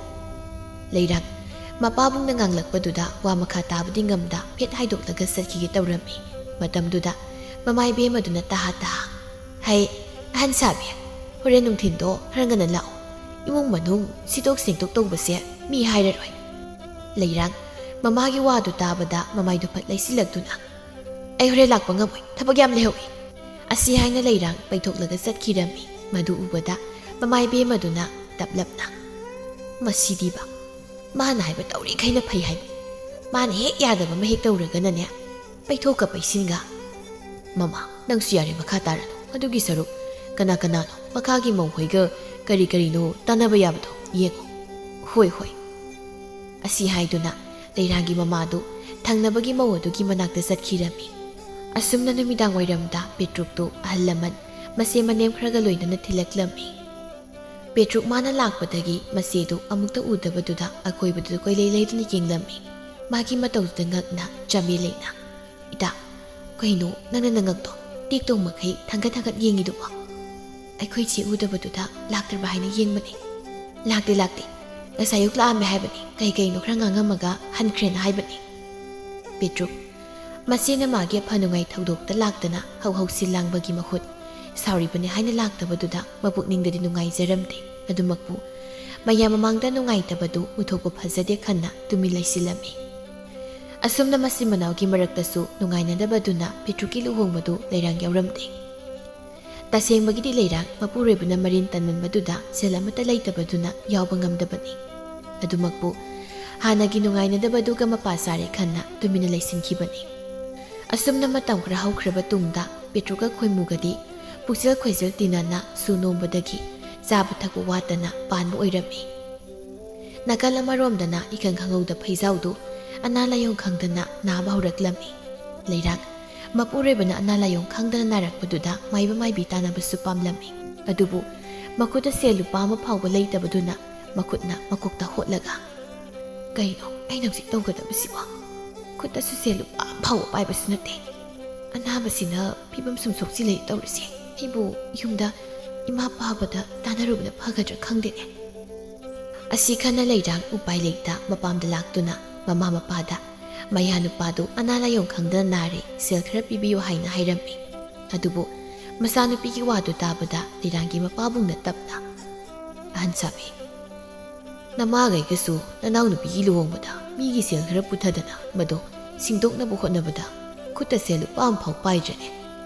ꯂꯩꯔꯥꯡ ꯃꯄꯥꯕꯨꯡꯅ ꯉꯥꯡꯂꯛꯄꯗꯨꯗ ꯋꯥ ꯃꯈꯥ ꯇꯥꯕꯗꯤ ꯉꯝꯗ ꯐꯦꯠ ꯍꯥꯏꯗꯣꯛꯂꯒ ꯆꯠꯈꯤꯒꯦ ꯇꯧꯔꯝꯃꯤ꯫ ꯃꯇꯝꯗꯨꯗ ꯃꯃꯥ ꯏꯕꯦꯝꯃꯗꯨꯅ ꯇꯍꯥ ꯇꯍꯥ, "ꯍꯩ, ꯑꯍꯟ ꯁꯥꯕꯤ, ꯍꯣꯔꯦꯟ ꯅꯨꯡꯊꯤꯟꯗꯣ ꯈꯔ ꯉꯟꯅ ꯂꯥꯛꯑꯣ꯫ ꯏꯃꯨꯡ ꯃꯅꯨꯡ ꯁꯤꯗꯣꯛ ꯁꯦꯡꯗꯣꯛ ꯇꯧꯕꯁꯦ ꯃꯤ ꯍꯥꯏꯔꯔꯣꯏ꯫" ꯂꯩꯔꯥꯡ ꯃꯃꯥꯒꯤ ꯋꯥꯗꯨ ꯇꯥꯕꯗ ꯃꯃꯥꯏꯗꯨ ꯐꯠ ꯂꯩꯁꯤꯜꯂꯛꯇꯨꯅ, "ꯑꯩ ꯍꯣꯔꯦꯟ ꯂꯥꯛꯄ ꯉꯝꯃꯣꯏ, ꯊꯕꯛ ꯌꯥꯝ ꯂꯩꯍꯧꯏ꯫" ꯑꯁꯤ ꯍꯥꯏꯅ ꯂꯩꯔꯥꯡ ꯄꯩꯊꯣꯛꯂꯒ ꯆꯠꯈꯤꯔꯝꯃꯤ꯫ ꯃꯗꯨ ꯎꯕꯗ ꯃꯃꯥ ꯏꯕꯦꯝꯃꯗꯨꯅ ꯇꯞꯂꯞꯅ, "ꯃꯁꯤꯗꯤꯕ, ꯃꯥꯅ ꯍꯥꯏꯕ ꯇꯧꯔꯤꯈꯩꯅ ꯐꯩ ꯍꯥꯏꯕ꯫ ꯃꯥꯅ ꯍꯦꯛ ꯌꯥꯗꯕ ꯑꯃ ꯍꯦꯛ ꯇꯧꯔꯒꯅꯅꯦ, ꯄꯩꯊꯣꯛꯀ ꯄꯩꯁꯤꯟꯒ꯫ ꯃꯃꯥ, ꯅꯪꯁꯨ ꯌꯥꯔꯦ, ꯃꯈꯥ ꯇꯥꯔꯅꯨ꯫ ꯑꯗꯨꯒꯤ ꯁꯔꯨꯛ ꯀꯅꯥ ꯀꯅꯥꯅꯣ ꯃꯈꯥꯒꯤ ꯃꯧꯍꯣꯏꯒ ꯀꯔꯤ ꯀꯔꯤꯅꯣ ꯇꯥꯟꯅꯕ ꯌꯥꯕꯗꯣ ꯌꯦꯡꯉꯨ꯫" "ꯍꯣꯏ, ꯍꯣꯏ꯫" ꯑꯁꯤ ꯍꯥꯏꯗꯨꯅ ꯂꯩꯔꯥꯡꯒꯤ ꯃꯃꯥꯗꯨ ꯊꯪꯅꯕꯒꯤ ꯃꯧ ꯑꯗꯨꯒꯤ ꯃꯅꯥꯛꯇ ꯆꯠꯈꯤꯔꯝꯃꯤ꯫ ꯑꯁꯨꯝꯅ ꯅꯨꯃꯤꯗꯥꯡ ꯋꯥꯏꯔꯝꯗ ꯄꯦꯇ꯭ꯔꯨꯛꯇꯨ ꯑꯍꯜ ꯂꯃꯟ ꯃꯆꯦ ꯃꯅꯦꯝ ꯈꯔꯒ ꯂꯣꯏꯅꯅ ꯊꯤꯜꯂꯛꯂꯝꯃꯤ꯫ ꯄꯦꯇ꯭ꯔꯨꯛ ꯃꯥꯅ ꯂꯥꯛꯄꯗꯒꯤ ꯃꯆꯦꯗꯨ ꯑꯃꯨꯛꯇ ꯎꯗꯕꯗꯨꯗ ꯑꯀꯣꯏꯕꯗꯨꯗ ꯀꯣꯏꯂꯩ ꯂꯩꯗꯨꯅ ꯌꯦꯡꯂꯝꯃꯤ꯫ ꯃꯥꯒꯤ ꯃꯇꯧꯗꯨꯗ ꯉꯛꯅ ꯆꯃꯦ ꯂꯩꯅ, "ꯏꯇꯥ, ꯀꯩꯅꯣ ꯅꯪꯅ ꯅꯉꯛꯇꯣ ꯇꯦꯛꯇꯧ ꯃꯈꯩ ꯊꯥꯡꯒꯠ ꯊꯥꯡꯒꯠ ꯌꯦꯡꯉꯤꯗꯨꯕꯣ?" "ꯑꯩꯈꯣꯏ ꯆꯦ ꯎꯗꯕꯗꯨꯗ ꯂꯥꯛꯇ꯭ꯔꯕ ꯍꯥꯏꯅ ꯌꯦꯡꯕꯅꯤ꯫" "ꯂꯥꯛꯇꯦ, ꯂꯥꯛꯇꯦ꯫ "ꯉꯁꯥꯏ ꯑꯌꯨꯛ ꯂꯥꯛꯑꯝꯃꯦ ꯍꯥꯏꯕꯅꯤ, ꯀꯩ ꯀꯩꯅꯣ ꯈꯔ ꯉꯥꯡꯉꯝꯃꯒ ꯍꯟꯈ꯭ꯔꯦꯅ ꯍꯥꯏꯕꯅꯤ"꯫ ꯄꯦꯇ꯭ꯔꯨꯛ꯫ ꯃꯆꯦꯅ ꯃꯥꯒꯤ ꯑꯐ ꯅꯨꯡꯉꯥꯏ ꯊꯧꯗꯣꯛꯇ ꯂꯥꯛꯇꯅ ꯍꯧ ꯍꯧꯁꯤ ꯂꯥꯡꯕꯒꯤ ꯃꯍꯨꯠ, ꯁꯥꯎꯔꯤꯕꯅꯤ ꯍꯥꯏꯅ ꯂꯥꯛꯇꯕꯗꯨꯗ ꯃꯄꯨꯛꯅꯤꯡꯗꯗꯤ ꯅꯨꯡꯉꯥꯏꯖꯔꯝꯗꯦ꯫ ꯑꯗꯨꯃꯛꯄꯨ ꯃꯌꯥꯝ ꯃꯃꯥꯡꯗ ꯅꯨꯡꯉꯥꯏꯇꯕꯗꯨ ꯎꯊꯣꯛꯄ ꯐꯖꯗꯦ ꯈꯟꯅ ꯇꯨꯃꯤꯟ ꯂꯩꯁꯤꯜꯂꯝꯃꯤ꯫ ꯑꯁꯨꯝꯅ ꯃꯆꯤꯟ ꯃꯅꯥꯎꯒꯤ ꯃꯔꯛꯇꯁꯨ ꯅꯨꯡꯉꯥꯏꯅꯗꯕꯗꯨꯅ ꯄꯦꯇ꯭ꯔꯨꯛꯀꯤ ꯂꯨꯍꯣꯡꯕꯗꯨ ꯂꯩꯔꯥꯡ ꯌꯥꯎꯔꯝꯗꯦ꯫ ꯇꯁꯦꯡꯕꯒꯤꯗꯤ ꯂꯩꯔꯥꯡ ꯃꯄꯨꯔꯣꯏꯕꯅ ꯃꯔꯤꯟ ꯇꯟꯃꯟꯕꯗꯨꯗ ꯁꯦꯜ ꯑꯃꯠꯇ ꯂꯩꯇꯕꯗꯨꯅ ꯌꯥꯎꯕ ꯉꯝꯗꯕꯅꯤ꯫ ꯑꯗꯨꯃꯛꯄꯨ ꯍꯥꯟꯅꯒꯤ ꯅꯨꯡꯉꯥꯏꯅꯗꯕꯗꯨꯒ ꯃꯄꯥ ꯆꯥꯔꯦ ꯈꯟꯅ ꯇꯨꯃꯤꯟꯅ ꯂꯩꯁꯤꯟꯈꯤꯕꯅꯤ꯫ ꯑꯁꯨꯝꯅ ꯃꯇꯝ ꯈꯔ ꯍꯧꯈ꯭ꯔꯕ ꯇꯨꯡꯗ ꯄꯦꯇ꯭ꯔꯨꯛꯀ ꯈꯣꯏꯃꯨꯒꯗꯤ ꯄꯨꯛꯆꯦꯜ ꯈꯣꯏꯖꯦꯜ ꯇꯤꯟꯅꯅ ꯁꯨ ꯅꯣꯝꯕꯗꯒꯤ ꯆꯥꯕ ꯊꯛꯄ ꯋꯥꯠꯇꯅ ꯄꯥꯟꯕ ꯑꯣꯏꯔꯝꯃꯤ꯫ ꯅꯥꯀꯜ ꯑꯃꯔꯣꯝꯗꯅ ꯏꯈꯪ ꯈꯪꯍꯧꯗ ꯐꯩꯖꯥꯎꯗꯨ ꯑꯅꯥ ꯂꯥꯏꯌꯣꯡ ꯈꯪꯗꯅ ꯅꯥꯕ ꯍꯧꯔꯛꯂꯝꯃꯤ꯫ ꯂꯩꯔꯥꯡ ꯃꯄꯨꯔꯣꯏꯕꯅ ꯑꯅꯥ ꯂꯥꯏꯌꯣꯡ ꯈꯪꯗꯅ ꯅꯥꯔꯛꯄꯗꯨꯗ ꯃꯥꯏꯕ ꯃꯥꯏꯕꯤ ꯇꯥꯟꯅꯕꯁꯨ ꯄꯥꯝꯂꯝꯃꯤ꯫ ꯑꯗꯨꯕꯨ ꯃꯈꯨꯠꯇ ꯁꯦꯜ ꯂꯨꯄꯥ ꯑꯃ ꯐꯥꯎꯕ ꯂꯩꯇꯕꯗꯨꯅ ꯃꯈꯨꯠꯅ ꯃꯀꯣꯛꯇ ꯍꯣꯠꯂꯒ, "ꯀꯩꯅꯣ ꯑꯩꯅ ꯍꯧꯖꯤꯛ ꯇꯧꯒꯗꯕꯁꯤꯕꯣ? ꯈꯨꯠꯇꯁꯨ ꯁꯦꯜ ꯂꯨꯄꯥ ꯑꯃ ꯐꯥꯎꯕ ꯄꯥꯏꯕꯁꯨ ꯅꯠꯇꯦ꯫ ꯑꯅꯥꯕꯁꯤꯅ ꯐꯤꯕꯝ ꯁꯨꯝ ꯁꯣꯛꯆꯤꯜꯂꯛꯏ ꯇꯧꯔꯤꯁꯦ꯫ ꯑꯩꯕꯨ ꯌꯨꯝꯗ ꯏꯃꯥ ꯄꯥꯕꯗ ꯇꯥꯟꯅꯔꯨꯕꯅ ꯐꯒꯗ꯭ꯔꯥ ꯈꯪꯗꯦꯅꯦ"꯫ ꯑꯁꯤ ꯈꯟꯅ ꯂꯩꯔꯥꯡ ꯎꯄꯥꯏ ꯂꯩꯇ ꯃꯄꯥꯝꯗ ꯂꯥꯛꯇꯨꯅ ꯃꯃꯥ ꯃꯄꯥꯗ ꯃꯌꯥ ꯅꯨꯄꯥꯗꯨ ꯑꯅꯥ ꯂꯥꯏꯌꯣꯡ ꯈꯪꯗꯅ ꯅꯥꯔꯦ, ꯁꯦꯜ ꯈꯔ ꯄꯤꯕꯤꯌꯨ ꯍꯥꯏꯅ ꯍꯥꯏꯔꯝꯃꯤ꯫ ꯑꯗꯨꯕꯨ ꯃꯆꯥꯅꯨꯄꯤꯒꯤ ꯋꯥꯗꯨ ꯇꯥꯕꯗ ꯂꯩꯔꯥꯡꯒꯤ ꯃꯄꯥꯕꯨꯡꯅ ꯇꯞꯅ, "ꯑꯍꯟ ꯁꯥꯕꯤ, ꯅꯃꯥꯈꯩꯒꯁꯨ ꯅꯅꯥꯎꯅꯨꯄꯤꯒꯤ ꯂꯨꯍꯣꯡꯕꯗ ꯃꯤꯒꯤ ꯁꯦꯜ ꯈꯔ ꯄꯨꯊꯗꯅ ꯃꯗꯣ ꯁꯤꯡꯗꯣꯛꯅꯕ ꯍꯣꯠꯅꯕꯗ ꯈꯨꯠꯇ ꯁꯦꯜ ꯂꯨꯄꯥ ꯑꯃ ꯐꯥꯎ ꯄꯥꯏꯗ꯭ꯔꯦꯅꯦ꯫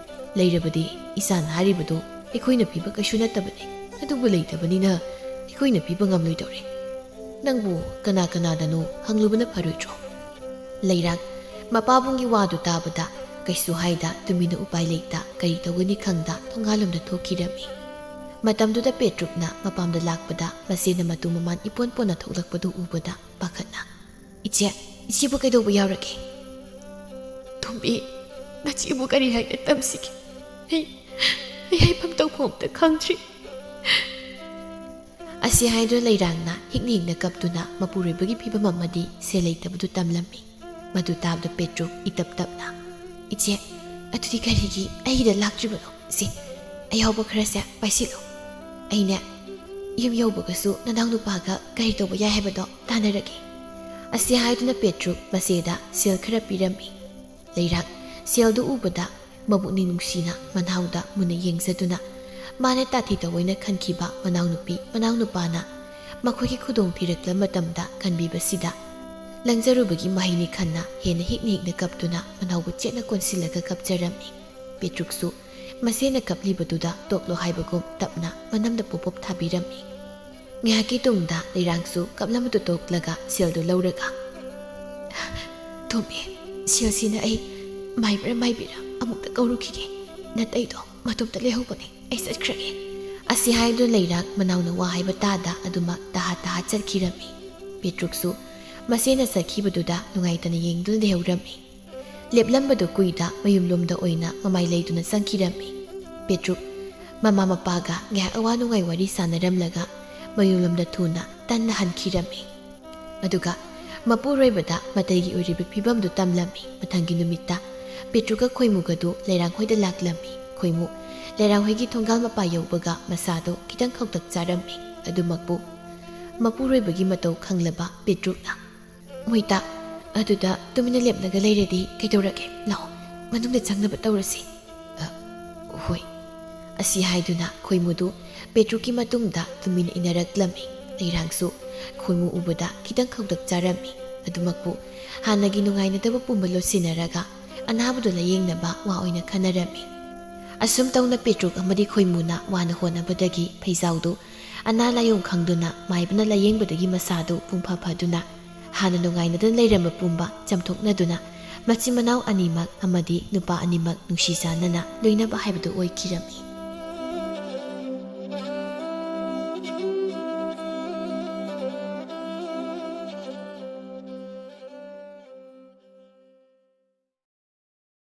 ꯂꯩꯔꯕꯗꯤ ꯏꯆꯥꯅ ꯍꯥꯏꯔꯤꯕꯗꯨ ꯑꯩꯈꯣꯏꯅ ꯄꯤꯕ ꯀꯩꯁꯨ ꯅꯠꯇꯕꯅꯤ, ꯑꯗꯨꯕꯨ ꯂꯩꯇꯕꯅꯤꯅ ꯑꯩꯈꯣꯏꯅ ꯄꯤꯕ ꯉꯝꯂꯣꯏꯗꯧꯔꯦ꯫ ꯅꯪꯕꯨ ꯀꯅꯥ ꯀꯅꯥꯗꯅꯣ ꯍꯪꯂꯨꯕꯅ ꯐꯔꯣꯏꯗ꯭ꯔꯣ?" ꯂꯩꯔꯥꯡ ꯃꯄꯥꯕꯨꯡꯒꯤ ꯋꯥꯗꯨ ꯇꯥꯕꯗ ꯀꯩꯁꯨ ꯍꯥꯏꯗ ꯇꯨꯃꯤꯟꯅ ꯎꯄꯥꯏ ꯂꯩꯇ ꯀꯔꯤ ꯇꯧꯒꯅꯤ ꯈꯪꯗ ꯊꯣꯡꯒꯥꯜꯂꯣꯝꯗ ꯊꯣꯛꯈꯤꯔꯝꯃꯤ꯫ ꯃꯇꯝꯗꯨꯗ ꯄꯦꯇ꯭ꯔꯨꯛꯅ ꯃꯄꯥꯝꯗ ꯂꯥꯛꯄꯗ ꯃꯆꯦꯅ ꯃꯇꯨ ꯃꯃꯥꯟ ꯏꯄꯣꯟ ꯄꯣꯟꯅ ꯊꯣꯛꯂꯛꯄꯗꯨ ꯎꯕꯗ ꯄꯥꯈꯠꯅ, "ꯏꯆꯦ, ꯏꯆꯦꯕꯨ ꯀꯩꯗꯧꯕ ꯌꯥꯎꯔꯒꯦ?" "ꯊꯨꯝꯕꯤ, ꯅꯆꯦꯕꯨ ꯀꯔꯤ ꯍꯥꯏꯅ ꯇꯝꯁꯤꯒꯦ? ꯑꯩ, ꯑꯩ ꯍꯥꯏꯐꯝ ꯇꯧꯐꯝ ꯑꯝꯇ ꯈꯪꯗ꯭ꯔꯤ"꯫ ꯑꯁꯤ ꯍꯥꯏꯗꯨꯅ ꯂꯩꯔꯥꯡꯅ ꯍꯤꯛꯅ ꯍꯤꯛꯅ ꯀꯞꯇꯨꯅ ꯃꯄꯨꯔꯣꯏꯕꯒꯤ ꯐꯤꯕꯝ ꯑꯃꯗꯤ ꯁꯦꯜ ꯂꯩꯇꯕꯗꯨ ꯇꯝꯂꯝꯃꯤ꯫ ꯃꯗꯨ ꯇꯥꯕꯗ ꯄꯦꯇ꯭ꯔꯨꯛ ꯏꯇꯞ ꯇꯞꯅ, "ꯏꯆꯦ, ꯑꯗꯨꯗꯤ ꯀꯔꯤꯒꯤ ꯑꯩꯒꯤꯗ ꯂꯥꯛꯇ꯭ꯔꯤꯕꯅꯣ? ꯁꯦ, ꯑꯌꯥꯎꯕ ꯈꯔꯁꯦ ꯄꯥꯏꯁꯤꯜꯂꯨ꯫ ꯑꯩꯅꯦ, ꯌꯨꯝ ꯌꯧꯕꯒꯁꯨ ꯅꯅꯥꯎꯅꯨꯄꯥꯒ ꯀꯔꯤ ꯇꯧꯕ ꯌꯥꯏ ꯍꯥꯏꯕꯗꯣ ꯇꯥꯟꯅꯔꯒꯦ꯫ ꯑꯁꯤ ꯍꯥꯏꯗꯨꯅ ꯄꯦꯇ꯭ꯔꯨꯛ ꯃꯆꯦꯗ ꯁꯦꯜ ꯈꯔ ꯄꯤꯔꯝꯃꯤ꯫ ꯂꯩꯔꯥꯛ ꯁꯦꯜꯗꯨ ꯎꯕꯗ ꯃꯕꯨꯛꯅꯤꯡ ꯅꯨꯡꯁꯤꯅ ꯃꯅꯥꯎꯗ ꯃꯨꯟꯅ ꯌꯦꯡꯖꯗꯨꯅ, ꯃꯥꯅ ꯇꯥꯊꯤ ꯇꯧꯑꯣꯏꯅ ꯈꯟꯈꯤꯕ ꯃꯅꯥꯎꯅꯨꯄꯤ ꯃꯅꯥꯎꯅꯨꯄꯥꯅ ꯃꯈꯣꯏꯒꯤ ꯈꯨꯗꯣꯡ ꯊꯤꯔꯛꯂ ꯃꯇꯝꯗ ꯀꯟꯕꯤꯕꯁꯤꯗ, ꯂꯪꯖꯔꯨꯕꯒꯤ ꯃꯍꯩꯅꯤ ꯈꯟꯅ ꯍꯦꯟꯅ ꯍꯤꯛꯅ ꯍꯤꯛꯅ ꯀꯞꯇꯨꯅ ꯃꯅꯥꯎꯕꯨ ꯆꯦꯠꯅ ꯀꯣꯟꯁꯤꯜꯂꯒ ꯀꯞꯆꯔꯝꯃꯤ꯫ ꯄꯦꯇ꯭ꯔꯨꯛꯁꯨ ꯃꯆꯦꯅ ꯀꯞꯂꯤꯕꯗꯨꯗ ꯇꯣꯛꯂꯣ ꯍꯥꯏꯕꯒꯨꯝ ꯇꯞꯅ ꯃꯅꯝꯗ ꯄꯣꯞ ꯄꯣꯞ ꯊꯥꯕꯤꯔꯝꯃꯤ꯫ ꯉꯥꯏꯍꯥꯛꯀꯤ ꯇꯨꯡꯗ ꯂꯩꯔꯥꯡꯁꯨ ꯀꯞꯂꯝꯕꯗꯨ ꯇꯣꯛꯂꯒ ꯁꯦꯜꯗꯨ ꯂꯧꯔꯒ, "ꯇꯣꯝꯕꯤ, ꯁꯦꯜꯁꯤꯅ ꯑꯩ ꯃꯥꯏꯕ꯭ꯔꯥ ꯃꯥꯏꯕꯤꯔꯥ ꯑꯃꯨꯛꯇ ꯀꯧꯔꯨꯈꯤꯒꯦ꯫ ꯅꯇꯩꯗꯣ ꯃꯇꯣꯝꯇ ꯂꯩꯍꯧꯕꯅꯦ, ꯑꯩ ꯆꯠꯈ꯭ꯔꯒꯦ"꯫ ꯑꯁꯤ ꯍꯥꯏꯗꯨꯅ ꯂꯩꯔꯥꯛ ꯃꯅꯥꯎꯅ ꯋꯥ ꯍꯥꯏꯕ ꯇꯥꯗ ꯑꯗꯨꯃꯛ ꯇꯍꯥ ꯇꯍꯥ ꯆꯠꯈꯤꯔꯝꯃꯤ꯫ ꯄꯦꯇ꯭ꯔꯨꯛꯁꯨ ꯃꯆꯦꯅ ꯆꯠꯈꯤꯕꯗꯨꯗ ꯅꯨꯡꯉꯥꯏꯇꯅ ꯌꯦꯡꯗꯨꯅ ꯂꯩꯍꯧꯔꯝꯃꯤ꯫ ꯂꯦꯞꯂꯝꯕꯗꯨ ꯀꯨꯏꯗ ꯃꯌꯨꯝꯂꯣꯝꯗ ꯑꯣꯏꯅ ꯃꯃꯥꯏ ꯂꯩꯗꯨꯅ ꯆꯪꯈꯤꯔꯝꯃꯤ꯫ ꯄꯦꯇ꯭ꯔꯨꯛ ꯃꯃꯥ ꯃꯄꯥꯒ ꯉꯥꯏꯍꯥꯛ ꯑꯋꯥ ꯅꯨꯡꯉꯥꯏ ꯋꯥꯔꯤ ꯁꯥꯟꯅꯔꯝꯂꯒ ꯃꯌꯨꯝꯂꯣꯝꯗ ꯊꯨꯅ ꯇꯟꯅ ꯍꯟꯈꯤꯔꯝꯃꯤ꯫ ꯑꯗꯨꯒ ꯃꯄꯨꯔꯣꯏꯕꯗ ꯃꯇꯩꯒꯤ ꯑꯣꯏꯔꯤꯕ ꯐꯤꯕꯝꯗꯨ ꯇꯝꯂꯝꯃꯤ꯫ ꯃꯊꯪꯒꯤ ꯅꯨꯃꯤꯠꯇ ꯄꯦꯇ꯭ꯔꯨꯛꯀ ꯈꯣꯏꯃꯨꯒꯗꯨ ꯂꯩꯔꯥꯡꯍꯣꯏꯗ ꯂꯥꯛꯂꯝꯃꯤ꯫ ꯈꯣꯏꯃꯨ ꯂꯩꯔꯥꯡꯍꯣꯏꯒꯤ ꯊꯣꯡꯒꯥꯜ ꯃꯄꯥ ꯌꯧꯕꯒ ꯃꯁꯥꯗꯨ ꯈꯤꯇꯪ ꯈꯧꯇꯛ ꯆꯥꯔꯝꯃꯤ꯫ ꯑꯗꯨꯃꯛꯄꯨ ꯃꯄꯨꯔꯣꯏꯕꯒꯤ ꯃꯇꯧ ꯈꯪꯂꯕ ꯄꯦꯇ꯭ꯔꯨꯛꯅ, "ꯃꯣꯏꯇꯥ, ꯑꯗꯨꯗ ꯇꯨꯃꯤꯟꯅ ꯂꯦꯞꯂꯒ ꯂꯩꯔꯗꯤ ꯀꯩꯗꯧꯔꯒꯦ? ꯂꯥꯛꯑꯣ, ꯃꯅꯨꯡꯗ ꯆꯪꯅꯕ ꯇꯧꯔꯁꯤ"꯫ "ꯑ, ꯍꯣꯏ"꯫ ꯑꯁꯤ ꯍꯥꯏꯗꯨꯅ ꯈꯣꯏꯃꯨꯗꯨ ꯄꯦꯇ꯭ꯔꯨꯛꯀꯤ ꯃꯇꯨꯡꯗ ꯇꯨꯃꯤꯟꯅ ꯏꯟꯅꯔꯛꯂꯝꯃꯤ꯫ ꯂꯩꯔꯥꯡꯁꯨ ꯈꯣꯏꯃꯨ ꯎꯕꯗ ꯈꯤꯇꯪ ꯈꯧꯇꯛ ꯆꯥꯔꯝꯃꯤ꯫ ꯑꯗꯨꯃꯛꯄꯨ ꯍꯥꯟꯅꯒꯤ ꯅꯨꯡꯉꯥꯏꯅꯗꯕ ꯄꯨꯝꯕ ꯂꯣꯠꯁꯤꯟꯅꯔꯒ ꯑꯅꯥꯕꯗꯨ ꯂꯥꯌꯦꯡꯅꯕ ꯋꯥ ꯑꯣꯏꯅ ꯈꯟꯅꯔꯝꯃꯤ꯫ ꯑꯁꯨꯝ ꯇꯧꯅ ꯄꯦꯇ꯭ꯔꯨꯛ ꯑꯃꯗꯤ ꯈꯣꯏꯃꯨꯅ ꯋꯥꯅ ꯍꯣꯠꯅꯕꯗꯒꯤ ꯐꯩꯖꯥꯎꯗꯨ ꯑꯅꯥ ꯂꯥꯏꯑꯣꯡ ꯈꯪꯗꯨꯅ ꯃꯥꯏꯕꯅ ꯂꯥꯌꯦꯡꯕꯗꯒꯤ ꯃꯁꯥꯗꯨ ꯄꯨꯡꯐ ꯐꯗꯨꯅ ꯍꯥꯟꯅ ꯅꯨꯡꯉꯥꯏꯅꯗꯨꯅ ꯂꯩꯔꯝꯕ ꯄꯨꯝꯕ ꯆꯝꯊꯣꯛꯅꯗꯨꯅ ꯃꯆꯤꯟ ꯃꯅꯥꯎ ꯑꯅꯤꯃꯛ ꯑꯃꯗꯤ ꯅꯨꯄꯥ ꯑꯅꯤꯃꯛ ꯅꯨꯡꯁꯤ ꯆꯥꯟꯅꯅ ꯂꯣꯏꯅꯕ ꯍꯥꯏꯕꯗꯨ ꯑꯣꯏꯈꯤꯔꯝꯃꯤ꯫